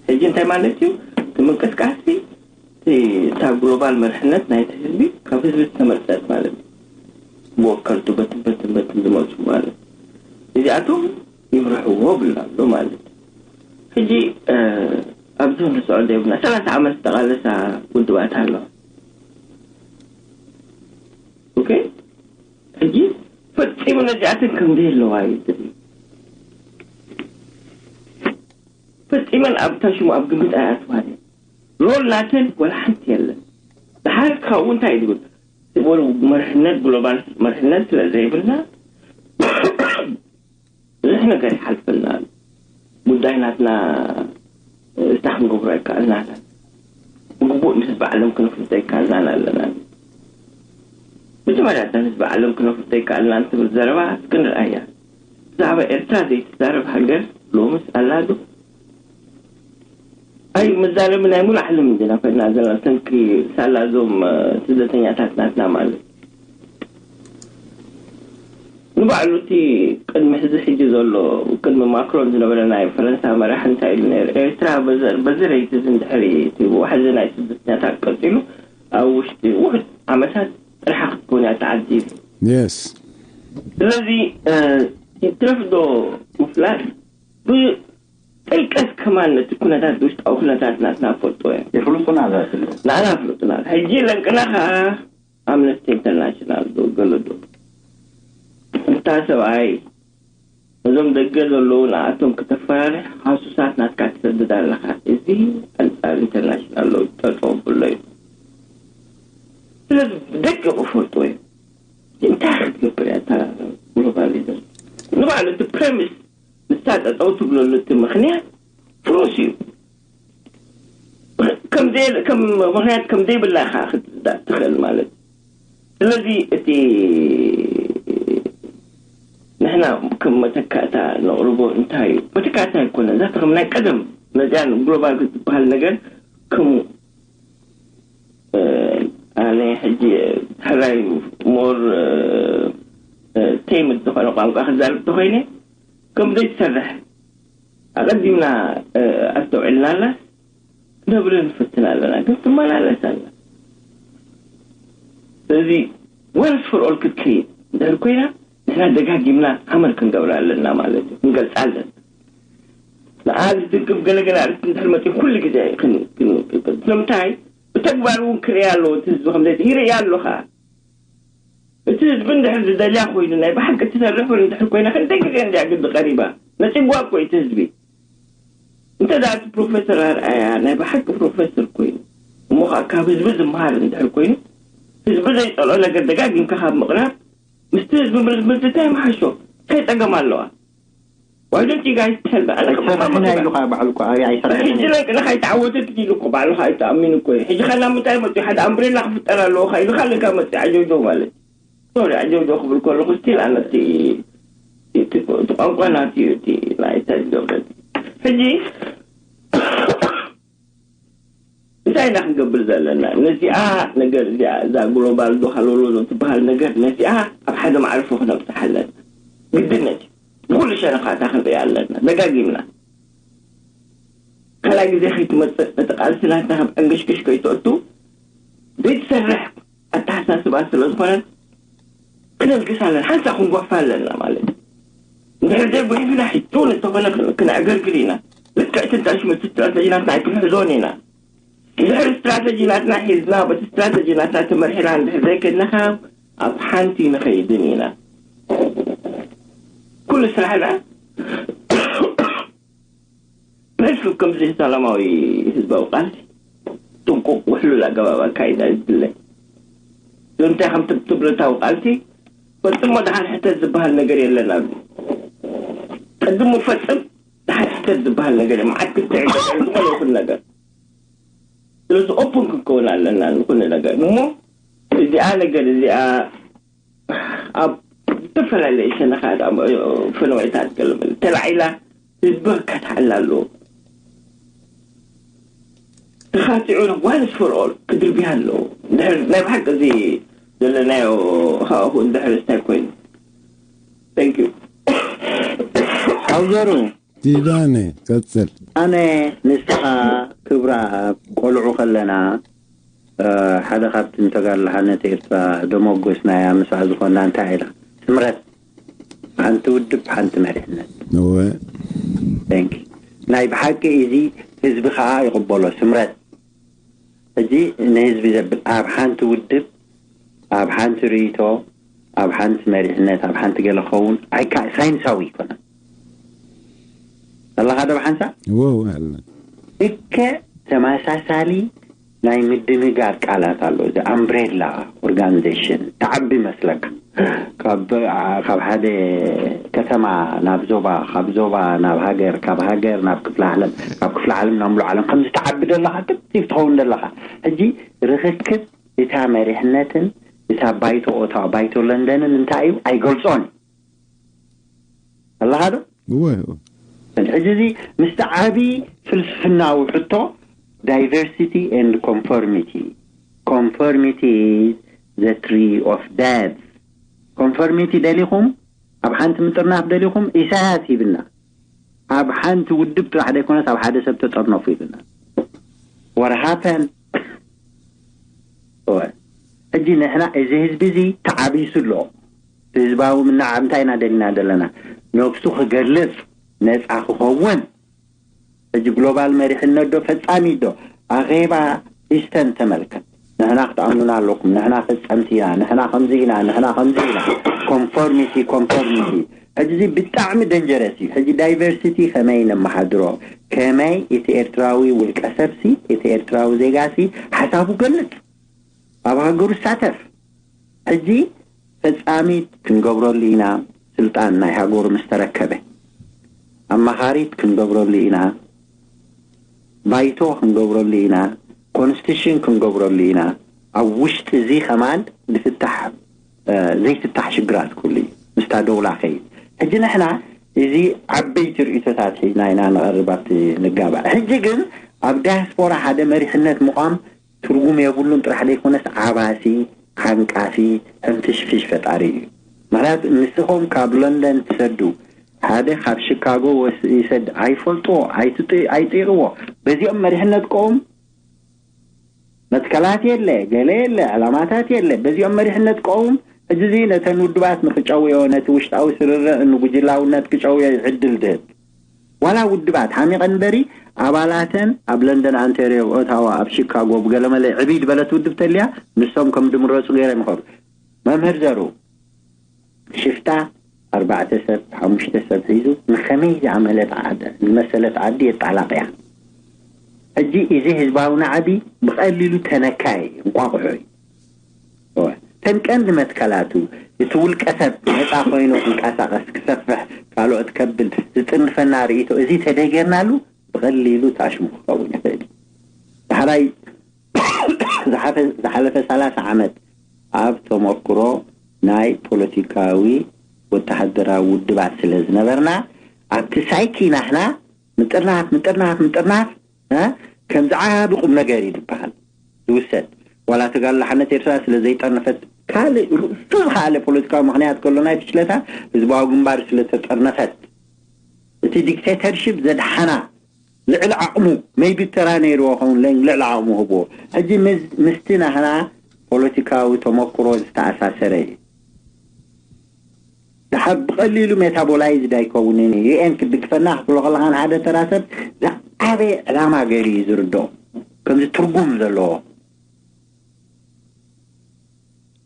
ሕጂ እንታይ ማለት እዩ? እቲ ምንቅስቃስ እቲ እታ ግሎባል መርሕነት ናይቲ ህዝቢ ካብ ህዝቢ ዝተመርጸት ማለት እዩ። ብወከልቱ በትን በትን በትን ዝመፁ ማለት እዚኣቶም ይምርሕዎ ብላ ኣሎ ማለት እዩ። ሕጂ ኣብዚ ንስዖ ዘይብና ሰላሳ ዓመት ዝተቃለሳ ውድባት ኣለዋ። ኦኬ፣ ሕጂ ፈጺሙ ነዚኣተን ከም ዘየለዋ እዩ ዝብል። ፈጺመን ኣብታ ሽሙ ኣብ ግምት ኣይኣትዋን እየን። ሮል ናተን ወላ ሓንቲ የለን። ድሓር ካብኡ እንታይ እዩ ዝብል? ዝበሉ መርሕነት፣ ግሎባል መርሕነት ስለ ዘይብልና ብዙሕ ነገር ይሓልፈና ኣሎ። ጉዳይ ናትና እስታ ክንገብሮ ኣይከኣልናን። ብግቡእ ንህዝቢ ዓለም ክነፍልጦ ኣይከኣልናን ኣለና። መጀመርያ እታ ንህዝቢ ዓለም ክነፍልጦ ኣይከኣልናን ትብል ዘረባ እስኪ ንርኣያ። ብዛዕባ ኤርትራ ዘይትዛረብ ሃገር ሎምስ ኣላ ዶ? ኣይ መዛረቢ ናይ ሙሉ ዓለም እንዲና ኮይና ዘለና። ሰንኪ ሳላ እዞም ስደተኛታት ናትና ማለት ንባዕሉ እቲ ቅድሚ ሕዚ ሕጂ ዘሎ ቅድሚ ማክሮን ዝነበረ ናይ ፈረንሳ መራሕ እንታይ ኢሉ ነይሩ? ኤርትራ በዚ ረይቲ እዚ እንድሕሪ እቲ ዋሕዚ ናይ ስደተኛታት ቀፂሉ ኣብ ውሽጢ ውሑድ ዓመታት ጥርሓ ክትከውን እያ ተዓዲሉ። የስ ስለዚ ትረፍዶ ምፍላጥ ብጥልቀት ከማን ነቲ ኩነታት ውሽጣዊ ኩነታት ናትና ፈልጦ እያ። ፍሉጥና ዘስሉ። ንዓና ፍሉጥና። ሕጂ ለንቅና ከኣ ኣምነስቲ ኢንተርናሽናል ዶ ገለ ዶ። እንታ ሰብኣይ፣ እዞም ደገ ዘለዉ ንኣቶም ክተፈራርሕ ሃሱሳት ናትካ ትሰድድ ኣለኻ። እዚ ኣንጻር ኢንተርናሽናል ሎ ጠጠው ብሎ እዩ። ስለዚ ብደቂቑ ፈልጥዎ እዩ። እንታይ ክትገብር እያ እታ ግሎባሊዝም? ንባዕሉ እቲ ፕሬሚስ ንሳ ጠጠው ትብለሉ እቲ ምኽንያት ፍሩስ እዩ። ከም ዘይ-፣ ከም ምኽንያት ከም ዘይብላ ኢኻ ክትርዳእ ትኽእል ማለት እዩ። ስለዚ እቲ ንሕና ከም መተካእታ ነቕርቦ እንታይ እዩ? መተካእታ ኣይኮነን። እዛ ከም ናይ ቀደም መዚያን ግሎባል ክትበሃል ነገር ከም፣ እ፣ ኣነ ሕጂ ሕራይ ሞር፣ እ፣ እ፣ ቴምድ ዝኾነ ቋንቋ ክዛረብ ተኾይነ ከም ዘይትሰርሕ ኣቐዲምና፣ እ፣ ኣስተውዒልናላ ክነብር ንፍትን ኣለና፣ ግን ትመላለስ ኣላ። ስለዚ ዋንስ ፎር ኦል ክትከይድ እንድሕር ኮይና ንሕና ደጋጊምና ሃመር ክንገብር ኣለና ማለት እዩ፣ ክንገልጻ ኣለና። ንኣ ዝድግፍ ገለገለ ኣርእስቲ እንድሕር መፅኡ ኩሉ ግዜ ክን-፣ ክን-፣ ክን-፣ ስለምንታይ ብተግባር እውን ክርእያ ኣለዎ እቲ ህዝቢ ከምዘይ ይርእያ ኣሎ ከዓ። እቲ ህዝቢ እንድሕር ዝደልያ ኮይኑ ናይ ብሓቂ ትሰርሕ እውን እንድሕር ኮይና ክንደይ ግዜ እንድያ ግዲ ቀሪባ ነፂጓ እኮ እዩ እቲ ህዝቢ። እንተ ደኣ እቲ ፕሮፌሰር ኣርኣያ ናይ ብሓቂ ፕሮፌሰር ኮይኑ እሞ ከዓ ካብ ህዝቢ ዝመሃር እንድሕር ኮይኑ ህዝቢ ዘይፀልኦ ነገር ደጋጊምካ ካብ ምቕራብ ምስቲ ህዝቢ ምርዝምርዝታ ይመሓሾ። እንታይ ፀገም ኣለዋ? Why don't you guys tell me? ኣነ ክትሰርሕን እያ ኢሉ ከዓ ባዕሉ እኮ፣ ኣይ፣ ኣይሰርሕን ሕጂ እየ። ናይ ቅነ ካይተዓወተት ኢሉ እኮ ባዕሉ ከዓ ኣይተኣሚኑ እኮ እዩ። ሕጂ ኸና ምንታይ መፅኡ ሓደ ኣምብሬላ ክፍጠር ኣለዎ ካ ኢሉ ካ ለካ መፅኡ ዓጀውጀው ማለት እዩ። ሶሪ፣ ዓጀውጀው ክብል ከለኹ ስቲል ኣነ እቲ፣ እቲ፣ እቲ ቋንቋ ናት እዩ፣ እቲ ናይ እንታይ ዝገብረ። ሕጂ እንታይ ኢና ክንገብር ዘለና? ነዚኣ ነገር እዚኣ፣ እዛ ግሎባል ዶ ሃለሎ ዶ ትበሃል ነገር፣ ነዚኣ ኣብ ሓደ ማዕርፎ ክነብፅሓ ኣለና። ግድነት እዩ። ብኩሉ ሸነኻታ ክንሪኣ ኣለና። ደጋጊምና። ካልኣይ ግዜ ከይትመፅእ፣ ነቲ ቃልሲ ናትና ካብ ዕንግሽግሽ ከይትእቱ፣ ዘይትሰርሕ ኣተሓሳስባ ስለ ዝኾነ፣ ክነልግስ ኣለና። ሓንሳእ ክንጎሓፋ ኣለና ማለት እዩ። እንድሕር ዘይጉሒፍና፣ ሕጂ እውን እንተኾነ ክን-፣ ክነዕገርግር ኢና። ልክዕ እቲ እንዳ ሽመት ስትራተጂ ናትና ኣይክንሕዞን ኢና። እንድሕር ስትራተጂ ናትና ሒዝና፣ በቲ ስትራተጂ ናትና ተመሪሕና እንድሕር ዘይከድና፣ ካብ ኣብ ሓንቲ ንኸይድን ኢና። ኩሉ ስራሕና ብሕልፊ ከምዚ ሰላማዊ ህዝባዊ ቃልሲ ጥንቁቕ ውሕሉል ኣገባብ ኣካይዳ እዩ ዝድለ። እንታይ ከም ትብ-፣ ትብሎ እታዊ ቃልሲ ፈጽሞ ደሓን ሕተት ዝበሃል ነገር የለን። ኣብ ቅድሙ ፈጽም ደሓን ሕተት ዝበሃል ነገር እዩ። መዓት ክትዕገ ዝኾነ ይኹን ነገር። ስለዚ ኦፕን ክንከውን ኣለና ንኹሉ ነገር። እሞ እዚኣ ነገር እዚኣ ኣብ ዝተፈላለየ ሸነኻት፣ ኣብ ፈነወይታት ገለመለ ተላዒላ ህዝቢ ክከትሓላ ኣለዎ። ተኻቲዑ ዋንስ ፎር ኦል ክድርብያ ኣለዎ። እንድሕር ናይ ብሓቂ እዚ ዘለናዮ ሃዋሁ እንድሕር እንታይ ኮይኑ። Thank you። ሓውዘሩ። ኪዳነ፣ ቀጽል። ኣነ ንስኻ ክብራ ቆልዑ ከለና፣ እ፣ ሓደ ካብቲ ንተጋድሎ ሓርነት ኤርትራ ደመጎስናያ ምስኣ ዝኾንና እንታይ ኢላ? ስምረት፣ ሓንቲ ውድብ፣ ሓንቲ መሪሕነት። እወ። Thank you። ናይ ብሓቂ እዚ ህዝቢ ኸኣ ይቕበሎ። ስምረት፣ ሕጂ ንህዝቢ ዘብል ኣብ ሓንቲ ውድብ፣ ኣብ ሓንቲ ርእይቶ፣ ኣብ ሓንቲ መሪሕነት፣ ኣብ ሓንቲ ገለ ክኸውን ኣይካ-፣ ሳይንሳዊ ኣይኮነን። ኣለኻ ዶ ብሓንሳብ? እወ፣ እወ፣ ኣለ። እከ ተመሳሳሊ ናይ ምድንጋር ቃላት ኣሎ። እዚ ኣምብሬላ ኦርጋኒዜሽን ተዓቢ መስለካ። ካብ፣ ካብ ሓደ ከተማ ናብ ዞባ፣ ካብ ዞባ ናብ ሃገር፣ ካብ ሃገር ናብ ክፍለ ዓለም፣ ካብ ክፍለ ዓለም ናብ ሙሉእ ዓለም ከም ዝተዓቢ ዘለኻ ክትቲፍ ትኸውን ዘለኻ። ሕጂ ርኽክብ እታ መሪሕነትን እታ ባይቶ፣ ኦታ ባይቶ ለንደንን እንታይ እዩ ኣይገልጾን እዩ። ኣለኻ ዶ? እወ፣ እወ። ሕጂ እዚ ምስቲ ዓቢ ፍልስፍናዊ ሕቶ diversity and conformity። Conformity is the tree of death። ኮንፎርሚቲ ደሊኹም፣ ኣብ ሓንቲ ምጥርናፍ ደሊኹም፣ ኢሳያስ ሂብና። ኣብ ሓንቲ ውድብ ጥራሕ ዘይኮነስ ኣብ ሓደ ሰብ ተጠርነፉ ሂብና። What happened? እወ። ሕጂ ንሕና እዚ ህዝቢ እዚ ተዓቢሱ ኣሎ። ህዝባዊ ምንዓብ እንታይ ኢና ደሊና ዘለና? ነብሱ ክገልጽ፣ ነጻ ክኸውን። ሕጂ ግሎባል መሪሕነት ዶ ፈጻሚ ዶ? ኣኼባ ሂስተን ተመልከት። ንሕና ክትኣምኑና ኣለኩም፣ ንሕና ፈጸምቲ ኢና፣ ንሕና ከምዚ ኢና፣ ንሕና ከምዚ ኢና። ኮንፎርሚቲ፣ ኮንፎርሚቲ። ሕጂ እዚ ብጣዕሚ ደንጀረስ እዩ። ሕጂ ዳይቨርሲቲ ከመይ ነመሓድሮ? ከመይ እቲ ኤርትራዊ ውልቀ ሰብሲ፣ እቲ ኤርትራዊ ዜጋሲ ሓሳቡ ገልጽ፣ ኣብ ሃገሩ ይሳተፍ? ሕጂ ፈጻሚት ክንገብረሉ ኢና፣ ስልጣን ናይ ሃገሩ ምስ ተረከበ። ኣማኻሪት ክንገብረሉ ኢና፣ ባይቶ ክንገብረሉ ኢና፣ ኮንስቲቱሽን ክንገብረሉ ኢና። ኣብ ውሽጢ እዚ ከማን ዝፍታሕ፣ እ፣ ዘይፍታሕ ሽግራት ኩሉ እዩ። ምስታ ደውላ ኸይድ። ሕጂ ንሕና እዚ ዓበይቲ ርእይቶታት ሒዝና ኢና ንቐርብ ኣብቲ ንጋባእ። ሕጂ ግን ኣብ ዳያስፖራ ሓደ መሪሕነት ምቋም ትርጉም የብሉን ጥራሕ ዘይኮነስ ዓባሲ፣ ሓንቃፊ፣ ሕንፍሽፍሽ ፈጣሪ እዩ። ምኽንያቱ ንስኹም ካብ ለንደን ትሰዱ፣ ሓደ ካብ ሽካጎ ወስ-፣ ይሰድ፣ ኣይፈልጥዎ፣ ኣይትጥ-፣ ኣይጥይቕዎ። በዚኦም መሪሕነት ቀውም መትከላት የለ፣ ገለ የለ፣ ዕላማታት የለ። በዚኦም መሪሕነት ቀውም ሕጂ እዚ ነተን ውድባት ንክጨውዮ፣ ነቲ ውሽጣዊ ስርርዕ ንጉጅላውነት ክጨውዮ ዕድል ድህብ። ዋላ ውድባት ሓሚቐን እምበሪ፣ ኣባላተን ኣብ ለንደን፣ ኣንቴርዮ፣ ኦታዋ፣ ኣብ ሺካጎ፣ ብገለመለ ዕብይ ዝበለት ውድብ ተልያ፣ ንሶም ከም ድምረጹ ገይሮም ይኸዱ። መምህር ዘሩ፣ ሽፍታ ኣርባዕተ ሰብ፣ ሓሙሽተ ሰብ ሒዙ ንኸመይ ዝኣመለት ዓድ-፣ ዝመሰለት ዓዲ የጣላቕያ። ሕጂ እዚ ህዝባዊ ናዕቢ ብቐሊሉ ተነካይ እንቋቑሖ እዩ። እወ። እተን ቀንዲ መትከላቱ፣ እቲ ውልቀ ሰብ ነጻ ኮይኑ ክንቀሳቐስ፣ ክሰፍሕ፣ ካልኦት ከብል ዝጥንፈና ርእይቶ፣ እዚ ተደይገርናሉ ብቐሊሉ ታሽሙ ክኸውን ይኽእል እዩ። ዳሕራይ ዝሓፈ-፣ ዝሓለፈ ሰላሳ ዓመት ኣብ ተመክሮ ናይ ፖለቲካዊ ወተሃደራዊ ውድባት ስለ ዝነበርና፣ ኣብቲ ሳይኪ ናህና ምጥርናፍ፣ ምጥርናፍ፣ ምጥርናፍ፣ እ፣ ከምዚ ዓቢ ቁም ነገር እዩ ዝበሃል ዝውሰድ። ዋላ ተጋድሎ ሓርነት ኤርትራ ስለ ዘይጠርነፈት፣ ካልእ ርእሱ ዝኸኣለ ፖለቲካዊ ምኽንያት ከሎ ናይ ፍሽለታ ህዝባዊ ግንባር ስለ ተጠርነፈት፣ እቲ ዲክቴተርሺፕ ዘድሓና ልዕሊ ዓቕሙ፣ ሜይቢ ተራ ነይርዎ ኸውን፣ ለ-፣ ልዕሊ ዓቕሙ ህብዎ። ሕጂ ምስ-፣ ምስቲ ናህና ፖለቲካዊ ተመክሮ ዝተኣሳሰረ እዩ። ድሓር ብቐሊሉ ሜታቦላይዝድ ኣይከውንን እዩ። ዩ ኤን ክድግፈና ክትብሎ ከለኻ ንሓደ ተራ ሰብ ዝዓበየ ዕላማ ገይሩ እዩ ዝርድኦ። ከምዚ ትርጉም ዘለዎ።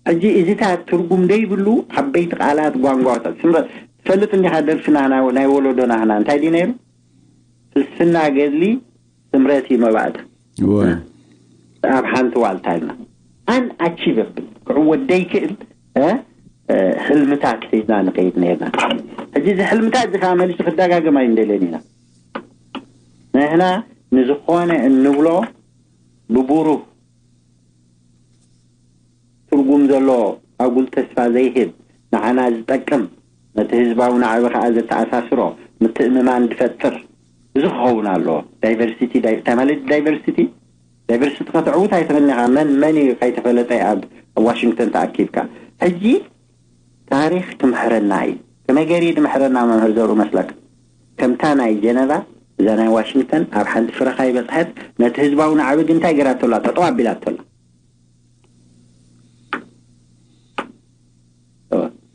ሕጂ እዚታት ትርጉም ደይብሉ ዓበይቲ ቃላት ጓንጓታት። ስምረት፣ ትፈልጥ እንዲኻ ደርፊ ናህና፣ ናይ ወለዶ ናህና እንታይ ድዩ ነይሩ? ፍልስፍና ገድሊ ስምረት እዩ መባእታ። እወ። ኣብ ሓንቲ ዋልታ ኢልና። ኣን ኣቺቨብል፣ ክዕወት ደይክእል፣ እ፣ እ፣ ሕልምታት ሒዝና ንኸይድ ነይርና። ሕጂ እዚ ሕልምታት እዚ ከዓ መሊሱ ክደጋገም ኣይንደልዮን ኢና። ንሕና ንዝኾነ እንብሎ ብብሩህ ትርጉም ዘለዎ፣ ኣጉል ተስፋ ዘይህብ፣ ንዓና ዝጠቅም፣ ነቲ ህዝባዊ ናዕቢ ከኣ ዘተኣሳስሮ፣ ምትእምማን ዝፈጥር፣ እዚ ክኸውን ኣለዎ። ዳይቨርሲቲ፣ ዳይ-፣ እንታይ ማለት ዳይቨርሲቲ? ዳይቨርሲቲ ከተዕውት ኣይትኽእልን ኢኻ። መን፣ መን እዩ ከይተፈለጠ ኣብ፣ ኣብ ዋሽንግተን ተኣኪብካ? ሕጂ ታሪኽ ክምሕረና እዩ። ከመይ ገይሩ እዩ ዝምሕረና መምህር ዘርኡ መስለካ? ከምታ ናይ ጀነቫ፣ እዛ ናይ ዋሽንግተን ኣብ ሓንቲ ፍረ ካይበጽሐት፣ ነቲ ህዝባዊ ናዕቢ ግን እንታይ ገይራቶ ኣላ? ጠጠው ኣቢላቶ ኣላ።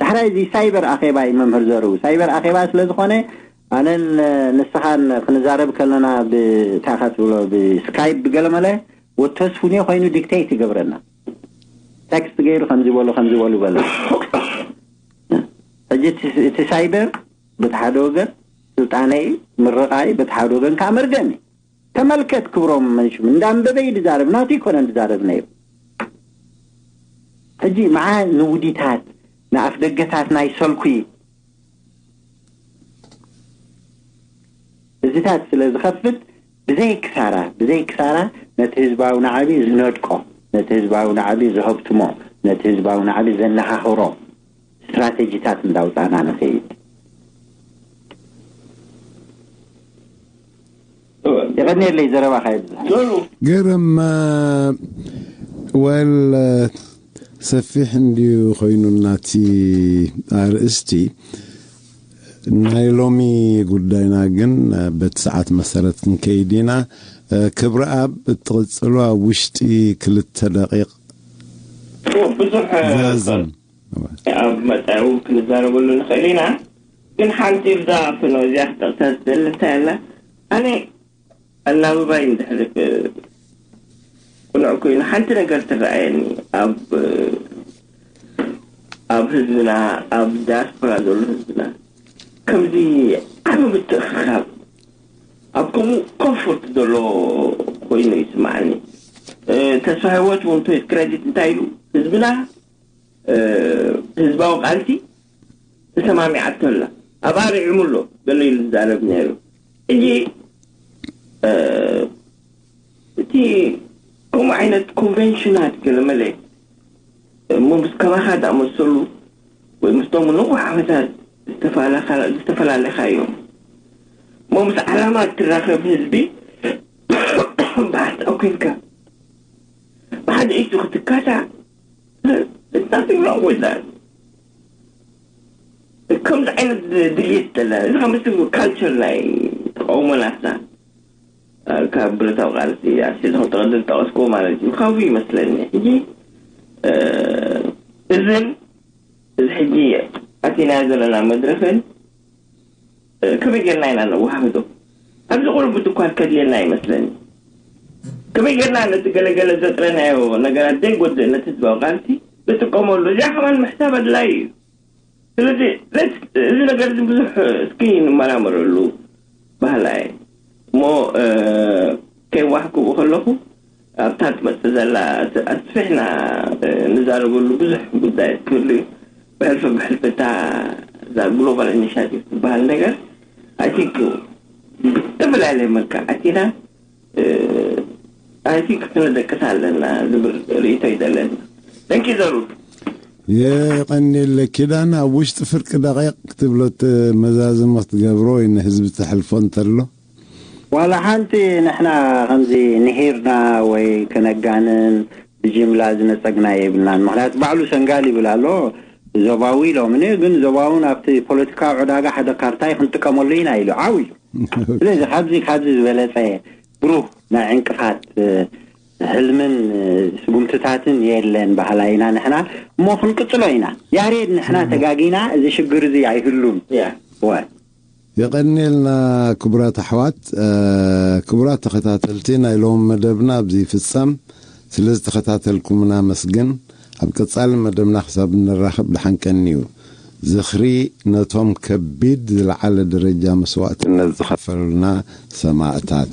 ዳሕራይ እዚ ሳይበር ኣኼባ እዩ መምህር ዘርኡ። ሳይበር ኣኼባ ስለ ዝኾነ ኣነን ንስኻን ክንዛረብ ከለና ብእንታይ ኢኻ ትብሎ፣ ብስካይፕ ብገለመለ፣ ወተስፉንዮ ኮይኑ ዲክቴት ይገብረና። ቴክስት ገይሩ ከምዚ በሉ፣ ከምዚ በሉ በለ። ሕጂ እቲ፣ እቲ ሳይበር በቲ ሓደ ወገን ስልጣነይ ምርቓይ፣ በቲ ሓደ ወገን ከዓ መርገም እዩ። ተመልከት ክብሮም መንሽም፣ እንዳንበበ እዩ ዝዛረብ፣ ናቱ ይኮነን ዝዛረብ ነይሩ። ሕጂ መዓ ንውዲታት፣ ንኣፍ ደገታት ናይ ሰልኩ እዚታት ስለ ዝኸፍት፣ ብዘይ ክሳራ፣ ብዘይ ክሳራ ነቲ ህዝባዊ ናዕቢ ዝነድቆ፣ ነቲ ህዝባዊ ናዕቢ ዘሀብትሞ፣ ነቲ ህዝባዊ ናዕቢ ዘነኻኽሮ ስትራቴጂታት እንዳውፃእና ንኸይድ። የቐንየለይ፣ ዘረባኻ ይብዛሕ። ዞሩ። ገርም፣ ወል፣ ሰፊሕ እንድዩ ኮይኑ ናቲ ኣርእስቲ። ናይ ሎሚ ጉዳይና ግን በቲ ሰዓት መሰረት ክንከይድ ኢና። ክብረኣብ፣ እትቕጽሎ ኣብ ውሽጢ ክልተ ደቂቕ ኦ፣ ብዙሕ፣ እ፣ ዛዝም። ኣብ መጻኢ እውን ክንዛረበሉ ንኽእል ኢና። ግን ሓንቲ እዛ ፍኖ እዚኣ ክጠቕሳ ዝደሊ እንታይ ኣላ? ኣነ ኣናብባይ እንድሕር ክ-፣ ቅኑዕ ኮይኑ ሓንቲ ነገር ትረኣየኒ ኣብ ኣብ ህዝብና፣ ኣብ ዳያስፖራ ዘሎ ህዝብና ከምዚ ዓቢ ምትእኽኻብ ኣብ ከምኡ ኮምፎርት ዘሎ ኮይኑ ይስማዓኒ። ተስፋ ህይወት እውን ክሬዲት እንታይ ኢሉ ህዝብና ህዝባዊ ቃልሲ ተሰማሚዓቶ ኣላ። ኣብኣ ርዒሙ ኣሎ ገለ ኢሉ ዝዛረብ ነይሩ። ሕጂ እቲ ከምኡ ዓይነት ኮንቨንሽናት ገለ መለ እሞ ምስ ከማኻ ዝኣመሰሉ ወይ ምስቶም ንቑሕ ዓመታት ዝተፈላለኻዮም እሞ ምስ ዓላማ እትራኸብ ህዝቢ ብሓሳብ ኮንካ ብሓደ ኢሱ ክትካታ nothing wrong with that። ከምዚ ዓይነት ድልየት ዘለና እዚ ካብ ምስ ካልቸር ናይ ተቃውሞ ናትና ካብ ብረታዊ ቃልሲ ኣስልኩም ተቐድም ጠቐስኩ ማለት እዩ ካብኡ ይመስለኒ። ሕጂ እዝን እዚ ሕጂ ኣቲና ዘለና መድረኽን ከመይ ጌርና ኢና ነዋህዶ? ኣብዚ ቁሩብ ምትኳር ከድልየና ይመስለኒ። ከመይ ጌርና ነቲ ገለገለ ዘጥረናዮ ነገራት ዘይጎድእ ነቲ ህዝባዊ ቃልሲ ንጥቀመሉ? እዚኣ ከማን ምሕሳብ ኣድላይ እዩ። ስለዚ እዚ ነገር እዚ ብዙሕ እስኪ ንመራመረሉ ባህላ እየ እሞ ከይዋሕኩ ከለኹ ኣብታ ትመፅእ ዘላ ኣስፊሕና ንዛረበሉ ብዙሕ ጉዳይ ክህሉ እዩ። ብሕልፊ ብሕልፊ እታ እዛ ግሎባል ኢኒሽቲቭ ትበሃል ነገር ኣይ ቲንክ ብዝተፈላለየ መልክዕ ኣቲና ኣይ ቲንክ ክነደቅሳ ኣለና ዝብል ርእይቶ ይደለና። ተንኪ ዘሩ የቐኒለ ኪዳን ኣብ ውሽጢ ፍርቂ ደቂቕ ክትብሎ መዛዝሞ ክትገብሮ ወይ ንህዝቢ ተሕልፎ እንተሎ ዋላ ሓንቲ ንሕና ከምዚ ንሂርና ወይ ከነጋንን ብጅምላ ዝነፀግና የብልናን። ምክንያቱ ባዕሉ ሰንጋል ይብል ኣሎ ዞባዊ ኢሎም ን ግን ዞባውን ኣብቲ ፖለቲካዊ ዕዳጋ ሓደ ካርታይ ክንጥቀመሉ ኢና ኢሉ ዓው ኢሉ። ስለዚ ካብዚ ካብዚ ዝበለፀ ብሩህ ናይ ዕንቅፋት ህልምን ስጉምትታትን የለን ባህላ ኢና ንሕና እሞ ክንቅፅሎ ኢና። ያሬድ ንሕና ተጋጊና እዚ ሽግር እዚ ኣይህሉን። ወ የቐንየልና ክቡራት ኣሕዋት፣ ክቡራት ተኸታተልቲ ናይ ሎም መደብና ኣብዚ ይፍጸም። ስለ ዝተኸታተልኩምና መስግን። ኣብ ቀጻሊ መደብና ክሳብ እንራኸብ ድሓን ቀንዩ። ዝኽሪ ነቶም ከቢድ ዝለዓለ ደረጃ መስዋእትነት ዝኸፈሉልና ሰማእታት።